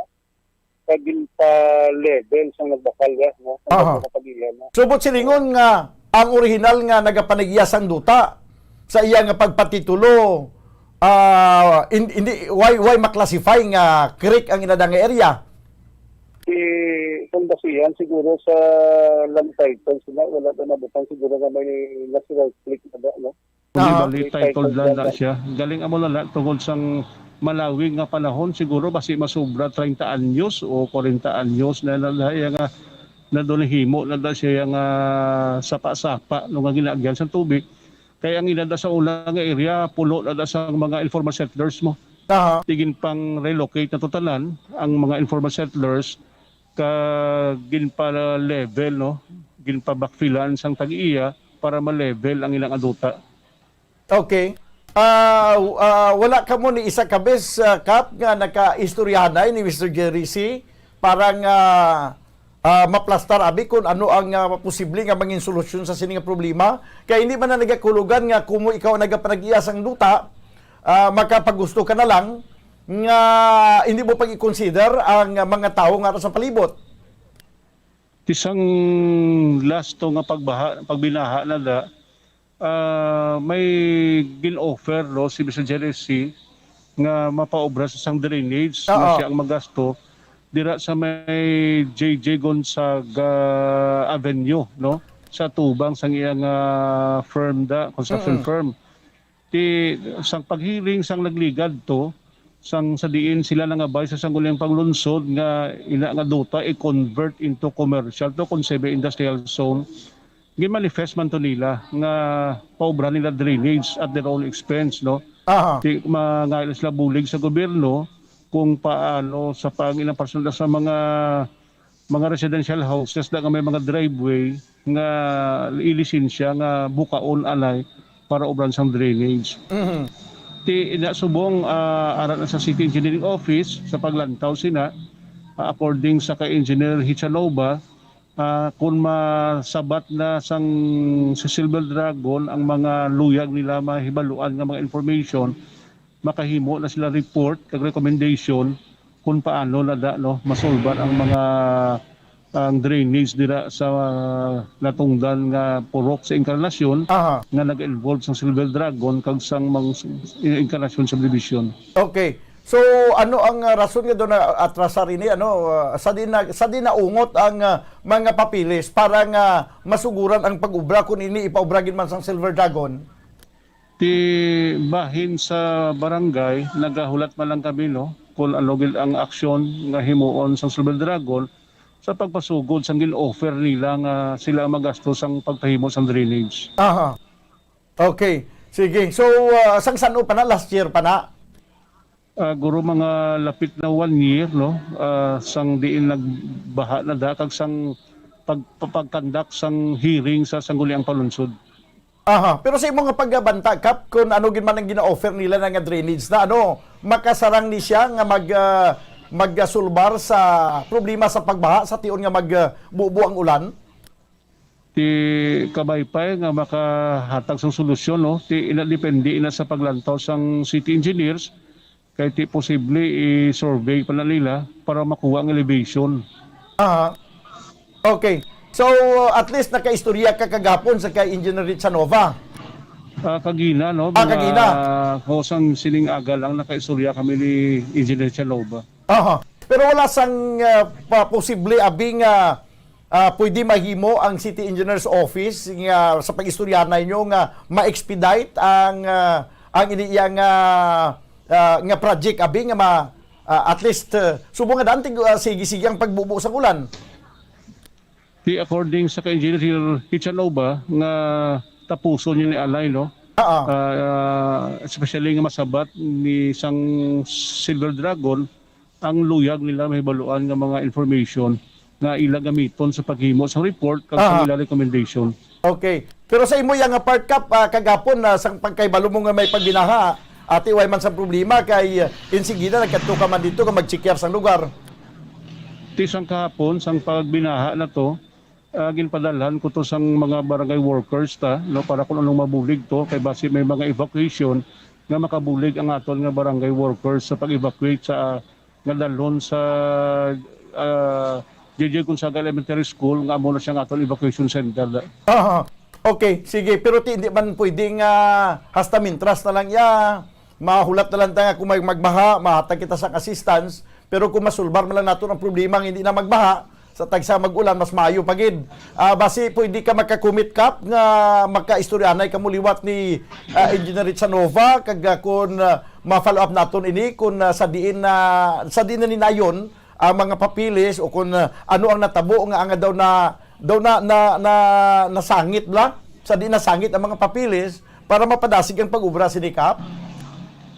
kag ginpa-level sang nagbakal ya, no? Sa Aha. Pagkakapag-iya na. So, buot silingon nga ang orihinal nga nagapanag-iya sang duta sa iya nga pagpatitulo, ah, hin-, hindi, why, why ma-classify nga creek ang inada nga area? Ti, kung basihan siguro sa land title sila, wala pa nabutang siguro nga may natural creek na ba, no? Kundi Ah. bali, May titled titled land land na na. siya. Galing amo na lang tungod sang malawig nga panahon, siguro basi masobra treinta anyos o kwarenta anyos na na, na iya nga na doon nahimo na da siya nga sapa-sapa no nga ginaagyan sa tubig. Kay ang ina da sa una nga area, puno na da sa mga informal settlers mo. Aha. Ti ginpang-relocate na to tanan ang mga informal settlers, ka ginpa-level, no? Ginpa-backfillan sang tag-iya para ma-level ang ilang aduta. Okay. Ah, w- ah, wala kamo ni isa ka bes, ah, Kap, nga nakaistoryahanay ni Mister Jerry C para nga, ah, maplastar abi kung ano ang, ah, posible nga mangin solusyon sa sini nga problema. Kay hindi man na nagakulugan nga kumo ikaw ang nagapanag-iya sang duta, ah, makapagusto ka na lang nga hindi mo pag-i-consider ang, ah, mga tawo nga ara sa palibot. Ti sang last to nga pagbaha, pagbinaha na da, ah, may gin-offer, no, si Mister Jerry C nga mapaobra sa sang drainage nga Oo. siya ang magasto dira sa may J J Gonzaga Avenue, no, sa tubang sang iyang, ah, firm da, construction Mm-mm. firm. Ti sang paghearing sang nagligad to, sang sa diin sila nangabay sa sangguniang panglunsod nga ina nga duta i-convert into commercial to kon semi-industrial zone, gin-manifest man to nila nga paobra nila drainage at their own expense, no? Aha. Ti mangayo sila bulig sa gobyerno kung paano sa pag-, ilang personal sa mga mga residential houses na nga may mga driveway nga ilisensya nga bukaon anay para obran sang drainage. Mhm. Ti ina subong, ah, ara na sa City Engineering Office sa paglantaw sina, ah, according sa kay Engineer Hichanova, ah, kung masabat na sang sa Silver Dragon ang mga luyag nila mahibaluan nga mga information, makahimo na sila report kag recommendation kung paano na da, no, masolbar ang mga, ang drainage dira sa natungdan nga purok sa Encarnacion Aha. nga nag-involve sang Silver Dragon kag sang mang Encarnacion Subdivision. Okay. So, ano ang, ah, rason nga doon na atrasar ini? Ano, ah, sa di na, sa di naungot ang, ah, mga papeles para nga masuguran ang pag-ubra kung ini ipaubra gid man sang Silver Dragon? Ti bahin sa barangay, nagahulat man lang kami, no, kung ano gid ang aksyon nga himuon sang Silver Dragon sa pagpasugod sang gin-offer nila nga sila ang magasto sang pagpahimo sang drainage. Aha. Okay. Sige. So, ah, sang san-o pa na? Last year pa na? Ah, guro mga lapit na one year, no, ah, sang diin nagbaha na da kag sang pag-, pag-conduct sang hearing sa sangguniang palunsod. Aha, pero sa imo nga pagbanta, Kap, kung ano gid man ang gina-offer nila na nga drainage na, ano, makasarang ni siya nga mag, ah, magsulbar sa problema sa pagbaha sa tion nga mag, ah, bubo ang ulan? Ti kabay pa nga makahatag sang solusyon, no? Ti ina depende ina sa paglantaw sang city engineers, kay ti posible i-survey pa na nila para makuha ang elevation. Aha. Okay. So, at least nakaistorya ka kagapon sa kay Engineer Richanova. Ah, kagina, no? Ah, Mga kagina. Hosang sining aga lang nakaistorya kami ni Engineer Richanova. Aha. Pero wala sang, ah, pa posible abi nga, ah, pwede mahimo ang City Engineer's Office nga sa pag-istoryahan ninyo nga ma-expedite ang, ah, ang ini iya nga, ah, nga project abi nga ma-, ah, at least, ah, subong nga daan tig-, ah, sige-sige ang pagbubo sa ulan. Di according sa kay Engineer Hichanova nga tapuson niya ni Alay, no? Oo. Ah, especially nga masabat ni sang Silver Dragon, ang luyag nila mahibaluan nga mga information nga ila gamiton sa paghimo sang report kag sa Aha. ila recommendation. Okay. Pero sa imo yang part, Kap, ah, kagapon na sang pagkahibalo mo nga may pagbinaha, ati way man sa problema kay, ah, insigida nagkadto ka man dito nga mag-check sang lugar. Ti sang kahapon, sang pagbinaha na to, ah, ginpadalhan ko to sang mga barangay workers ta, no, para kung anong mabulig to, kay basi may mga evacuation nga makabulig ang aton nga barangay workers sa pag-evacuate sa, ah, nga dalhon sa, ah, J J Gonzaga Elementary School, nga amo na siya ang aton evacuation center. Aha. Okay, sige. Pero ti, hindi man pwede nga hasta mintras na lang iya. Mahulat na lang ta nga kung may magbaha, mahatag kita sang assistance. Pero kung masulbar man lang naton ang problema nga hindi na magbaha, sa tagsa mag-ulan, mas maayo pa gid. Ah, basi pwede ka makakumit, Kap, nga makaistoryanay kamo liwat ni, ah, Engineer Richanova, kag, ah, kung, ah, ma-follow up naton ini, kung, ah, sa diin na, sa diin na ninayon ang mga papeles o kung, ah, ano ang natabo nga, nga daw na, daw na, na, na, nasangit bala, sa di nasangit ang mga papeles para mapadasig ang pag-obra sini, Kap?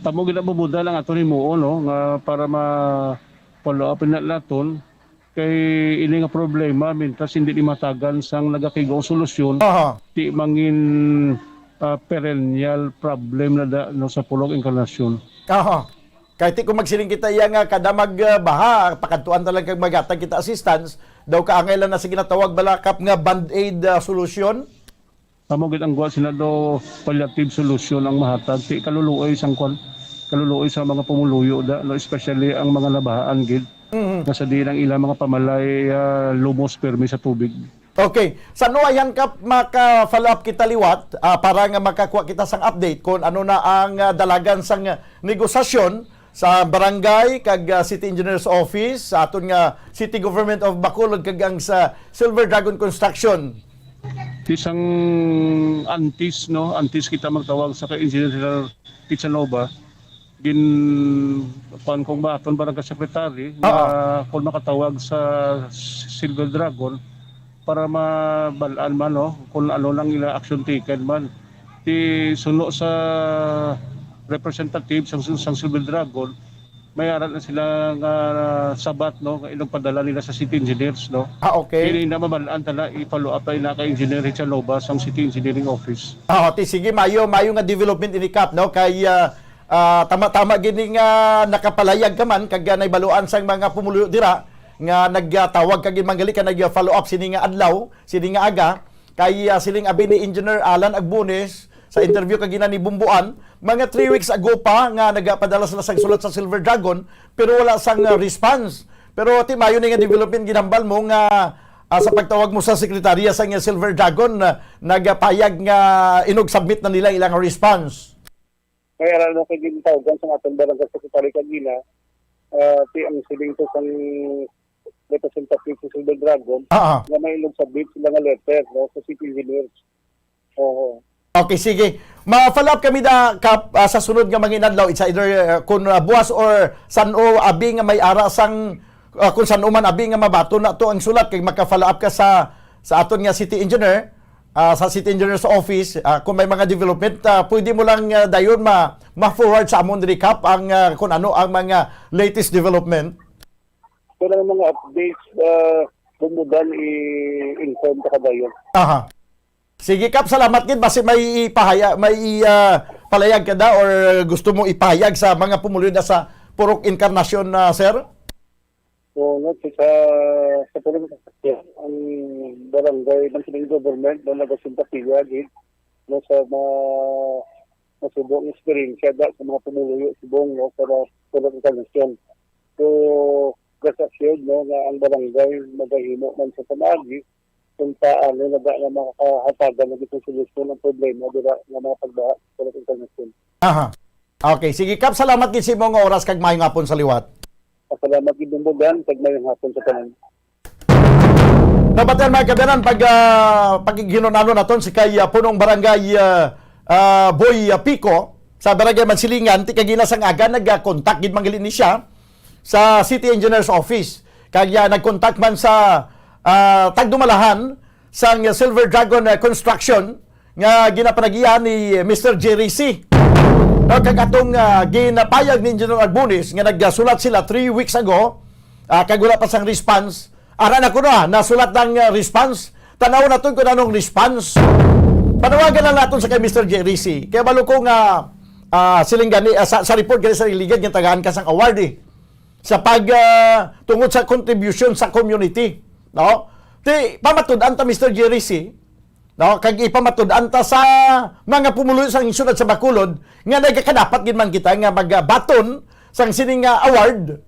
Tamo gid ang pamudal ang aton himuon, no, nga para ma-follow up na naton kay ini nga problema, mintras hindi ni matagan sang nagakigong solusyon, Aha. di mangin, ah, perennial problem na da, no, sa Purok Encarnacion. Aha. Kay ti kung magsiling kita iya nga kada magbaha, pakadtuan ta lang kag maghatag kita assistance, daw kaangay lang na sa ginatawag bala, Kap, nga band-aid, ah, solusyon? Amo gid ang gwa, Senado, palliative solution ang mahatag. Ti kaluluoy sang kwan, kaluluoy sa mga pumuluyo da, no, especially ang mga nabahaan gid, Mhm. nga sa diin ang ilang mga pamalay, ah, lumos pirmi sa tubig. Okay. Sa ano ayan ka maka-follow up kita liwat, ah, para nga makakuha kita sang update kung ano na ang, ah, dalagan sang negosasyon sa barangay kag, ah, City Engineer's Office, sa aton nga City Government of Bacolod kag ang sa Silver Dragon Construction? Ti sang antes, no, antes kita magtawag sa kay Engineer Casanova, gin-, kuwan kong ba aton barangay secretary nga Oo. kung makatawag sa Silver Dragon para mabal-an man, no, kung ano nang ila action taken man. Ti suno sa representative sang, sang Silver Dragon, may ara na sila nga sabat, no, nga inugpadala nila sa city engineers, no. Ah, okay. Kini na mabal-an ta na, i-follow up na ina kay Engineer Richard Loba sang City Engineering Office. Ah, ti sige, mayo, mayo nga development ini, Kap, no, kay, ah, ah, tama-tama gini nga nakapalayag ka man kag, ah, naibaluan sang mga pumuluyo dira nga nagtawag kag manggali ka nag-follow up sini nga adlaw, sini nga aga. Kay, ah, siling abi ni Engineer Alan Agbones sa interview kagina ni Bumbuan, mga three weeks ago pa nga nagapadala sila sang sulat sa Silver Dragon, pero wala sang, ah, response. Pero ti mayo ni nga development ginhambal mo nga, ah, sa pagtawag mo sa sekretarya sang Silver Dragon, ah, nagapayag nga inug-submit na nila ilang response. May ara na kay gintawagan sa aton barangay secretary kagina, ah, ti ang siling to sang representative sa Silver Dragon Ah, ah. nga may inug-submit sila nga letter, no, sa city engineers. Oo. Okay, sige. Ma-follow up kami da, Kap, ah, sa sunod nga mga inadlaw. It's either, ah, kung, ah, buwas or san-o abi nga may ara sang, ah, kung san-o man abi nga mabaton na to ang sulat kay maka-follow up ka sa, sa aton nga city engineer, ah, sa city engineer's office, ah, kung may mga development, ah, pwede mo lang, ah, dayon ma-, ma-forward sa amon diri, Kap, ang, ah, kung ano ang mga latest development. Kung ang mga updates, ah, Bumbudan, i-inform ta ka dayon. Aha. Sige, Kap, salamat gid. Basi may ipahaya-, may i-, ah, palayag ka da or gusto mo ipahayag sa mga pumuluyo da sa Purok Encarnacion, ah, sir? Oo, nga, sa, sa Purok Encarnacion, ang barangay, ang sining government, no, nagasimpatiya gid, no, sa mga nasubo ang eksperyensya da sa mga pumuluyo subong, no, sa Purok Encarnacion. So, rest assured, no, nga ang barangay magahimo man sa pamaagi kung paano na ba nga makahatagan na gid solusyon ang problema dira nga mga pagbaha sa Purok Encarnacion. Aha. Okay, sige, Kap, salamat gid sa imong oras kag maayong hapon sa liwat. Salamat gid, Bumbudan, kag maayong hapon sa tanan. Nabatian, mga kabayan, pag, ah, paghiginon-anon naton si kay, ah, Punong Barangay, ah, ah, Boy, ah, Pico, sa Barangay Mansilingan, ti kagina sang aga, nag-contact gid man gali ni siya sa City Engineer's Office. Kag, ah, nag-contact man sa, ah, tagdumalahan sang Silver Dragon, ah, Construction, nga ginapanagihan ni Mister Jerry C. No, kag atong, ah, ginapayag ni Engineer Agbonis nga nagsulat sila three weeks ago, ah, kag wala pa sang response. Ara na kuno, ah, nasulat ang, ah, response. Tan-awon naton kung anong response. Panawagan lang naton sa kay Mister Jerry C. Kay balo ko nga, ah, siling gani, ah, sa, sa report gani sa Iligan, gintagaan ka sang award, eh. Sa pag, ah, tungod sa contribution sa community, no? Ti, pamatud-an ta, Mister Jerry C, no? Kag ipamatud-an ta sa mga pumuluyo sang syudad sa Bacolod nga nagakadapat gid man kita nga magabaton sang sining nga award,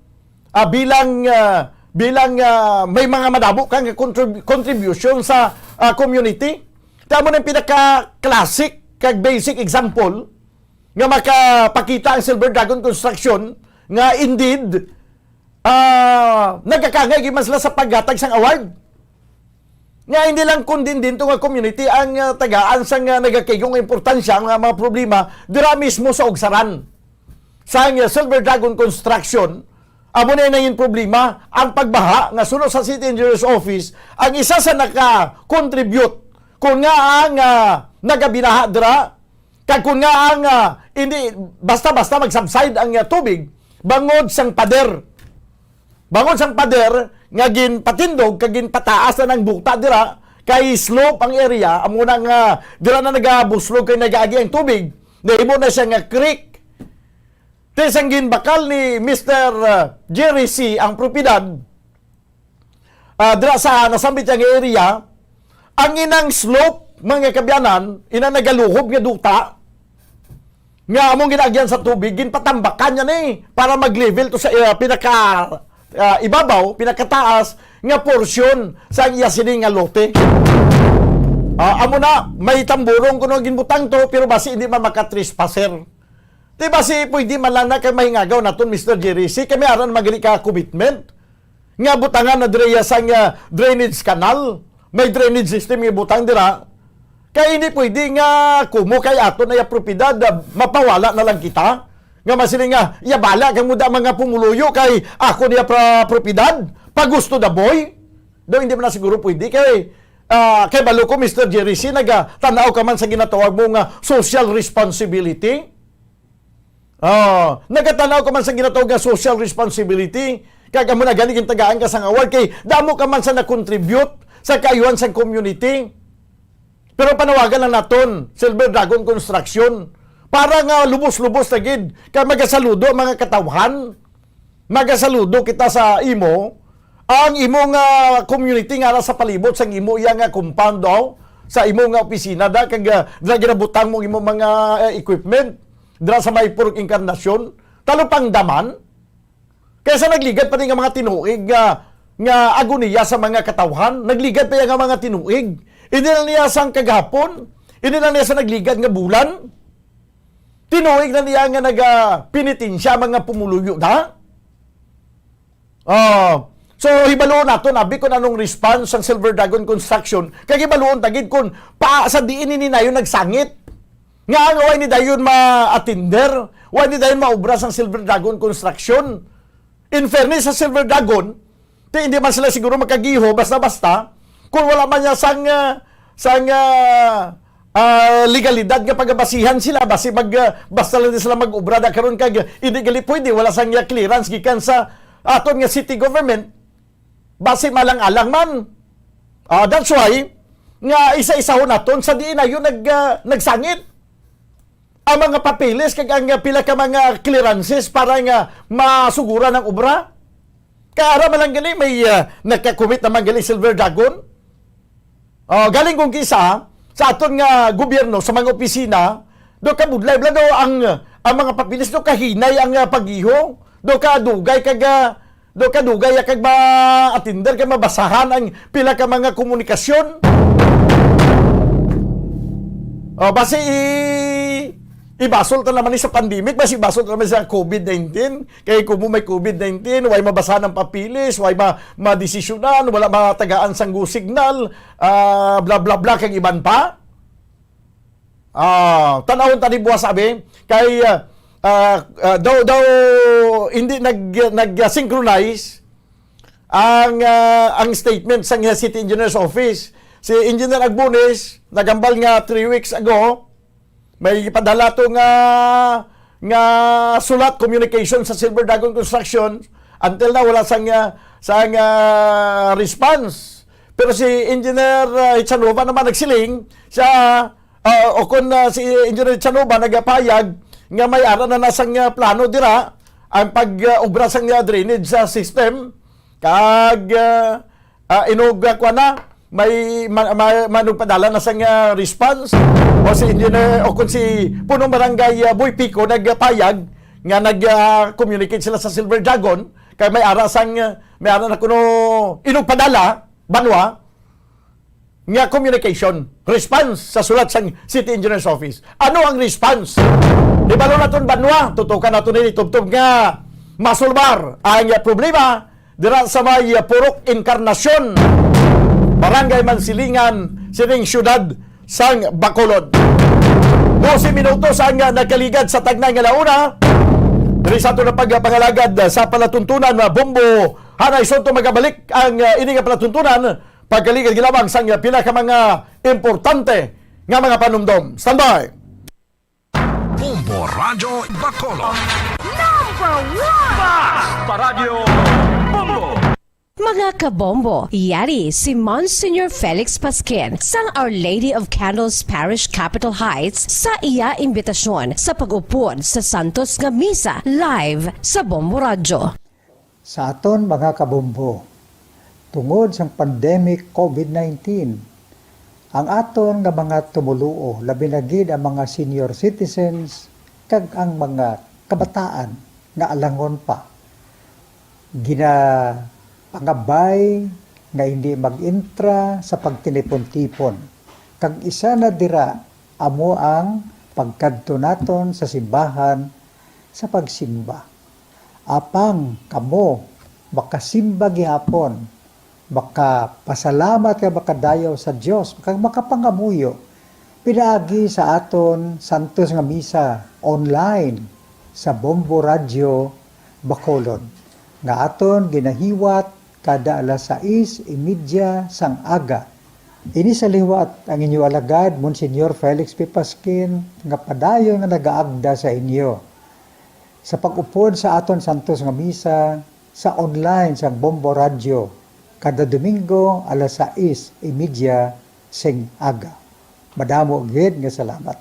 ah, bilang, ah, bilang, ah, may mga madamo ka nga contrib-, contribution sa, ah, community. Ti amo na ang pinaka-classic kag basic example nga makapakita ang Silver Dragon Construction nga indeed, ah, nagakangay gid man sila sa paghatag sang award. Nga hindi lang kundi din to nga community ang, ah, tagaan sang, ah, nagakaigong importansya nga mga problema dira mismo sa Ugsaran. Sang, ah, Silver Dragon Construction, Amo na nangin problema ang pagbaha nga suno sa City Engineer's Office ang isa sa naka-contribute kung nga ang, ah, nagabinaha dira, kag kung nga ang, ah, hindi basta-basta mag-subside ang, ah, tubig bangod sang pader. Bangod sang pader nga ginpatindog kag ginpataas na ng buta dira, kay slope ang area, amo na nga dira na nagabuslog kay nagaagi ang tubig, nahimo na siya nga creek. Ti sang ginbakal ni Mister, ah, Jerry C ang propiedad, ah, dira sa nasambit nga area, ang inang slope, mga kaabyanan, inang nagaluhob nga duta, nga among ginaagyan sa tubig, ginpatambakan niya ni para mag-level to sa, ah, pinaka, ah, ibabaw, pinakataas nga porsyon sa iya sini nga lote. Ah, amo na, may tamburong kuno ginbutang to, pero basi hindi man makatrespasser. Di ba si pwede man lang na kay mahingagaw naton, Mister Jerry? Si kami aran magali ka commitment nga butangan na diri sang, ah, drainage canal. May drainage system nga butang dira. Kay hindi pwede nga kumo kay ato na iya propiedad, ah, mapawala na lang kita. Nga masiling nga, iya bala kay muda mga pumuluyo kay ako niya pra propiedad. Pagusto da boy. Do hindi man na siguro pwede kay, ah, kay balo ko, Mister Jerry, si nagatanaw ka man sa ginatawag mo nga social responsibility. Ah, nagatanaw ka man sa ginatawag nga social responsibility, kag amo na gani gintagaan ka sang award kay damo ka man sa nag-contribute sa kaayuhan sang community. Pero panawagan lang naton, Silver Dragon Construction, para nga lubos-lubos na gid, kay magasaludo ang mga katawhan. Magasaludo kita sa imo, ang imo nga community nga ara sa palibot sang imo iya nga compound daw, sa imo nga opisina da, kag, ah, dira ginabutang mo imo mga, ah, equipment. Dira sa may Purok Encarnacion, talupangdaman. Kaysa nagligad pa ni nga mga tinuig nga, nga aguniya sa mga katawhan, nagligad pa iya nga mga tinuig. Hindi lang niya sang kagahapon, hindi lang niya sa nagligad nga bulan. Tinuig na niya nga nagapenitensya mga pumuluyo na. Ah, so, hibaluon naton, abi, kung anong response sang Silver Dragon Construction. Kag hibaluon ta gid kung pa, sa diin ini nayon nagsangit. Nga ang way ni dayon ma-attender, way ni dayon maobra sang Silver Dragon Construction. In fairness sa Silver Dragon, ti hindi man sila siguro makagiho basta-basta kung wala man niya sang, ah, sang, ah, ah, legalidad nga pagabasihan sila, basi mag, ah, basta lang di sila mag-obra na karon kag hindi gali pwede, wala sang, ah, clearance gikan sa aton nga city government, basi malang-alang man. Ah, that's why nga isa-isahon naton sa diin na yun nag, ah, nagsangit ang mga papeles kag ang, ah, pila ka mga clearances para nga masuguran ang obra. Kay ara man lang gali may, ah, nagka-commit naman gali Silver Dragon. Oh, galing kung kisa sa aton nga gobyerno, sa mga opisina, do ka budlay bla do ang, ang mga papeles do kahinay ang, ah, pag-iho, do ka dugay kag, ah, do ka dugay kag ma-attender kag mabasahan ang pila ka mga komunikasyon. Oh, basi i-, ibasol ta naman ni sa pandemic, basi ibasol ta naman sa covid nineteen. Kay kumo may covid nineteen, way mabasahan ang papeles, way ma-, madesisyonan, wala matagaan sang go signal, ah, bla, bla, bla, kag iban pa. Ah, tanawon ta ni buwas, abi. Kay, ah, ah, ah, daw, daw hindi nag-, nag-synchronize ang, ah, ang statement sang City Engineer's Office. Si Engineer Agbones, nagambal nga three weeks ago, may ipadala to nga, nga sulat, communication sa Silver Dragon Construction. Until now, wala sang, ah, sang, ah, response. Pero si Engineer, ah, Ichanova naman nagsiling, siya, ah, o kung, ah, si Engineer Ichanova nagapayag nga may ara na nasang, ah, plano dira ang pag, ah, obra sang, ah, drainage sa system. Kag, ah, ah, inog, ah, kuwan na, may ma-, ma-, manugpadala na sang, ah, response, o si Engineer, o kung si Punong Barangay, ah, Boy Pico nagpayag nga nag, ah, communicate sila sa Silver Dragon, kay may ara sang, ah, may ara na kuno inugpadala, banwa, nga communication, response sa sulat sang City Engineer's Office. Ano ang response? Ibalo naton banwa, tutukan naton ini tubtob nga masulbar ang problema dira sa may Purok Encarnacion, Barangay Mansilingan, sining siyudad sang Bacolod. Dose minutos ang nagkaligad sa tagna nga launa. Diri sa aton na pagpangalagad sa palatuntunan, ah, Bombo, hanay sunto magabalik ang, ah, ini nga palatuntunan, pagkaligad lamang sang pila ka mga importante nga mga panumdom. Standby! Bombo Radyo Bacolod. Number one! Basta Radyo Bombo! Mga kabombo, yari si Monsignor Felix Pasquin sang Our Lady of Candles Parish, Capitol Heights, sa iya imbitasyon sa pag-upod sa santos nga misa live sa Bombo Radyo. Sa aton mga kabombo, tungod sang pandemic COVID nineteen, ang aton nga mga tumoluo, labi na gid ang mga senior citizens kag ang mga kabataan nga alangon pa, ginapangabay nga hindi mag-intra sa pagtinipon-tipon. Kag isa na dira amo ang pagkadto naton sa simbahan sa pagsimba. Apang kamo makasimba gihapon, makapasalamat kag makadayaw sa Dios, kag makapangamuyo pinaagi sa aton santos nga misa online sa Bombo Radyo Bacolod, nga aton ginahiwat kada alas sais y media sang aga. Ini sa liwat ang inyo alagad, Monsignor Felix P. Pasquin, nga padayon nga nagaagda sa inyo sa pag-upod sa aton santos nga misa sa online sang Bombo Radyo kada Domingo alas sais y media sing aga. Madamo gid nga salamat.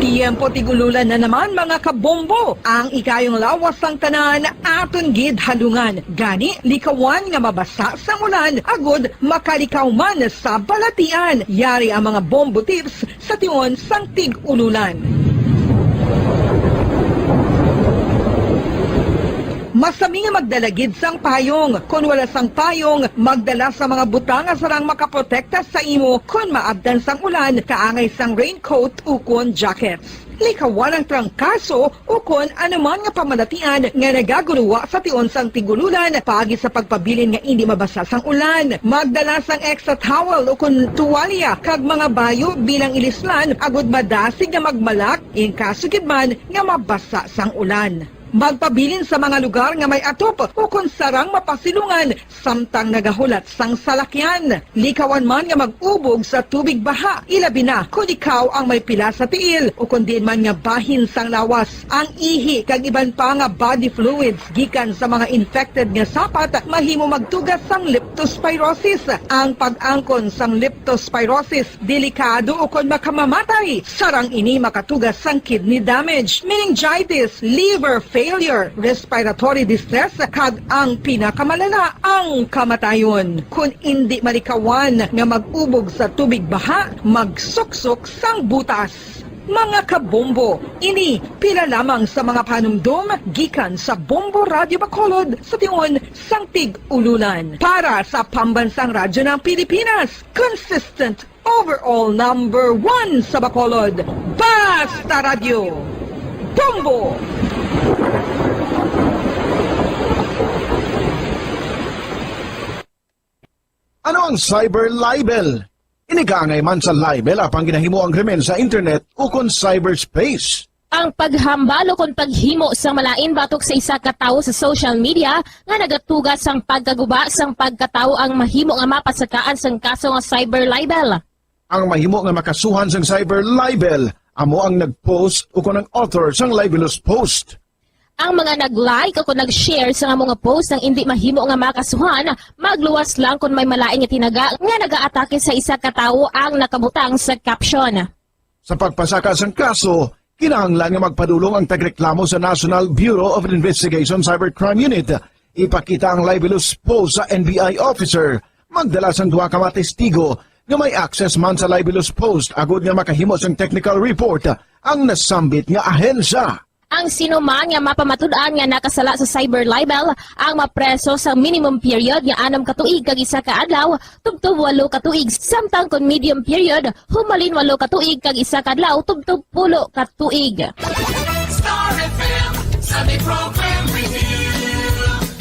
Tiyempo tig-ululan na naman, mga kabombo. Ang ikayong lawas sang tanan aton gid halungan. Gani, likawan nga mabasa sang ulan agud makalikaw man sa balatian. Yari ang mga bombo tips sa tion sang tig-ululan. Masami nga magdala gid sang payong. Kon wala sang payong, magdala sa mga butang nga sarang makaprotekta sa imo kon maabtan sang ulan, kaangay sang raincoat ukon jackets. Likawan ang trangkaso ukon anuman nga pamalatian nga nagaguruwa sa tion sang tig-ululan paagi sa pagpabilin nga indi mabasa sang ulan. Magdala sang extra towel ukon tuwalya kag mga bayo bilang ilislan agud madasig nga magmalak in kaso gid man nga mabasa sang ulan. Magpabilin sa mga lugar nga may atop ukon sarang mapasilungan samtang nagahulat sang salakyan. Likawan man nga mag-ubog sa tubig baha, ilabi na kon ikaw ang may pila sa tiil ukon diin man nga bahin sang lawas. Ang ihi kag iban pa nga body fluids gikan sa mga infected nga sapat mahimo magtuga sang leptospirosis. Ang pag-angkon sang leptospirosis delikado ukon makamamatay. Sarang ini makatuga sang kidney damage, meningitis, liver failure, respiratory distress, kag ang pinakamalala, ang kamatayon. Kon indi malikawan nga mag-ubog sa tubig baha, magsuksok sang butas. Mga kabombo, ini pila lamang sa mga panumdom gikan sa Bombo Radyo Bacolod sa tion sang tig-ululan. Para sa Pambansang Radyo ng Pilipinas, consistent overall number one sa Bacolod. Basta Radyo, Bombo! Ano ang cyber libel? Ini kaangay man sa libel apang ginahimo ang krimen sa internet ukon cyberspace. Ang paghambal ukon paghimo sang malain batok sa isa ka tawo sa social media nga nagatuga sang pagkaguba sang pagkatawo ang mahimo nga mapasakaan sang kaso nga cyber libel. Ang mahimo nga makasuhan sang cyber libel amo ang nag-post ukon ang author sang libelous post. Ang mga nag-like ukon nag-share sang amo nga post ang indi mahimo nga makasuhan, magluwas lang kon may malain nga tinaga nga nagaatake sa isa ka tawo ang nakabutang sa caption. Sa pagpasaka sang kaso, kinahanglan nga magpadulong ang tagreklamo sa National Bureau of Investigation Cybercrime Unit. Ipakita ang libelous post sa N B I officer. Magdala sang duha ka mga testigo nga may access man sa libelous post agud nga makahimo sang technical report ang nasambit nga ahensya. Ang sino man nga mapamatud-an nga nakasala sa cyber libel ang mapreso sa minimum period nga anom ka tuig kag isa ka adlaw tubtob walo ka tuig, samtang kon medium period, humalin walo ka tuig kag isa ka adlaw tubtob pulo ka tuig. Star F M, Sunday Program Review.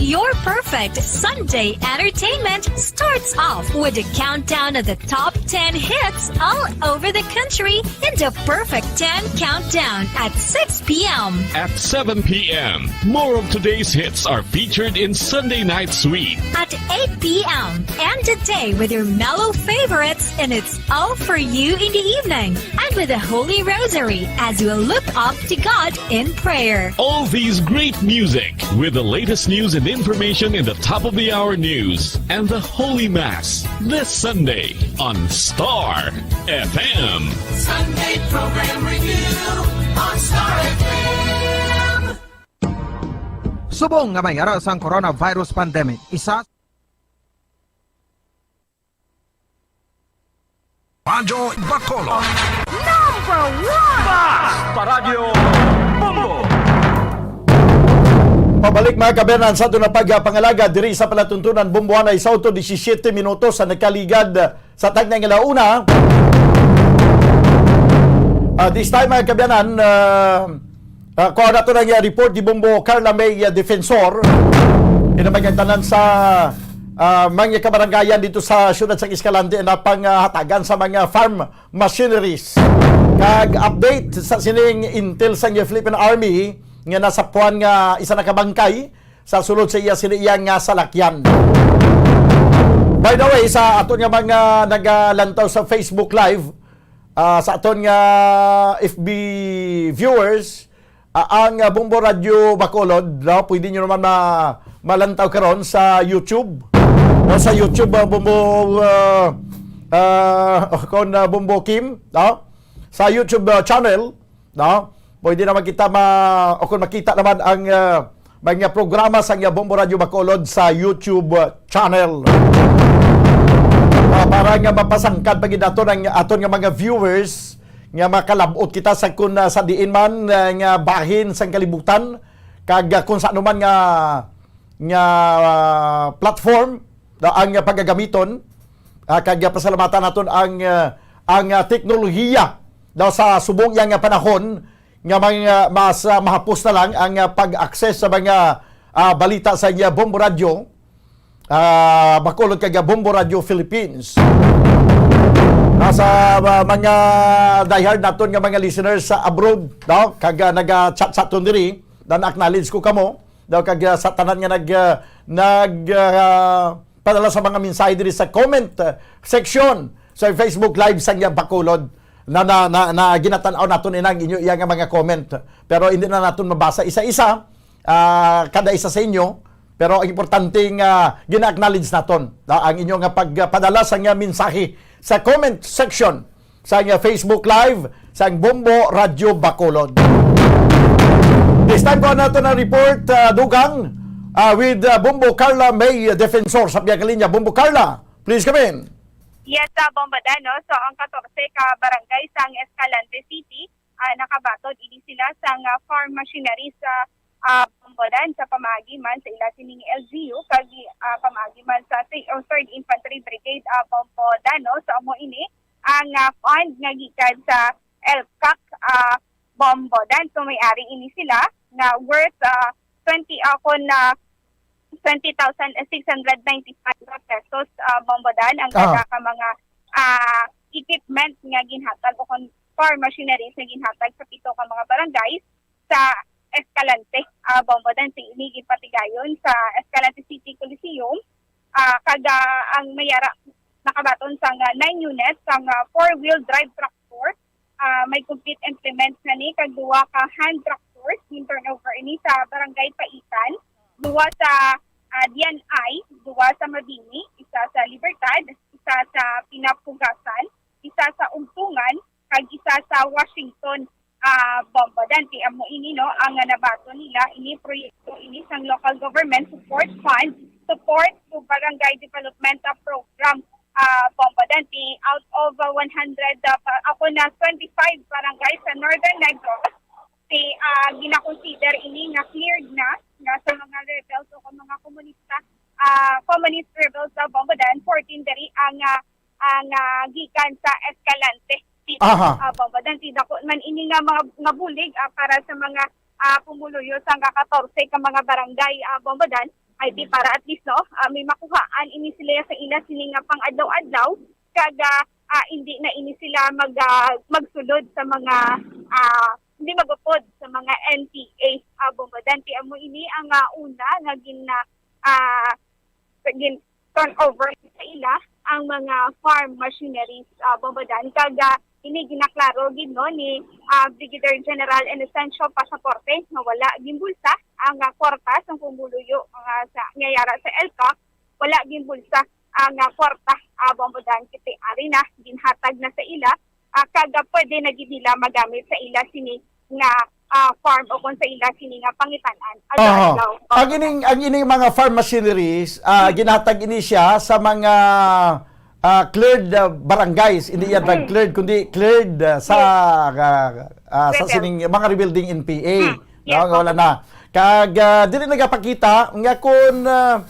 Your perfect Sunday entertainment starts off with a countdown of the top ten hits all over the country in the Perfect ten Countdown at six p.m. At seven p.m., more of today's hits are featured in Sunday Night Sweet. At eight p.m., end the day with your mellow favorites, and it's all for you in the evening. And with the Holy Rosary as we look up to God in prayer. All these great music with the latest news and information in the top of the hour news and the Holy Mass this Sunday on Star F M. Sunday program review on Star F M. Subong nga may ara sang coronavirus pandemic, isa Radyo Bacolod. Number one! Basta Radyo Bombo! Pabalik, mga kaabyanan, sa aton nga pagpangalaga diri sa palatuntunan Bombohanay sa Auto, disisyete minutos sa nakaligad sa tagna nga alauna. Ah, this time, mga kaabyanan, ah, Ah, kuha nato ang, ah, report ni Bombo Carla May, ah, Defensor. Ina, may tanan sa, ah, mga kabarangayan dito sa siyudad sa Escalante na pang, ah, hatagan sa mga farm machineries. Kag update sa sining intel sa Philippine Army nga nasapwan nga isa na ka bangkay sa sulod sa iya sini iya nga salakyan. By the way, sa aton nga mga nagalantaw sa Facebook Live, ah, sa aton nga F B viewers, ah, ang, ah, Bombo Radyo Bacolod, no? Pwede nyo naman ma-, malantaw karon sa YouTube. No, sa YouTube, ah, Bombo, ah, ah, kon, ah, Bombo Kim, no? Sa YouTube, ah, channel, no? Pwede naman kita ma-, o kung makita naman ang, ah, mga programa sa nga Bombo Radyo Bacolod sa YouTube, ah, channel. Ah, para nga mapasangkad pa gid naton ang aton nga mga viewers, nga makalab-ot kita sa kun, ah, sa diin man, ah, nga bahin sang kalibutan, kag, ah, kung sa anuman nga, nga, ah, platform na ang, ah, pagagamiton, ah, kag, ah, pasalamatan naton ang, ah, ang, ah, teknolohiya daw sa subong iya nga panahon nga mga mas, ah, mahapos na lang ang, ah, pag-access sa mga, ah, balita sa iya Bombo Radyo. Ah, Bacolod kag Bombo Radio Philippines. Nasa, ah, mga diehard naton nga mga listeners sa abroad, no? Kag, ah, naga-chat sa aton diri, na acknowledge ko kamo, daw kag, ah, sa tanan nga nag, ah, nag, ah, padala sa mga mensahe diri sa comment, ah, section sa Facebook Live sa nga Bacolod na, na, na, na ginatan-aw naton ina ang inyo iya nga mga comment. Pero hindi na naton mabasa isa-isa, ah, kada isa sa inyo, pero ang importante nga gina-acknowledge naton, ah, ang inyo nga pagpadala sa nga mensahe sa comment section sa nga Facebook Live sang Bombo Radyo Bacolod. This time, kuha nato na report, ah, Dugang, ah, with, ah, Bombo Carla May Defensor sa piyakalinya. Bombo Carla, please come in. Yes, ah, Bombo Dan, no? So, ang katorse ka barangay sang Escalante City, ah, nakabatod ini sila sang, ah, farm machinery sa, ah, Bombo Dan sa pamaagi man sa ila sining L G U kag, ah, pamaagi man sa thi-, oh, Third Infantry Brigade, ah, Bombo Dan, no? So, amo ini ang, ah, fund nga gikan sa ELCAC, ah, Bombo Dan. So, may ari ini sila nga worth, ah, twenty, ah, kon, ah, twenty thousand six hundred ninety-five pesos, ah, Bombo Dan, ang Ah. kada ka mga, ah, equipment nga ginhatag o kon farm machineries nga ginhatag sa pito ka mga barangay sa Escalante, ah, Bombo Dan. Si ini ginpatigayon sa Escalante City Coliseum, ah, kag, ah, ang may ara nakabaton sang, ah, nine units, ang, ah, four-wheel drive tractor, ah, may complete implements na ni, kag duha ka hand tractors, gin-turnover ini sa Barangay Paitan, duha sa, ah, Dianay, duha sa Mabini, isa sa Libertad, isa sa Pinapugasan, isa sa Ugtungan, kag isa sa Washington, ah, Bombo Dan. Kay amo ini, no, ang, ah, nabaton nila, ini proyekto ini sang Local Government Support Fund, Support to Barangay Development, ah, Program, ah, Bombo Dan. Kay out of, ah, one hundred, ah, pa, ako na twenty-five barangay sa Northern Negros, si, ah, ginakonsider ini nga cleared na, nga sa mga rebels o kung mga komunista, ah, communist rebels sa Bombo Dan, fourteen diri ang, ah, ang, ah, gikan sa Escalante City, Aha. ah, Bombo Dan. Ti dako man ini nga mga, nga bulig, ah, para sa mga, ah, pumuluyo sa nga katorse ka mga barangay, ah, Bombo Dan. I P para at least, no, ah, may makuhaan ini sila sa ila sini nga pang-adlaw-adlaw, kag, ah, ah, hindi na ini sila mag, ah, magsulod sa mga, ah, hindi magupod sa mga N P A, ah, Bombo Dan. Ti amo ini ang, ah, una nga gin, ah, ah, gin turn over sa ila ang mga farm machineries, ah, Bombo Dan. Kag, ah, ini ginaklaro gid, no, ni, ah, Brigadier General Inocencio Pasaporte nga wala ginbulsa ang, ah, kwarta sang pumuluyo nga sa, nga yara sa ELCAC, wala ginbulsa ang, ah, kwarta, ah, Bombo Dan, kay ari na ginhatag na sa ila, ah, kag, ah, pwede na gid nila magamit sa ila sini nga, ah, farm o kung sa ila sini nga pangitan-an. Aha. Adlaw-adlaw. Ang ining, ang ining mga farm machineries, ah, ginhatag ini siya sa mga, ah, cleared, ah, barangays, hindi yan drug cleared, kundi cleared, ah, sa, ah, ah, sa Rebel. Sining mga rebuilding N P A. Hmm. No, yes, nga wala opo. Na. Kag, ah, dili nagapakita nga kung, ah,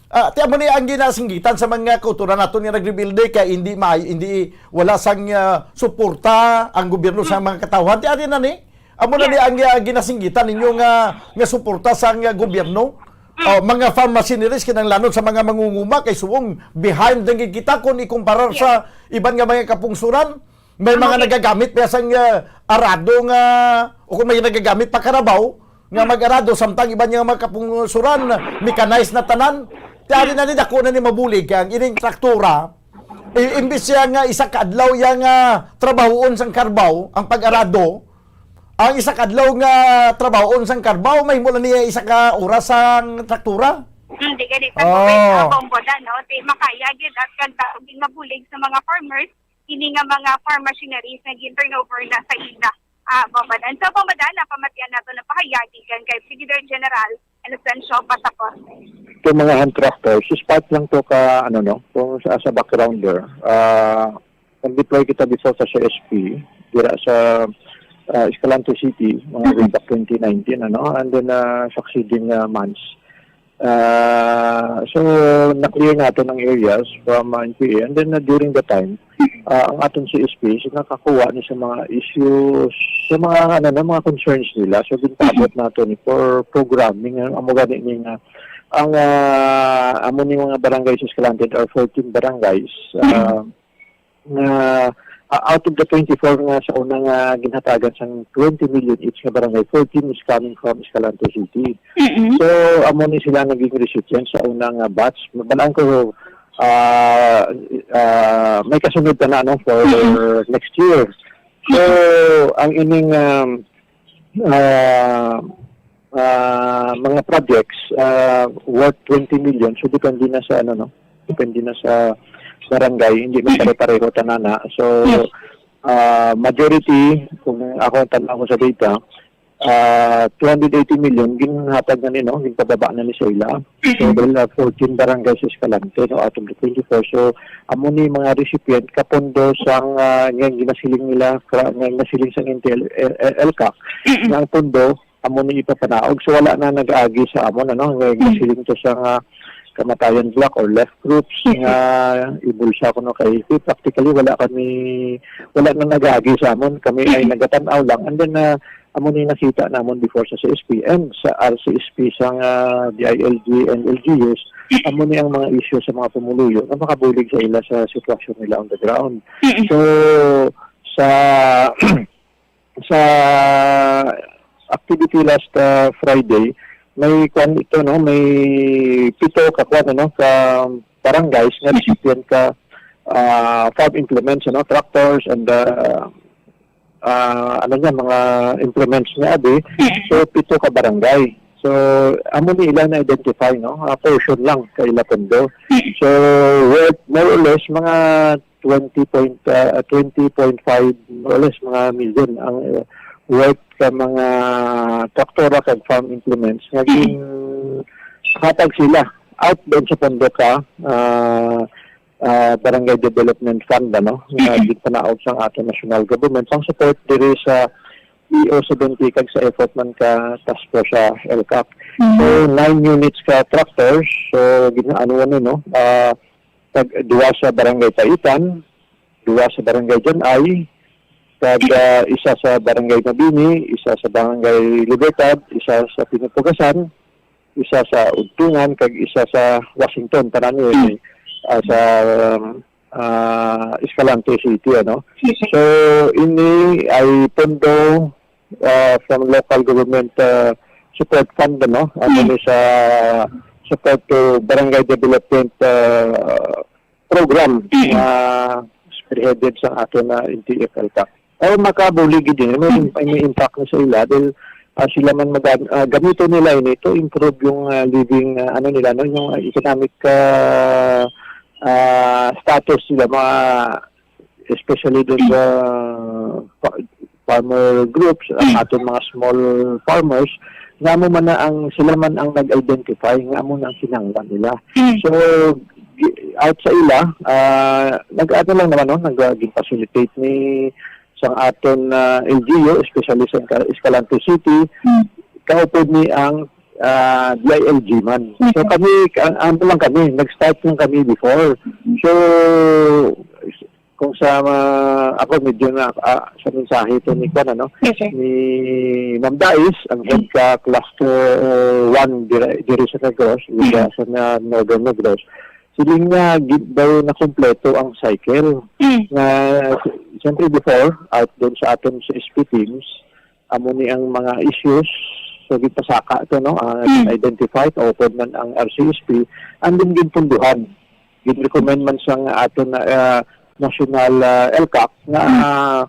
ah, ti amo ni ang ginasinggitan sa mga kautoran naton nga nagrebuilde kay hindi may, hindi, wala sang, ah, suporta ang gobyerno sa mga katawhan. Ti ari na ni? Amo na ni ang, ah, ginasinggitan ninyo nga, nga suporta sang, ah, gobyerno? Oh, mga farm machineries kinahanglanon sa mga mangunguma kay subong behind lang gid kita kung ikumparar sa iban nga mga kapungsuran. May mga nagagamit pa sang, ah, arado nga, o kung may nagagamit pa karabaw nga mag-arado, samtang iban nga mga kapungsuran, mechanized na tanan. Ti ari na ni, dako na ni mabulig kay ang ining traktora, i-, imbis siya nga isa ka adlaw iya nga trabahoon sang karbaw ang pag-arado, ang isa ka adlaw nga trabahoon sang karbaw, mahimo lang niya isa ka oras sang traktora. Hmm, di gani sa Oh. Bombo Dan, no? Ti makaya gid at kanta ug mabulig sa mga farmers, ini nga mga farm machineries nga gin-turnover na sa ila. Ah, Bombo Dan. So, Bombo Dan, napamatian nato na pahayag gikan kay Brigadier General Inocencio Pasaporte. Itong mga hand tractors, spot lang to ka, ano, no, kung sa, sa backgrounder, ah, nag-deploy kita before sa C S P, dira sa, ah, Escalante City, mga way back twenty nineteen, ano, and then, ah, succeeding, ah, months. Ah, so, na-clear natin ang areas from, ah, N P A. And then, ah, during the time, ah, ang aton C S P is nakakuha ni sa mga issues, sa mga, ano, na mga concerns nila. So, gintabot nato ni for programming, ang amo gani ni nga, ang, ah, amo ni mga barangay sa Escalante are fourteen barangays. Ah, nga, ah, out of the twenty-four nga sa una nga ginhatagan sang twenty million each nga barangay, fourteen is coming from Escalante City. Mm-mm. So, amo ni sila naging recipient sa una nga batch. Balaan ko, ah, ah, may kasunod pa na, no, for Mm-mm. next year. So, ang ining, um, ah, ah, mga projects, ah, worth twenty million. So, depende na sa, ano, no? Depende na sa barangay. Hindi man pare-pareho tanana. So, Yes. ah, majority, kung ako ang tanaw ko sa data, ah, two hundred eighty million, ginhatag na ni, no? Ginpababa na ni sa ila. So, Mm-mm. dahil, ah, fourteen barangays sa Escalante, no, out of the twenty-four. So, amo ni mga recipient, kapondo sang, ah, nga ginasiling nila, fra-, nga ginasiling sang N T L, L, L, ELCAC, Mm-mm. nga ang pondo, amo ni ipapanaog. So, wala na nag-agi sa amon, ano, nga Mm. gasiling to sa nga kamatayan block or left groups Mm-mm. nga ibulsa ko, no, kay practically wala kami, wala na nag-agi sa amon. Kami ay Mm-mm. nagatan-aw lang. And then, ah, amo ni nakita namon before sa C S P and sa R C S P sang, ah, D I L G and L G Us, Mm-mm. amo ni ang mga issue sa mga pumuluyo nga makabulig sa ila sa sitwasyon nila on the ground. Mm-mm. So, sa sa activity last, ah, Friday, may kwan ito, no, may pito ka kwan, ano, ka barangays nga recipient ka, ah, farm implements, ano, tractors and, ah, ah, ano niya, mga implements niya, abi. So, pito ka barangay. So, amo ni ila na-identify, no, ah, portion lang sa ila pondo. So, worth more or less mga twenty point, ah, twenty point five, more or less, mga million ang, uh, worth sa mga traktora kag farm implements nga Mm. ginhatag sila out doon sa pondo ka, ah, ah, Barangay Development Fund, ano, nga Mm. ginpanaog sang ato national government pang support diri sa E O seventy kag sa effort man ka task force sa ELCAC. Mm. So, nine units ka tractors, so, gina-, ano, ano, no, ah, tag-, duha sa Barangay Paitan, duha sa Barangay Janay, kag, ah, isa sa Barangay Mabini, isa sa Barangay Libertad, isa sa Pinupugasan, isa sa Udtungan kag isa sa Washington, tanan ni, ah, sa, um, ah, Escalante City, ano. So, ini ay pondo, ah, from local government, ah, support fund, ano, ano ni sa support to barangay development, ah, program nga spearheaded sa aton na N T F L tac. O makabulig gid ini, may, may impact na sa ila dahil, ah, sila man mag-, ah, gamiton nila ini to improve yung, ah, living, ah, ano nila, no, yung, ah, economic, ah, ah, status nila, mga, especially dun sa fa-, farmer groups, ang aton mga small farmers, nga amo man na ang, sila man ang nag-identify nga amo na ang kinahanglan nila. So, gi-, out sa ila, ah, nag-, ano lang naman, no, nag-, ah, gin-facilitate ni sang aton, ah, L G U, especially sa Esca-, Escalante City, kaupod ni ang, ah, D I L G man. So, kami, ang, ano lang kami, nag-start lang kami before. So, kung sa, ah, ako, medyo na, ah, sa mensahe to ni Kwan, ano, ni Ma'am Dais, ang head ka cluster one diri, diri sa Negros, diri sa na Northern Negros. Siling nga, gi-, daw nakumpleto ang cycle. Nga, siyempre before, out doon sa aton sa S P teams, amo ni ang mga issues, so gipasaka to, no? Ah, identify, kaupod man ang R C S P, and then ginpunduhan. Gin-recommend man sa nga aton na, ah, national, ah, L CAC nga, ah,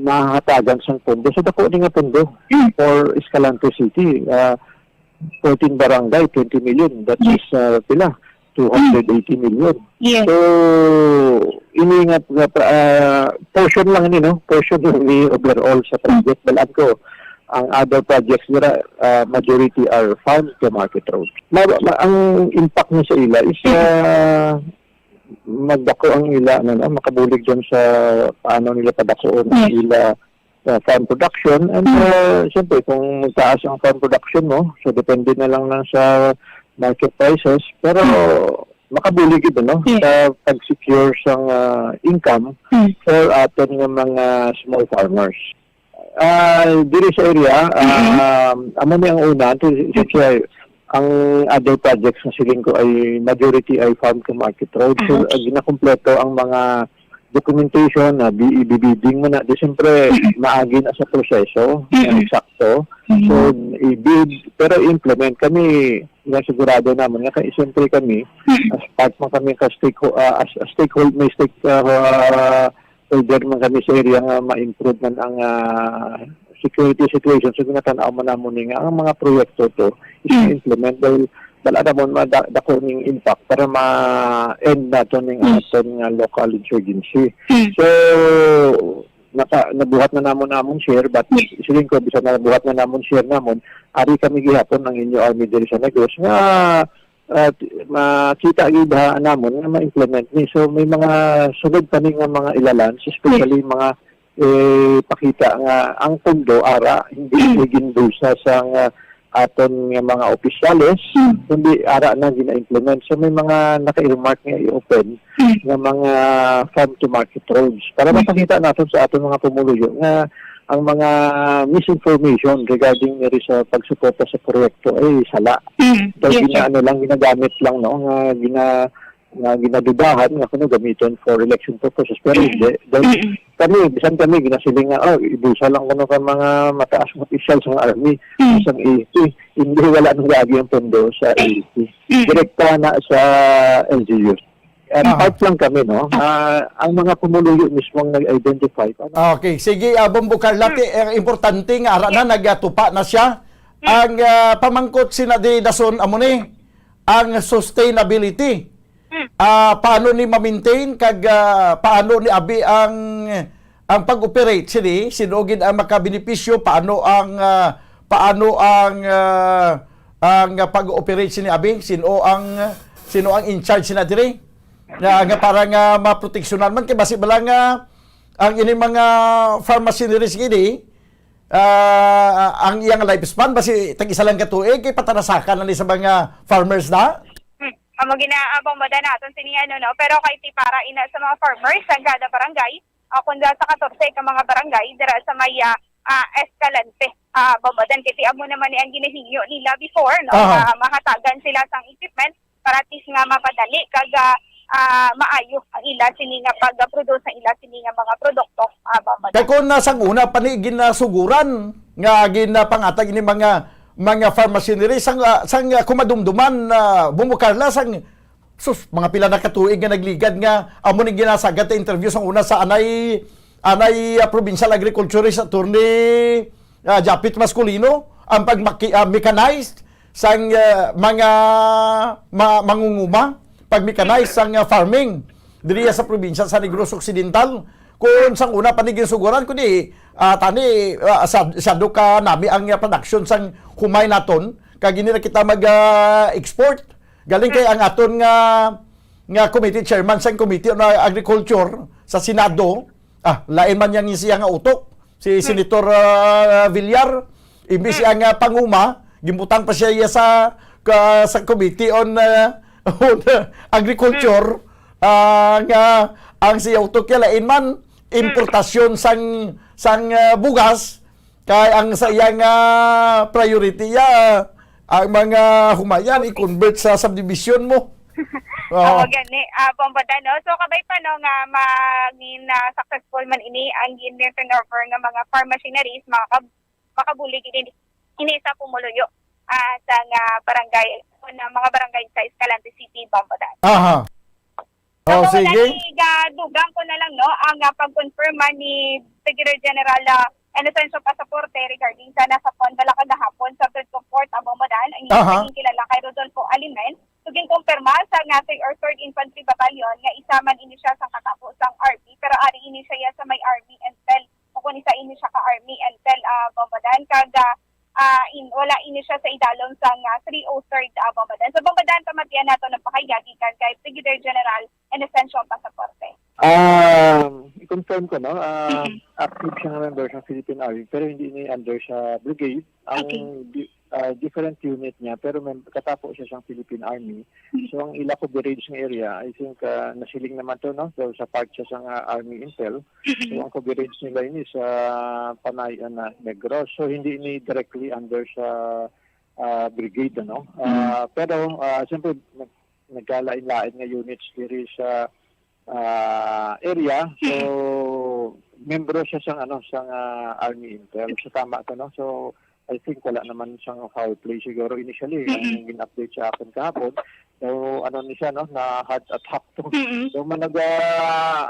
mahatagan sang pondo. So, dako ni nga pondo for Escalante City. Ah, fourteen barangay, twenty million. That is, uh, pila? Two hundred eighty million. So, ini nga, nga, uh, portion lang ini, no? Portion lang ni overall sa project. Balaan ko, ang other projects nila, uh, majority are farm to market road. Ma-, ma-, ang impact niya sa ila is, uh, magdako ang ila, ano, no? Makabulig dyan sa paano nila padakuon ang ila sa farm production. And, uh, siyempre, kung magtaas ang farm production mo, so depende na lang na sa market prices. Pero makabulig ito, no? Sa pag-secure sang, uh, income for aton nga mga small farmers. Ah, diri sa area, ah, amo ni ang una, to, siyempre, ang other projects na siling ko ay majority ay farm to market road. So, ah, ginakumpleto ang mga documentation na bi-, ibibidding mo na. Di siyempre, maagi na sa proseso, na eksakto. So, i-bid, pero implement kami, nga sigurado naman nga, kay siyempre kami, as part mo kami ka stakeho-, ah, as, as stakehold-, may stake, ah, holder man kami sa area nga ma-improve man ang, ah, security situation. So, ginatanaw man namon ni nga ang mga proyekto to is ma-implement dahil wala namon mada-, dako ning impact para ma-end nato ning aton nga local insurgency. So, naka-, nabuhat na namon amon share, but siling ko, bisan nabuhat na namon share namon, ari kami gihapon ang inyo army diri sa Negros nga, ah, makita gid ha namon nga ma-implement ni. So, may mga sunod pa ni nga mga ilalans, especially mga, eh, pakita nga ang pondo ara hindi ni ginbulsa sang, ah, aton nga mga opisyales, kundi ara na gina-implement. So, may mga naka-earmark nga i-open nga mga farm to market roads para mapakita naton sa aton mga pumuluyo nga ang mga misinformation regarding diri sa pagsuporta sa proyekto ay sala. Daw gina-, ano lang, ginagamit lang, no, nga gina-, nga ginadudahan nga kuno gamiton for election purposes, pero hindi. Daw kami, bisan kami, ginasiling nga, "Oh, ibulsa lang kuno ka mga mataas nga opisyal sa army, sa A P." Hindi, wala nang gaagi ang pondo sa A P. Direkta na sa L G Us. Ah, part lang kami, no? Ah, ang mga pumuluyo mismo ang nag-identify. Okay, sige, ah, Bombo Carlate, eh, importante nga ara na, nagatupa na siya. Ang, ah, pamangkot sina di dason amo ni ang sustainability. Ah, paano ni ma-maintain kag, ah, paano ni abi ang, ang pag-operate sini? Sino gid ang makabenepisyo? Paano ang, ah, paano ang, ah, ang pag-operate sini abi? Sino ang, sino ang in charge sina diri? Nga, nga para nga maproteksyonan man kay basi bala nga ang ini mga farm machineries gini, ah, ang iyang lifespan basi tag isa lang ka tuig kay patarasakan na ni sa mga farmers na. Hmm. Amo ginaabang mo da naton sini ano, no? Pero kay ti para ina sa mga farmers sa kada barangay, ah, kung da sa katorse ka mga barangay dira sa may, ah, ah, Escalante. Ah, Bombo Dan, kay ti amo naman ni ang ginahingyo nila before, no? Aha. Nga mahatagan sila sang equipment para at least nga mapadali kag, ah, ah, maayo ang ila sini nga pag-produce sa ila sini nga mga produkto, ah, Bombo Dan. Kay kung, ah, sang una pa ni ginasuguran nga ginapangatag ini mga, mga farm machinery, sang, ah, sang, ah, kumadumduman, ah, Bombo Carla, sang, sus, mga pila na ka tuig nga nagligad nga amo ni ginasagad ta interview sang una sa anay, anay, ah, provincial agriculturist, Attorney, ah, Japit Masculino, ang pagmaki-, ah, mechanized sang, ah, mga ma-, mangunguma, pag-mechanize sang, ah, farming diri sa probinsya sa Negros Occidental. Kung sang una pa ni ginsuguran, kundi, ah, tani, ah, sad-, sado ka nami ang, ah, production sang humay naton, kag hindi na kita mag, ah, export. Galing kay ang aton nga, nga committee chairman sang Committee on Agriculture sa Senado, ah, lain man yang siya nga utok, si Senator, ah, Villar, imbis siya nga panguma, gimbutang pa siya iya sa, ka, sa Committee on, ah, on Agriculture, ah, nga ang siya utok niya lain man importasyon sang, sang, ah, bugas, kay ang sa iya nga priority ya ang mga humayan i-convert sa subdivision mo. Oo. Oo, gani, ah, Bombo Dan, no? So, kabay pa, no, nga maging, ah, successful man ini ang gin-turnover nga mga farm machineries, mga kab-, makabulig ini, ini sa pumuluyo, ah, sa nga barangay, o na mga barangay sa Escalante City, Bombo Dan. Aha. Oh, Ako, sige. Dati, gadugang ko na lang, no, ang, ah, pag-confirm man ni Brigadier General, ah, Inocencio Pasaporte regarding sa nasapon bala kagahapon sa Bird Comfort, Bombo Dan, ang Aha. Naging kilala kay Rodolfo Alimen. So, ginkumpirma sa nga third or third Infantry Battalion nga isa man ini siya sa katapo sang army, pero ari ini siya sa may army intel, o kung isa ini siya ka army intel, ah, Bombo Dan, kag, ah, ah, in, wala ini siya sa idalom sang, ah, three oh third, ah, Bombo Dan. So, Bombo Dan, pamatian nato ng pakaya gikan kay Brigadier General Inocencio Pasaporte. Um, i-confirm ko, no? Ah, Mm-mm. Active siyang member sa Philippine Army, pero hindi ni under sa brigade. Ang Okay. di-, ah, different unit niya, pero mem-, katapo siya sa Philippine Army. Mm. So, ang ila coverage nga area, I think, ah, nasiling naman to, no? So, sa part siya sa nga Army Intel. So, Mm-mm. ang coverage nila ini sa Panay, ah, na Negros. So, hindi ni directly under sa, ah, brigade, ano? Mm. Ah, pero, ah, siyempre, nag-, nagkalain-lain nga units diri sa, ah, area. So, Mm. membro siya sang, ano, sang, ah, Army Intel. So, tama to, no? So, I think wala naman sang foul play siguro initially. Mm-mm. Ang gin-update sa akin kahapon, daw, ano ni siya, no, na heart attack to. Mm-mm. Daw man nag, ah,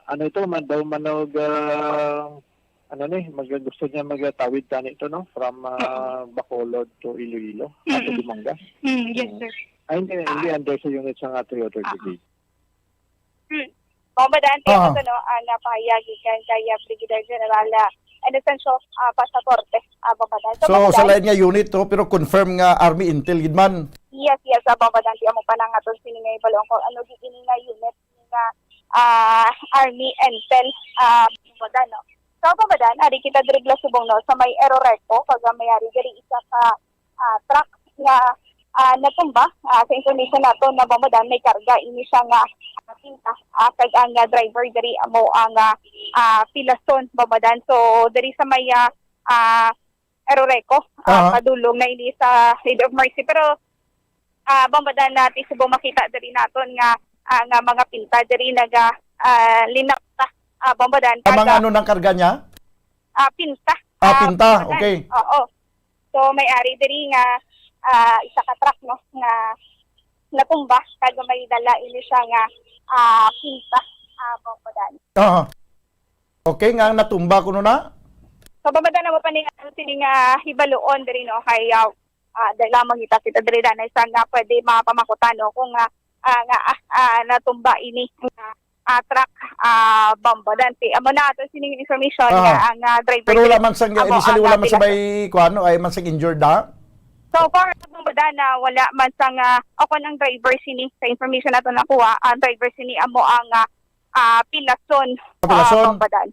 ano ito, man, daw man nag, ah, ano ni, mag-, gusto niya magtawid tani to, no, from, ah, Mm-mm. Bacolod to Iloilo, ah, to Mm-mm. Dumangas. Mm, yes, Mm. sir. Ay, hindi, hindi Ah. under sa unit sa nga three oh three Ah. Brigade. Hmm. Bombo Dan, Ah. ano, no, ang napahayag gikan kay, ah, Brigadier General, ah, Inocencio, ah, Pasaporte, ah, Bombo Dan. So, So, Bombo sa Dan, lain nga unit to, pero confirm nga Army Intel gid man. Yes, yes, ah, Bombo Dan, ti amo pa na nga to sini nga ibalon kung ano gid ini nga unit nga, ah, Army Intel, ah, Bombo Dan, no. So, Bombo Dan, ari kita diri subong, no, sa may Eroreco, kag may ari diri isa ka ah, truck nga, ah, natumba. Ah, sa information nato na, Bombo Dan, may karga ini siya nga, ah, pinta, ah, kag ang, ah, driver diri amo ang, ah, ah, pilason, Bombo Dan. So, diri sa may, ah, ah, Eroreco, ah, Aha. padulong na ini sa Lady of Mercy. Pero, ah, Bombo Dan, na ti subong makita diri naton nga, ah, nga mga pinta diri naga, ah, linapta, ah, Bombo Dan. Ang mga Kaga ano nang karga niya? Ah, pinta. Ah, Ah, pinta. Bombo Dan. Okay. Oo. So, may ari diri nga, ah, isa ka truck, no, nga natumba, kag may dala ini siya nga, ah, pinta, ah, Bombo Dan. Aha. Okay, nga natumba kuno na? So, Bombo Dan, amo pa ni ang sini nga hibaluon diri, no, kay, ah, ah, dahil lamang kita, kita diri na isa nga pwede mapamangutan, no, kung, ah, ah, nga, ah, ah, natumba ini nga, ah, truck, ah, Bombo Dan. Ti, amo na ato sining information Aha. nga ang, ah, driver Pero wala diri man sang, amo initially, ang, wala ah, man sa pilason. May, kuwan, no? Ay man sang injured na? So far, Bombo Dan, na wala man sang, ah, o kung ang driver sini, sa information nato nakuha, ang driver sini amo ang, ah, ah, pilason, Pilason? ah, Bombo Dan.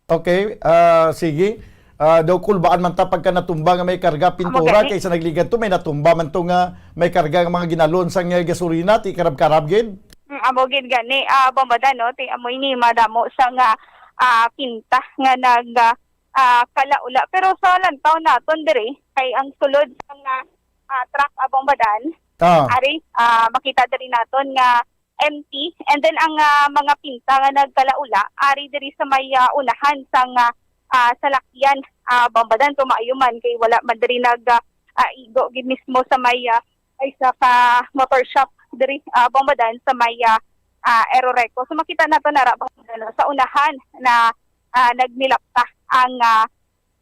Okay, ah, sige. Ah, daw kulbaan man ta pagka natumba nga may karga pintura, Amo gani. Kaysa nagligad to, may natumba man to nga may karga nga mga ginalon sang, eh, gasolina, ti karab-karab gid. Mm, amo gid gani, ah, Bombo Dan, no? Ti amo ini madamo sa nga, ah, pinta nga nag, ah, ah, Kalaula. Pero sa lantaw naton diri, kay ang sulod sang, ah, ah, truck, ah, Bombodan, Ah. ari, ah, makita diri naton nga empty. And then ang, ah, mga pinta nga nagkalaula, ari diri sa may, ah, unahan sang, ah, ah, salakyan, ah, Bombodan. So maayo man kay wala man diri nag, ah, ah, igo gid mismo sa may, ah, ay sa ka motor shop diri, ah, Bombodan sa may, ah, ah, Eroreco. So makita nato na ra, Bombodan, no, sa unahan na, ah, nagmilapta ang, ah,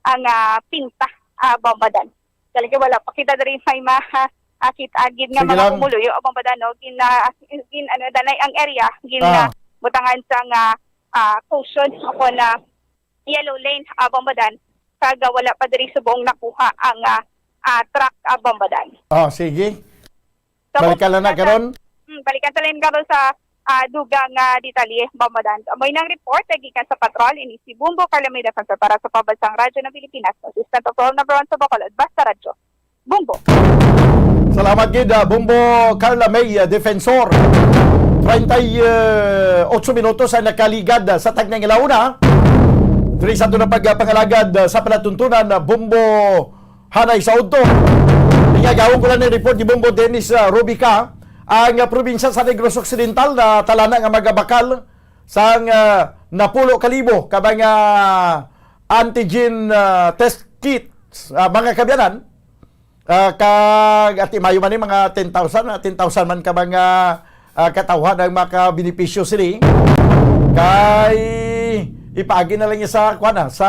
ang, ah, pinta, ah, Bombodan. Talaga wala pa kita diri may ma-, ah, kita gid nga Sige mga lang. pumuluyo, ah, Bombodan, no? Gin, ah, gin, ano, danay ang area, gin, Ah. ah, butangan sang, ah, ah, caution o kon, ah, yellow lane, ah, Bombodan. Kag, ah, wala pa diri subong nakuha ang, ah, ah, truck, ah, Bombodan. Ah, sige. So, Balikan lang na balikan sa karon. Hmm, balikan sa lang karon sa, ah, dugang, ah, detalye, Bombodan. So, amoy nang report, eh, gikan sa patrol, ini si Bumbo Carlo May Defensor para sa Pambansang Radyo ng Pilipinas, Assistant Patrol Number One sa Bacolod, Basta Radyo. Bumbo. Salamat gid, ah, Bumbo Carla May, ah, Defensor. Treinta y ocho minutos ang nakaligad, ah, sa tagnang ilauna. Diri sa ato na pagpangalagad, ah, sa palatuntunan, ah, Bumbo Hanay sa udto. Igagawon ko lang ni report ni Bumbo Dennis, ah, Rubica. Ang, ah, probinsya sa Negros Occidental na talana nga magabakal sang, ah, napulo ka libo ka mga antigen, ah, test kits, ah, mga kabyanan. Ah, kag ati mayo man ni mga ten thousand, ah, ten thousand man ka mga, ah, katawhan ang makabenepisyo sini. Kay ipaagi na lang niya sa, kuwan na, sa,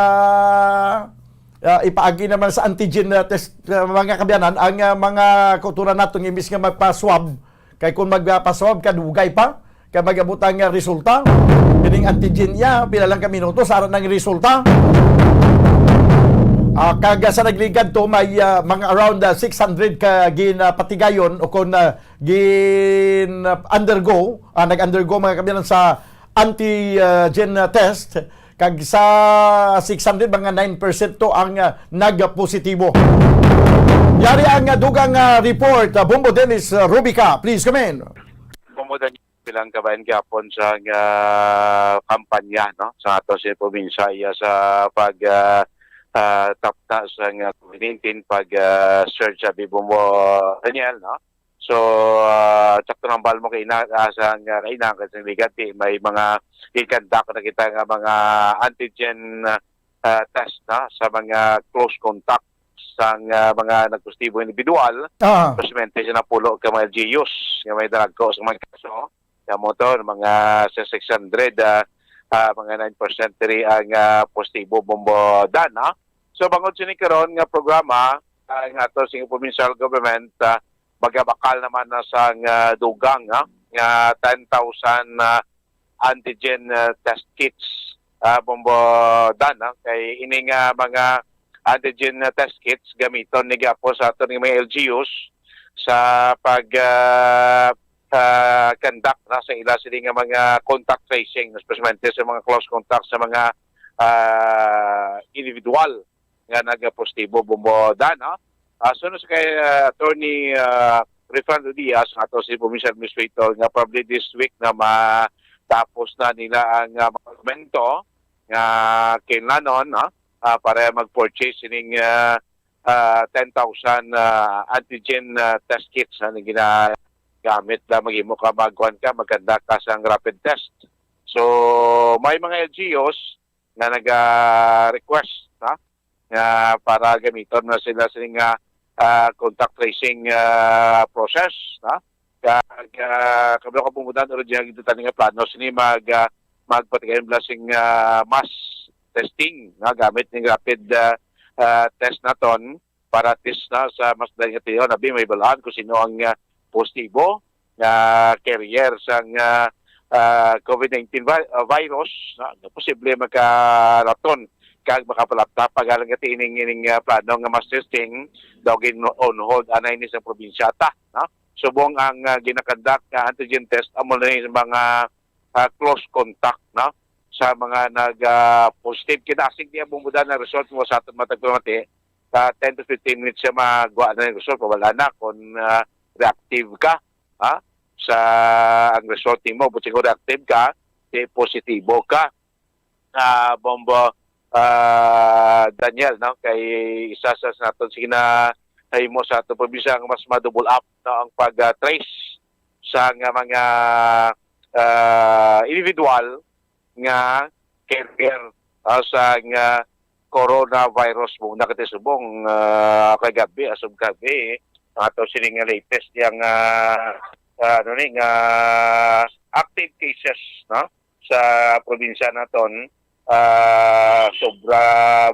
ah, ipaagi naman sa antigen, ah, test, ah, mga kabyanan, ang, ah, mga kauturan nato nga imbis nga magpa-swab, kay kung magpa-swab ka, dugay pa kay mag-abot ang, ah, resulta. Kining antigen niya, pila lang ka minuto sa aran ang resulta. Ah, kag, ah, sa nagligad to, may, ah, mga around, ah, six hundred ka ginapatigayon o kon, ah, gin, ah, undergo, ah, nag-undergo, mga kabyanan, sa antigen, ah, test. Kag sa six hundred, mga nine percent to ang, ah, nagpositibo. Yari ang, ah, dugang, ah, report. Ah, Bumbo Dennis, ah, Rubica, please come in. Bumbo Dennis, bilang kabayan gihapon sa, ah, kampanya, no, sa ato sa probinsya, iya sa pag, ah, ah, tapta sa nga COVID nineteen, pag, ah, search sa Bibombo, Daniel, no? So, ah, sakto nang bal mo kaina, ah, sa nga kaina, kasi may ganti, may mga i-conduct na kita nga mga antigen, ah, test, no, sa mga close contact sa nga mga nagpositibo individual, Ah. especially sa napulo ka mga L G Us nga may dalagko sa mga kaso. Kamo to, mga sa six hundred, ah, ah, mga nine percent diri ang, ah, positibo, Bombo Dan, ha? So, bangod sini karon nga programa, ah, nga ato sa provincial government, ah, magabakal naman na sa nga dugang, ha, nga ten thousand, ah, antigen, ah, test kits, ah, Bombo Dan, ha? Kay ini nga mga antigen, ah, test kits gamiton ni gihapon sa aton nga mga L G Us sa pag, ah, ah, conduct na sa ila sini nga mga contact tracing, especially sa mga close contact sa mga, ah, individual nga nagapositibo, Bombo Dan, no? Ah, so, no, sa kay, ah, Attorney, ah, Refrando Diaz, nga ato si Provincial Administrator, nga probably this week na matapos na nila ang, ah, mga dokumento nga kinlanon, no? Ah, para mag-purchase sining, ah, ah, ten thousand, ah, antigen, ah, test kits, ah, na ginagamit na maghimo ka, magkuhan ka, magkanda ka sang rapid test. So, may mga L G Us nga naga-request, ha, nga para gamiton na sila sini nga, ah, contact tracing, ah, process, ha. Kag, ah, kabalo ka, Bombo Dan, original gid tani nga plano sini mag, ah, magpatigayon bala sing, ah, mass testing, nga gamit ning rapid, ah, ah, test naton para at least na sa mas dali nga tiyon, abi, may balaan kung sino ang, ah, positibo nga carrier sang, ah, ah, COVID nineteen vi-, ah, virus, ah, nga posible makaraton kag makapalapta pa galing ati ining, ining, ah, plano nga mass testing, daw gin on hold anay ni sa probinsya ta, no? Subong ang, ah, ginakandak nga antigen test amo na ni sa mga, ah, close contact, no? Sa mga nag, ah, positive, kinasig niya bumuda na result mo sa aton matag pamati, sa ten to fifteen minutes siya magwa na yung result, wala na kung, ah, reactive ka, ha? Sa ang result nimo, but siguro reactive ka, di positibo ka, ah, Bombo, ah, Daniel, no? Kay isa sa, sa naton, sige na, himo sa aton probinsya nga mas ma-double up, no, ang pag-trace sa nga mga, ah, individual nga carrier, ah, sa nga coronavirus. Muna kita subong, ah, kagabi, asog gabi, ang ato sini nga latest yang, ah, ah, ano ni, nga active cases, no, sa probinsya naton, ah, sobra,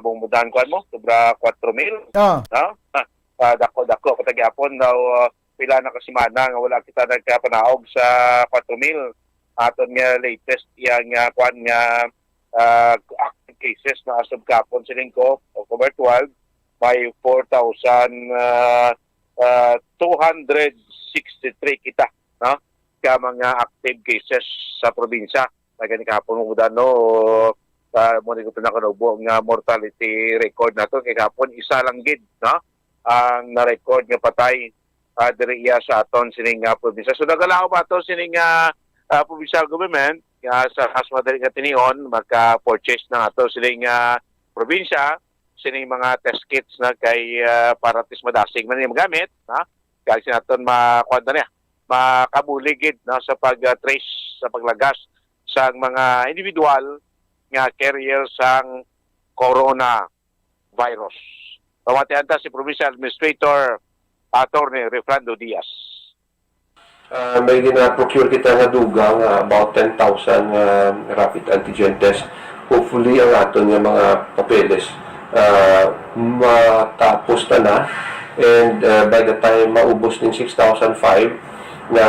bumudan, kuan mo, sobra kwatro mil, Ah. no? Ah, ah, dako-dako pa ta gyapon daw, ah, pila na ka semana nga wala kita nagkapanaog sa kwatro mil. Aton nga latest yang, ah, kuan nga, ah, active cases na asog kapon sining ko, October twelve, may four thousand, ah, ah, two hundred sixty-three kita, no? Ka mga active cases sa probinsya. Kaya ni kahapon mo dano, ah, mo ni ko pinakanubo nga mortality record nato kay kahapon isa lang gid, no? Ang na-record nga patay, ah, diri iya sa aton sining, ah, probinsya. So nagalaom ato sining, ah, ah, provincial government nga sa mas madali nga tinion maka-purchase na ato sining, ah, probinsya sining mga test kits na kay, ah, para at least madasig man ni magamit, ha? Kag sa aton makuan na niya, makabulig gid, no, sa pag-trace, sa paglagas sang mga individual nga carrier sang coronavirus. Pamatian ta si Provincial Administrator Attorney Refrando Diaz. Ah, may gina-procure kita nga dugang nga about ten thousand nga rapid antigen test. Hopefully, ang aton nga mga papeles, ah, matapos ta na. And, ah, by the time maubos ning six thousand five nga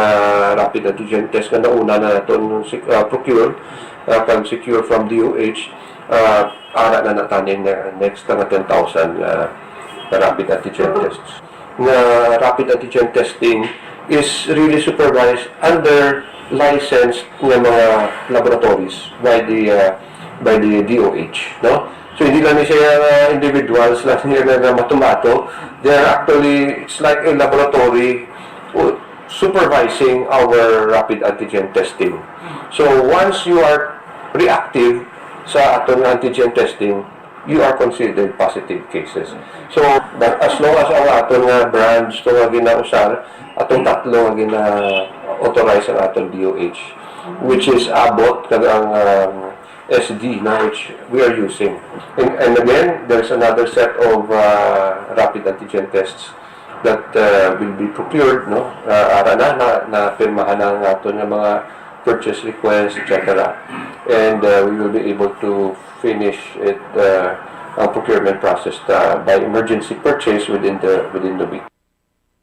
rapid antigen test nga nauna na naton sec-, ah, procure, ah, kag secure from D O H, ah, ara na natanin nga next nga ten thousand nga rapid antigen tests. Nga rapid antigen testing is really supervised under licensed nga mga laboratories by the, uh, by the D O H, no? So, hindi lang ni siya nga individuals lang niya nga, nga mato-mato. They are actually, it's like a laboratory, uh, supervising our rapid antigen testing. So, once you are reactive sa aton nga antigen testing, you are considered positive cases. So, but as long as ang aton nga brands to nga ginausar, atong tatlo nga gina-authorize ang aton D O H, which is Abbott kag ang, um, S D na which we are using. And, and again, there's another set of, uh, rapid antigen tests that, uh, will be procured, no? Uh, ara na, na, napirmahan na ang aton nga mga purchase request, et cetera. And, uh, we will be able to finish it, uh, ang procurement process ta by emergency purchase within the, within the week.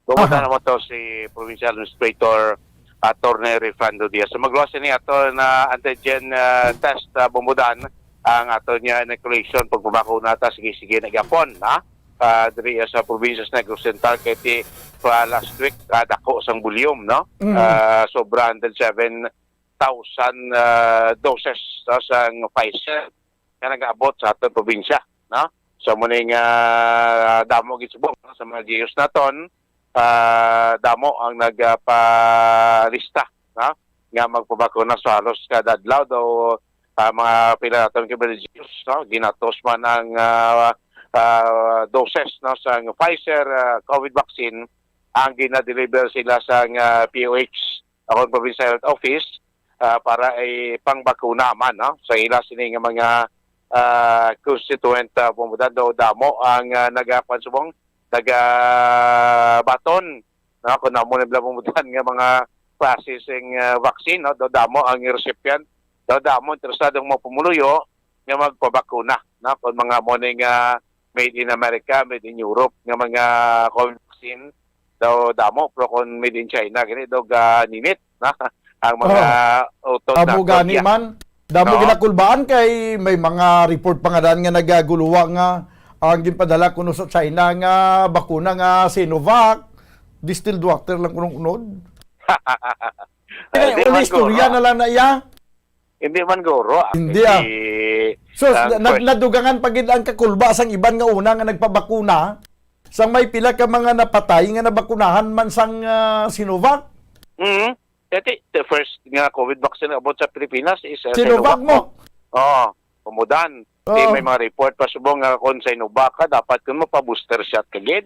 Kumusta Aha. naman to si Provincial Administrator Attorney Refrando Diaz? So, magluwas ini ato na antigen, uh, test, uh, bumudan ang ato niya inoculation, pagpabakuna ta, sige-sige na gyapon, ha? Ah, diri sa probinsya sa Negros Oriental, kay ti, pa last week, ah, dako sang volume, no? Mm. Ah, sobra hundred seven thousand, ah, doses, no, sang Pfizer nga nag-abot sa aton probinsya, no? So, mao ni nga damo gid subong, no, sa mga G Us naton, ah, damo ang nagpalista, no, nga magpabakuna sa halos kada adlaw daw, ah, mga pila naton ka G Us, no? Ginatos man ang, ah, ah, doses, no, sa Pfizer, ah, COVID vaccine, ang gina-deliver sila sa, ah, P O H, akong Provincial Health Office, ah, para ipangbakuna man, no, sa ila sini nga mga, ah, constituent, ah, bumudan. Daw damo ang, ah, nagakuan subong, nagabaton, no, kung amo na bala bumudan nga mga klase sing, ah, vaccine, no, daw damo ang recipient, daw damo interesado ang mga pumuluyo nga magpabakuna, no, kung mga mo ni nga made in America, made in Europe nga mga COVID vaccine, daw damo, pero kung made in China, gani daw ganinit na ang mga Oh. utod Amo naton gani niya. man. Damo Oo. ginakulbaan kay may mga report pa nga daan nga nagaguluwa nga ang ginpadala kuno sa China nga bakuna nga Sinovac, distilled water lang kuno unod. Ah, Kaya di uli man istorya guro. na lang na iya. Hindi man guro. Hindi, ah. Hindi, So, ang na-, na-, first nadugangan pa gid ang kakulba sang iban nga una nga nagpabakuna, sang may pila ka mga napatay nga nabakunahan man sang, ah, Sinovac. Mm. Kaya ti, the first nga COVID vaccine abot sa Pilipinas is, uh, Sinovac Sinovac mo. mo. Oo, pumudan. Di Oo. may mga report pa subong nga kung Sinovac ka, dapat kun mapa-booster shot ka gid.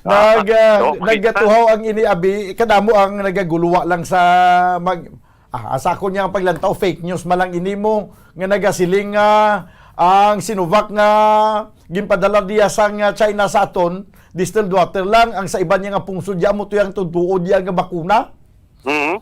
Ah, Nag, ah, so, kita nagatuhaw ang ini, abi, kadamo ang nagaguluwa lang sa mag-, ah, sa akon nga paglantaw, fake news man lang ini mo nga nagasiling nga ang Sinovac nga ginpadala diya sang, ah, China sa aton, distilled water lang, ang sa iban niya nga pungsod, diya mo to yang tutuo diya nga bakuna. Mhm.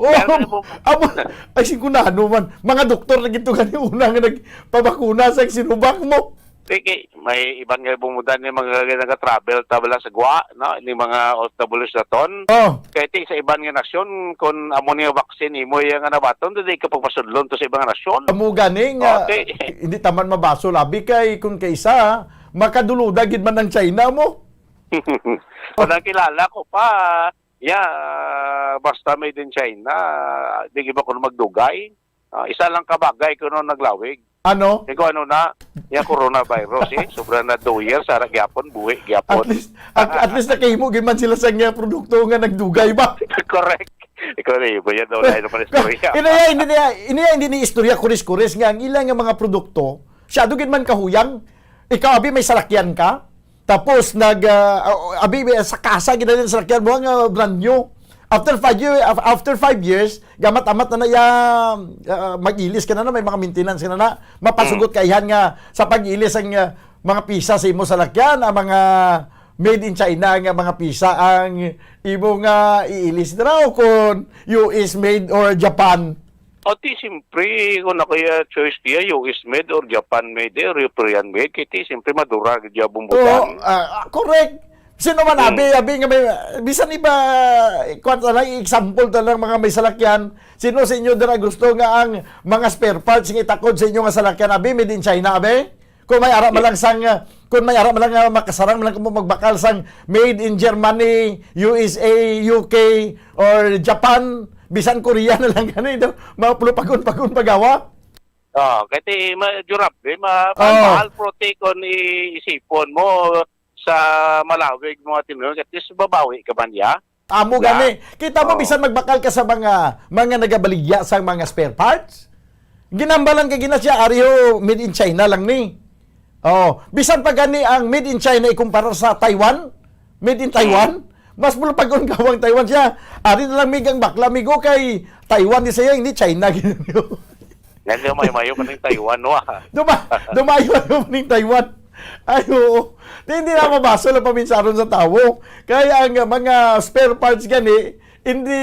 Oh, Kaya nga mo, amo, ay, singkunano man. Mga doktor na gito gani una nga nagpabakuna sa Sinovac mo. Sige, may iban nga bumudan ni mga nag-travel ta bala sa Guwa, no? Ni mga O F W sa ton. Oh. Kaya ti sa iban nga nasyon, kung amo ni vaccine, imo yung nga nabaton, di ka pagpasudlon to sa ibang nasyon. Amo gani nga, Okay. hindi taman mabaso labi kay kung kaisa, makaduluda gid man ang China mo. Kung ang kilala ko pa, ya, basta made in China, di iba ko magdugay. Ah, isa lang kabagay ko nung naglawig. Ano? Di ko ano na, ya coronavirus eh. Sobra na two years, ara gyapon, buhi At gyapon. least, at, at least nakahimo gid man sila sa nga produkto nga nagdugay ba? Correct. Ikaw na ibo yan daw na ano pa istorya. Ina ya, hindi niya, ina ya, hindi ni istorya kuris-kuris nga ang ilang nga mga produkto, siya gid man kahuyang. Ikaw, abi, may salakyan ka, tapos nag, ah, ah, abi, may sa kasa gid ang salakyan mo nga brand new. After five year, af-, after five years, gamat-amat na na ya, ah, mag-ilis ka na na, may mga maintenance ka na na. Mapasugot Mm. ka ihan nga sa pag-ilis ang, ah, mga pisa sa imo salakyan, ang mga made in China nga mga pisa ang imo nga iilis na raw kung U S made or Japan. O, ti, siyempre, kung ako yung choice niya, U S made or Japan made, eh, or European made, kaya ti, siyempre, madura, gid yung Oo, bumbutan. ah, ah, correct. Sino man, Hmm. abi, abi nga may, bisan iba, kuwan ta lang, example ta lang, mga may salakyan, sino sa inyo dira gusto nga ang mga spare parts nga itakod sa inyo nga salakyan, abi, made in China, abi? Kung may ara man lang sang, ah, kung may ara man lang nga makasarang man lang kamo magbakal sang made in Germany, U S A, U K, or Japan, bisan Korea na lang gani, do, mapulo pagun-pagun pagawa. Oh, kay ti ma-, durable, ma-, ma-, Oh. mahal, prote, kung i-, isipon mo sa malawig mga tinulong, at least babawi ka man, ya? Amo Ya. gani. Kita mo, Oh. bisan magbakal ka sa mga, mga nagabaligya sa mga spare parts, ginambalan ka gina siya, ari ho, made in China lang ni. Oh, bisan pa gani ang made in China ikumpara sa Taiwan, made in Taiwan, mas bulpag-on ka ang Taiwan siya. Ari na lang, mig, ang bakla, migo, kay Taiwan di siya, hindi China gid. Nga nga may mayo pa ning Taiwan, wa. Duma-, dumayo, ano, ning Taiwan. Ay, oo. Di, hindi na mabasol ang paminsaron sa tawo. Kaya ang mga spare parts gani, hindi,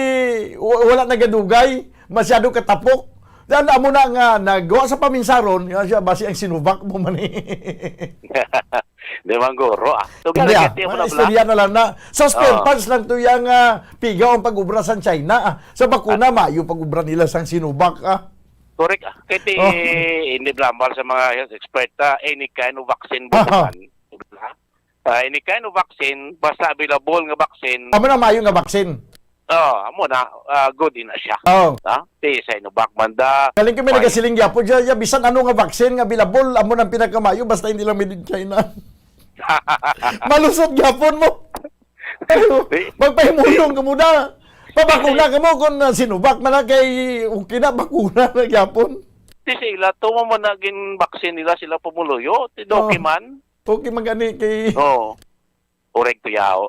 wa-, wala nagadugay, masyado katapok. Dan amo na nga nagwa sa paminsaron, nga siya, basi ang Sinovac mo man eh. Di man guro, ah. So, Hindi, ah. Garagati mo Mga na, istorya na lang na. Sa spare Oo. parts lang to yang, ah, pigaw ang pag-ubra sa China, ah. Sa bakuna, Ah. mayo pag-ubra nila sang Sinovac, ah. Correct, ah. Kaya ti, Oh. hindi blambal sa mga health expert, ah, any kind of vaccine Aha. bubutan. Ah, any kind of vaccine, basta available nga vaccine. Amo na mayo nga vaccine. Oh, amo na, ah, good ina siya. Oh. Ha? Ti Sinovac man da. Galing kami Fine. nagasiling gyapon siya, ya, bisan ano nga vaccine nga available, amo nang pinakamayo, basta hindi lang made in China. Malusot gyapon mo. Ayo, Di- magpahimulong ka muna. Pabakuna ka mo kung, ah, Sinovac man na kay okay na, bakuna na gyapon. Ti sila, tumo mo na gin vaccine nila sila pumuluyo. Ti Oh. okay man. Okay man gani kay Oo. Correct to yaw.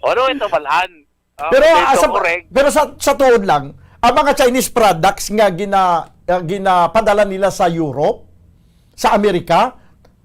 Ano ito, balaan? Ah, Pero, ito, ah, sa, correct. pero sa, sa tuod lang, ang mga Chinese products nga gina-, ah, ginapadala nila sa Europe, sa Amerika,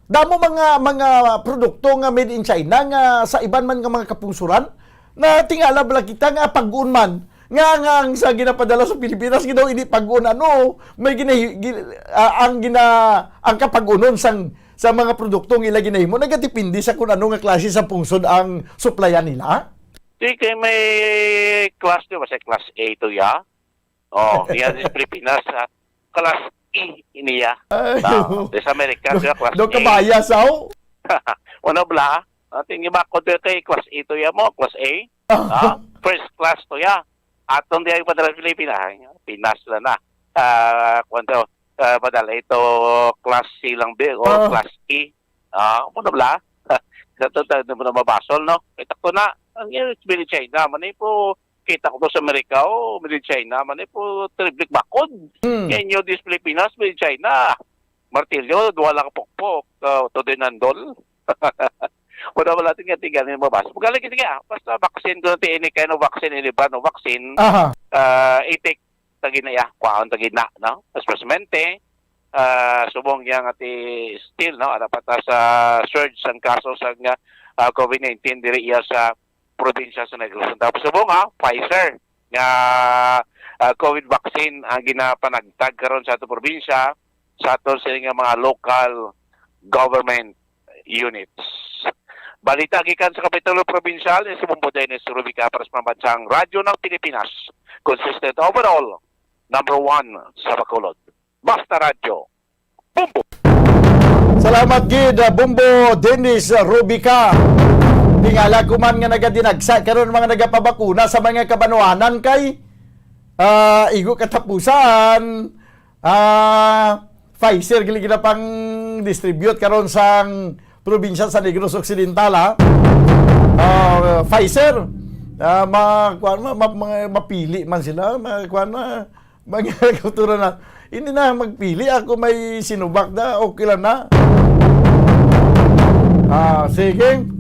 damo mga, mga produkto nga made in China nga sa iban man nga mga kapungsuran, na tingala bala kita nga pag-un man, nga, nga ang sa ginapadala sa Pilipinas, ginaw ini pag-un, ano, may ginahi-, gi-, ah, ang gina-, ang kapag-unon sang, sa mga produkto nga ila ginahimo, nagadepende sa kung ano nga klase sa pungsod ang suplayan nila. Di kay may class, di ba, sa class A to, ya? Oh, niya sa Pilipinas, ah, class E niya. Ay, Ah, oo. Di sa Amerika, Do, siya class do A. kabaya, sao? Ano bala? Ating iba ko to kay class A to, ya mo, class A. Ah. Ah, first class to, ya. Atong di ay padala sa Pilipinas, ay, Pinas lang na. Ah, kwan to, ah, padala ito class C lang, be, o Ah. class E. Ah, ano bala? Sa to, tayo mo na mabasol, no? Ito ko na, ang China, man po, Kita ko to sa Amerika, oh, made in China man eh, po, triplik bakod. Hmm. Kaya inyo, this Pilipinas, made in China. Martilyo, duha lang kapukpok, uh, to din ang dol. Wala, wala, tingnan, tingnan yung mabas. Magaling kasi nga, basta vaccine, kung any kind of vaccine, any brand of vaccine, Aha. uh, itik, tagina ya, kwaon, tagina, no? Especialmente, uh, subong yang ati still, no? Ada pa ta sa surge sang kaso sa nga, uh, COVID nineteen, diri iya sa probinsya sa Negros. Tapos subong, ha, Pfizer, nga, uh, COVID vaccine ang ginapanagtag karon sa ato probinsya, sa ato sini nga mga local government units. Balita gikan sa Kapitulo Probinsyal, ni si Bombo Dennis Rubica para sa Pambansang Radyo ng Pilipinas. Consistent overall, number one sa Bacolod. Basta Radyo, Bombo! Salamat gid, uh, Bombo Dennis Rubica. Tingala ko man nga nagadinagsa karon mga nagapabakuna sa mga kabanwanan kay, uh, igo katapusan. Ah, Pfizer gid ginapang-distribute karon sang probinsya sa Negros Occidental, ha? Ah, Pfizer, ah, ma-, kuwan, ma-, ma-, mga mapili man sila, ma-, kuwan na, mga kultura na. Hindi na magpili, ako may Sinovac na, okay lang na. Ah, sige.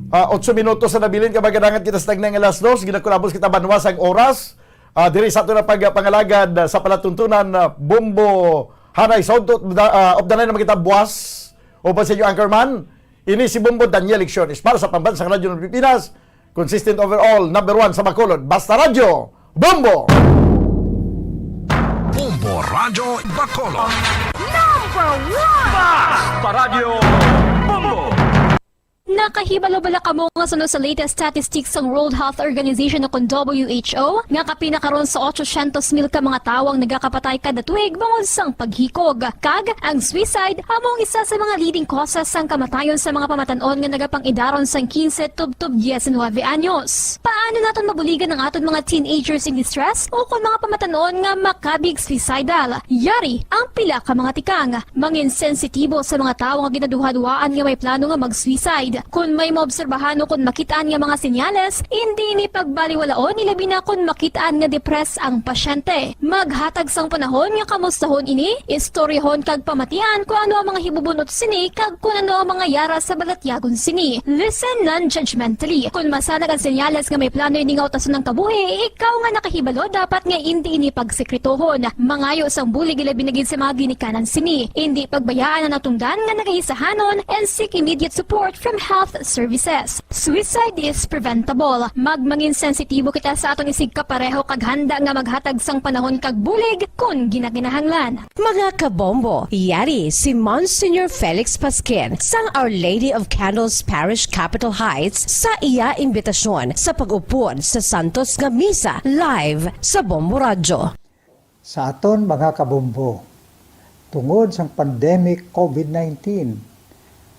Ah, otso minutos sa nabilin, kabagadangan kita sa tagnang alas dos, ginakulabos kita banwa sang oras. Ah, diri sa ato na pagpangalagad, ah, sa palatuntunan, ah, Bombo Hanay Sound of the, ah, of the Night naman kita buwas. Uban sa inyo anchorman, ini si Bombo Daniel Lecciones para sa Pambansang Radyo ng Pilipinas, consistent overall, number one sa Bacolod. Basta Radyo, Bombo! Bombo Radyo Bacolod. Number one! Basta Radyo, Bombo! Nakahibalo bala kamo nga suno sa latest statistics sang World Health Organization o kon W H O nga kapin na karon sa otso syentos mil ka mga tawo ang nagakapatay kada tuig bangod sang paghikog? Kag ang suicide amo ang isa sa mga leading causes sang kamatayon sa mga pamatan-on nga nagapang-idaron sang quince tubtob diecinuebe anyos. Paano naton mabuligan ang aton mga teenagers in distress o kon mga pamatan-on nga makabig suicidal? Yari ang pila ka mga tikang. Mangin sensitibo sa mga tawo nga ginaduhaduhaan nga may plano nga mag-suicide. Kon may maobserbahan o kon makit-an nga mga senyales, indi ini pagbaliwalaon, ilabi na kon makit-an nga depressed ang pasyente. Maghatag sang panahon nga kamustahon ini, istoryahon kag pamatian kon ano ang mga hibubun-ot sini kag kon ano ang mga yara sa balatyagon sini. Listen non-judgmentally. Kon masanag ang senyales nga may plano ini nga utason ang kabuhi, ikaw nga nakahibalo dapat nga indi ini pagsekretohon. Mangayo sang bulig ilabi na gid sa mga ginikanan sini. Indi pagbayaan ang natungdan nga nagahisahanon and seek immediate support from health services. Suicide is preventable. Magmangin sensitibo kita sa aton isigkapareho kag handa nga maghatag sang panahon kag bulig kon ginakinahanglan. Mga kabombo, yari si Monsignor Felix Pasquin sang Our Lady of Candles Parish, Capitol Heights, sa iya imbitasyon sa pag-upod sa Santos nga Misa live sa Bombo Radyo. Sa aton mga kabombo, tungod sang pandemic COVID nineteen,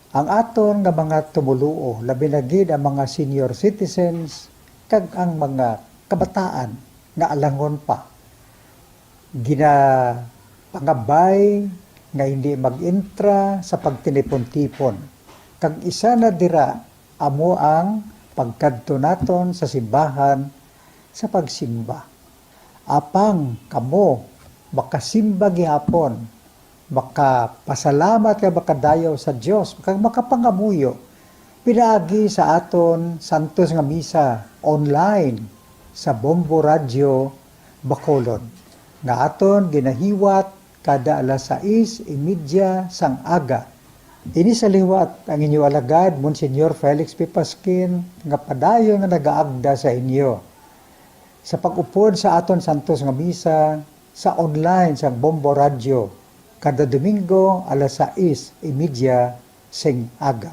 ang aton nga mga tumoluo, labi na gid ang mga senior citizens kag ang mga kabataan nga alangon pa, ginapangabay nga hindi mag-intra sa pagtinipon-tipon, kag isa na dira amo ang pagkadto naton sa simbahan sa pagsimba. Apang kamo makasimba gihapon, makapasalamat kag makadayaw sa Dios, kag makapangamuyo pinaagi sa aton santos nga misa online sa Bombo Radyo Bacolod, nga aton ginahiwat kada alas sais y media sang aga. Ini sa liwat ang inyo alagad, Monsignor Felix P. Pasquin, nga padayon nga nagaagda sa inyo sa pag-upod sa aton santos nga misa sa online sang Bombo Radyo kada Domingo alas sais y media sing aga.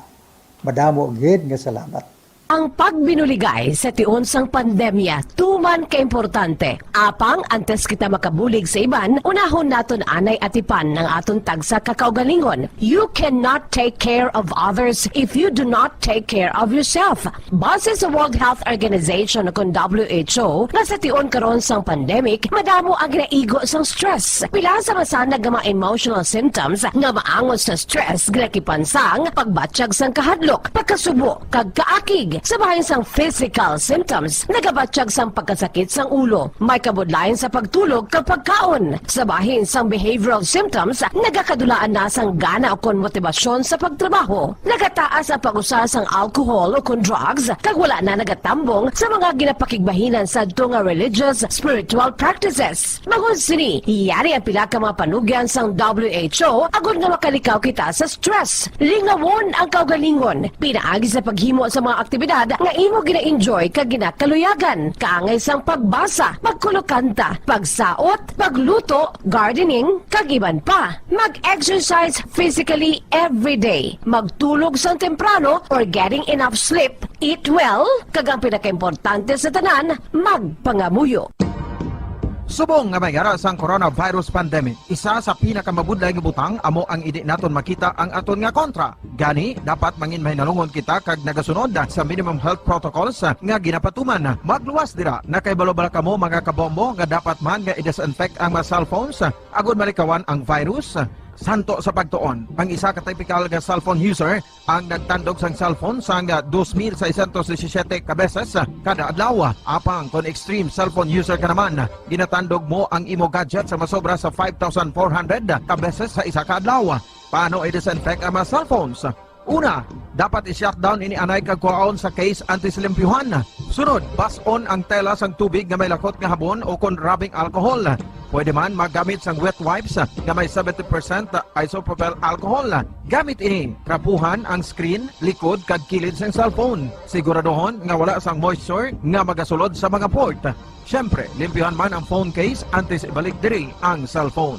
Madamo gid nga salamat. Ang pagbinuligay sa tion sang pandemya tuman kaimportante. Apang antes kita makabulig sa iban, unahon naton anay atipan ang aton tagsa ka kaugalingon. You cannot take care of others if you do not take care of yourself. Base sa World Health Organization, kon W H O, nga sa tion karon sang pandemic, madamo ang ginaigo sang stress. Pila sa masanag nga mga emotional symptoms nga maangot sa stress ginakipan sang pagbatyag sang kahadlok, pagkasubo, kag kaakig. Sa bahin sang physical symptoms, nagabatyag sang pagkasakit sang ulo, may kabudlayan sa pagtulog kag pagkaon. Sa bahin sang behavioral symptoms, nagakadulaan na sang gana ukon motibasyon sa pagtrabaho. Nagataas ang pag-usa sang alcohol ukon drugs, kag wala na nagatambong sa mga ginapakigbahinan sadto nga religious, spiritual practices. Bangod sini, yari ang pila ka mga panugyan sang W H O agod nga makalikaw kita sa stress. Lingawon ang kaugalingon pinaagi sa paghimo sa mga aktibidad nga imo gina-enjoy kag ginakaluyagan, kaangay sang pagbasa, pagkulokanta, pagsaot, pagluto, gardening, kag iban pa. Mag-exercise physically every day. Magtulog sang temprano or getting enough sleep. Eat well, kag ang pinakaimportante sa tanan, magpangamuyo. Subong nga may ara sang coronavirus pandemic, isa sa pinakamabudlay nga butang amo ang indi naton makita ang aton nga kontra. Gani, dapat mangin mahinalungon kita kag nagasunod sa minimum health protocols nga ginapatuman. Magluwas dira, nakahibalo bala kamo, mga kabombo, nga dapat man nga i-disinfect ang mga cellphones agod malikawan ang virus? Santo sa pagtuon, ang isa ka typical nga cellphone user ang nagtandog sang cellphone sang dos mil seiscientos disisiete ka beses kada adlaw. Apang kon extreme cellphone user ka naman, ginatandog mo ang imo gadget sa masobra sa five thousand four hundred ka beses sa isa ka adlaw. Paano i-disinfect ang mga cellphones? Una, dapat i-shutdown ini anay kag kuhaon sa case antes limpyuhan. Sunod, bas-on ang tela sang tubig nga may lakot nga habon o kon rubbing alcohol. Pwede man maggamit sang wet wipes nga may seventy percent isopropyl alcohol. Gamit ini, trapuhan ang screen, likod, kag kilid sang cellphone. Siguraduhon nga wala sang moisture nga magasulod sa mga port. Siyempre, limpyuhan man ang phone case antes ibalik diri ang cellphone.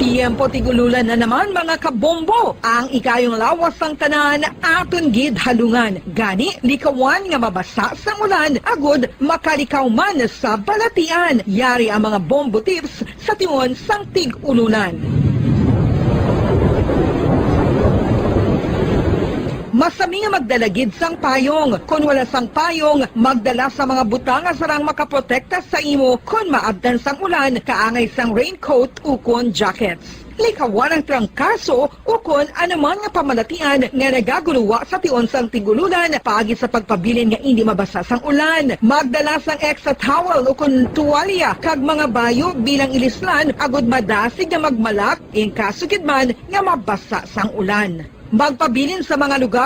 Tiyempo tig-ululan na naman, mga kabombo. Ang ikayong lawas sang tanan aton gid halungan. Gani, likawan nga mabasa sang ulan agud makalikaw man sa balatian. Yari ang mga bombo tips sa tion sang tig-ululan. Masami nga magdala gid sang payong. Kon wala sang payong, magdala sa mga butang nga sarang makaprotekta sa imo kon maabtan sang ulan, kaangay sang raincoat ukon jackets. Likawan ang trangkaso ukon anuman nga pamalatian nga nagaguluwa sa tion sang tig-ululan paagi sa pagpabilin nga indi mabasa sang ulan. Magdala sang extra towel ukon tuwalya kag mga bayo bilang ilislan agud madasig nga magmalak in kaso gid man nga mabasa sang ulan. Magpabilin sa mga lugar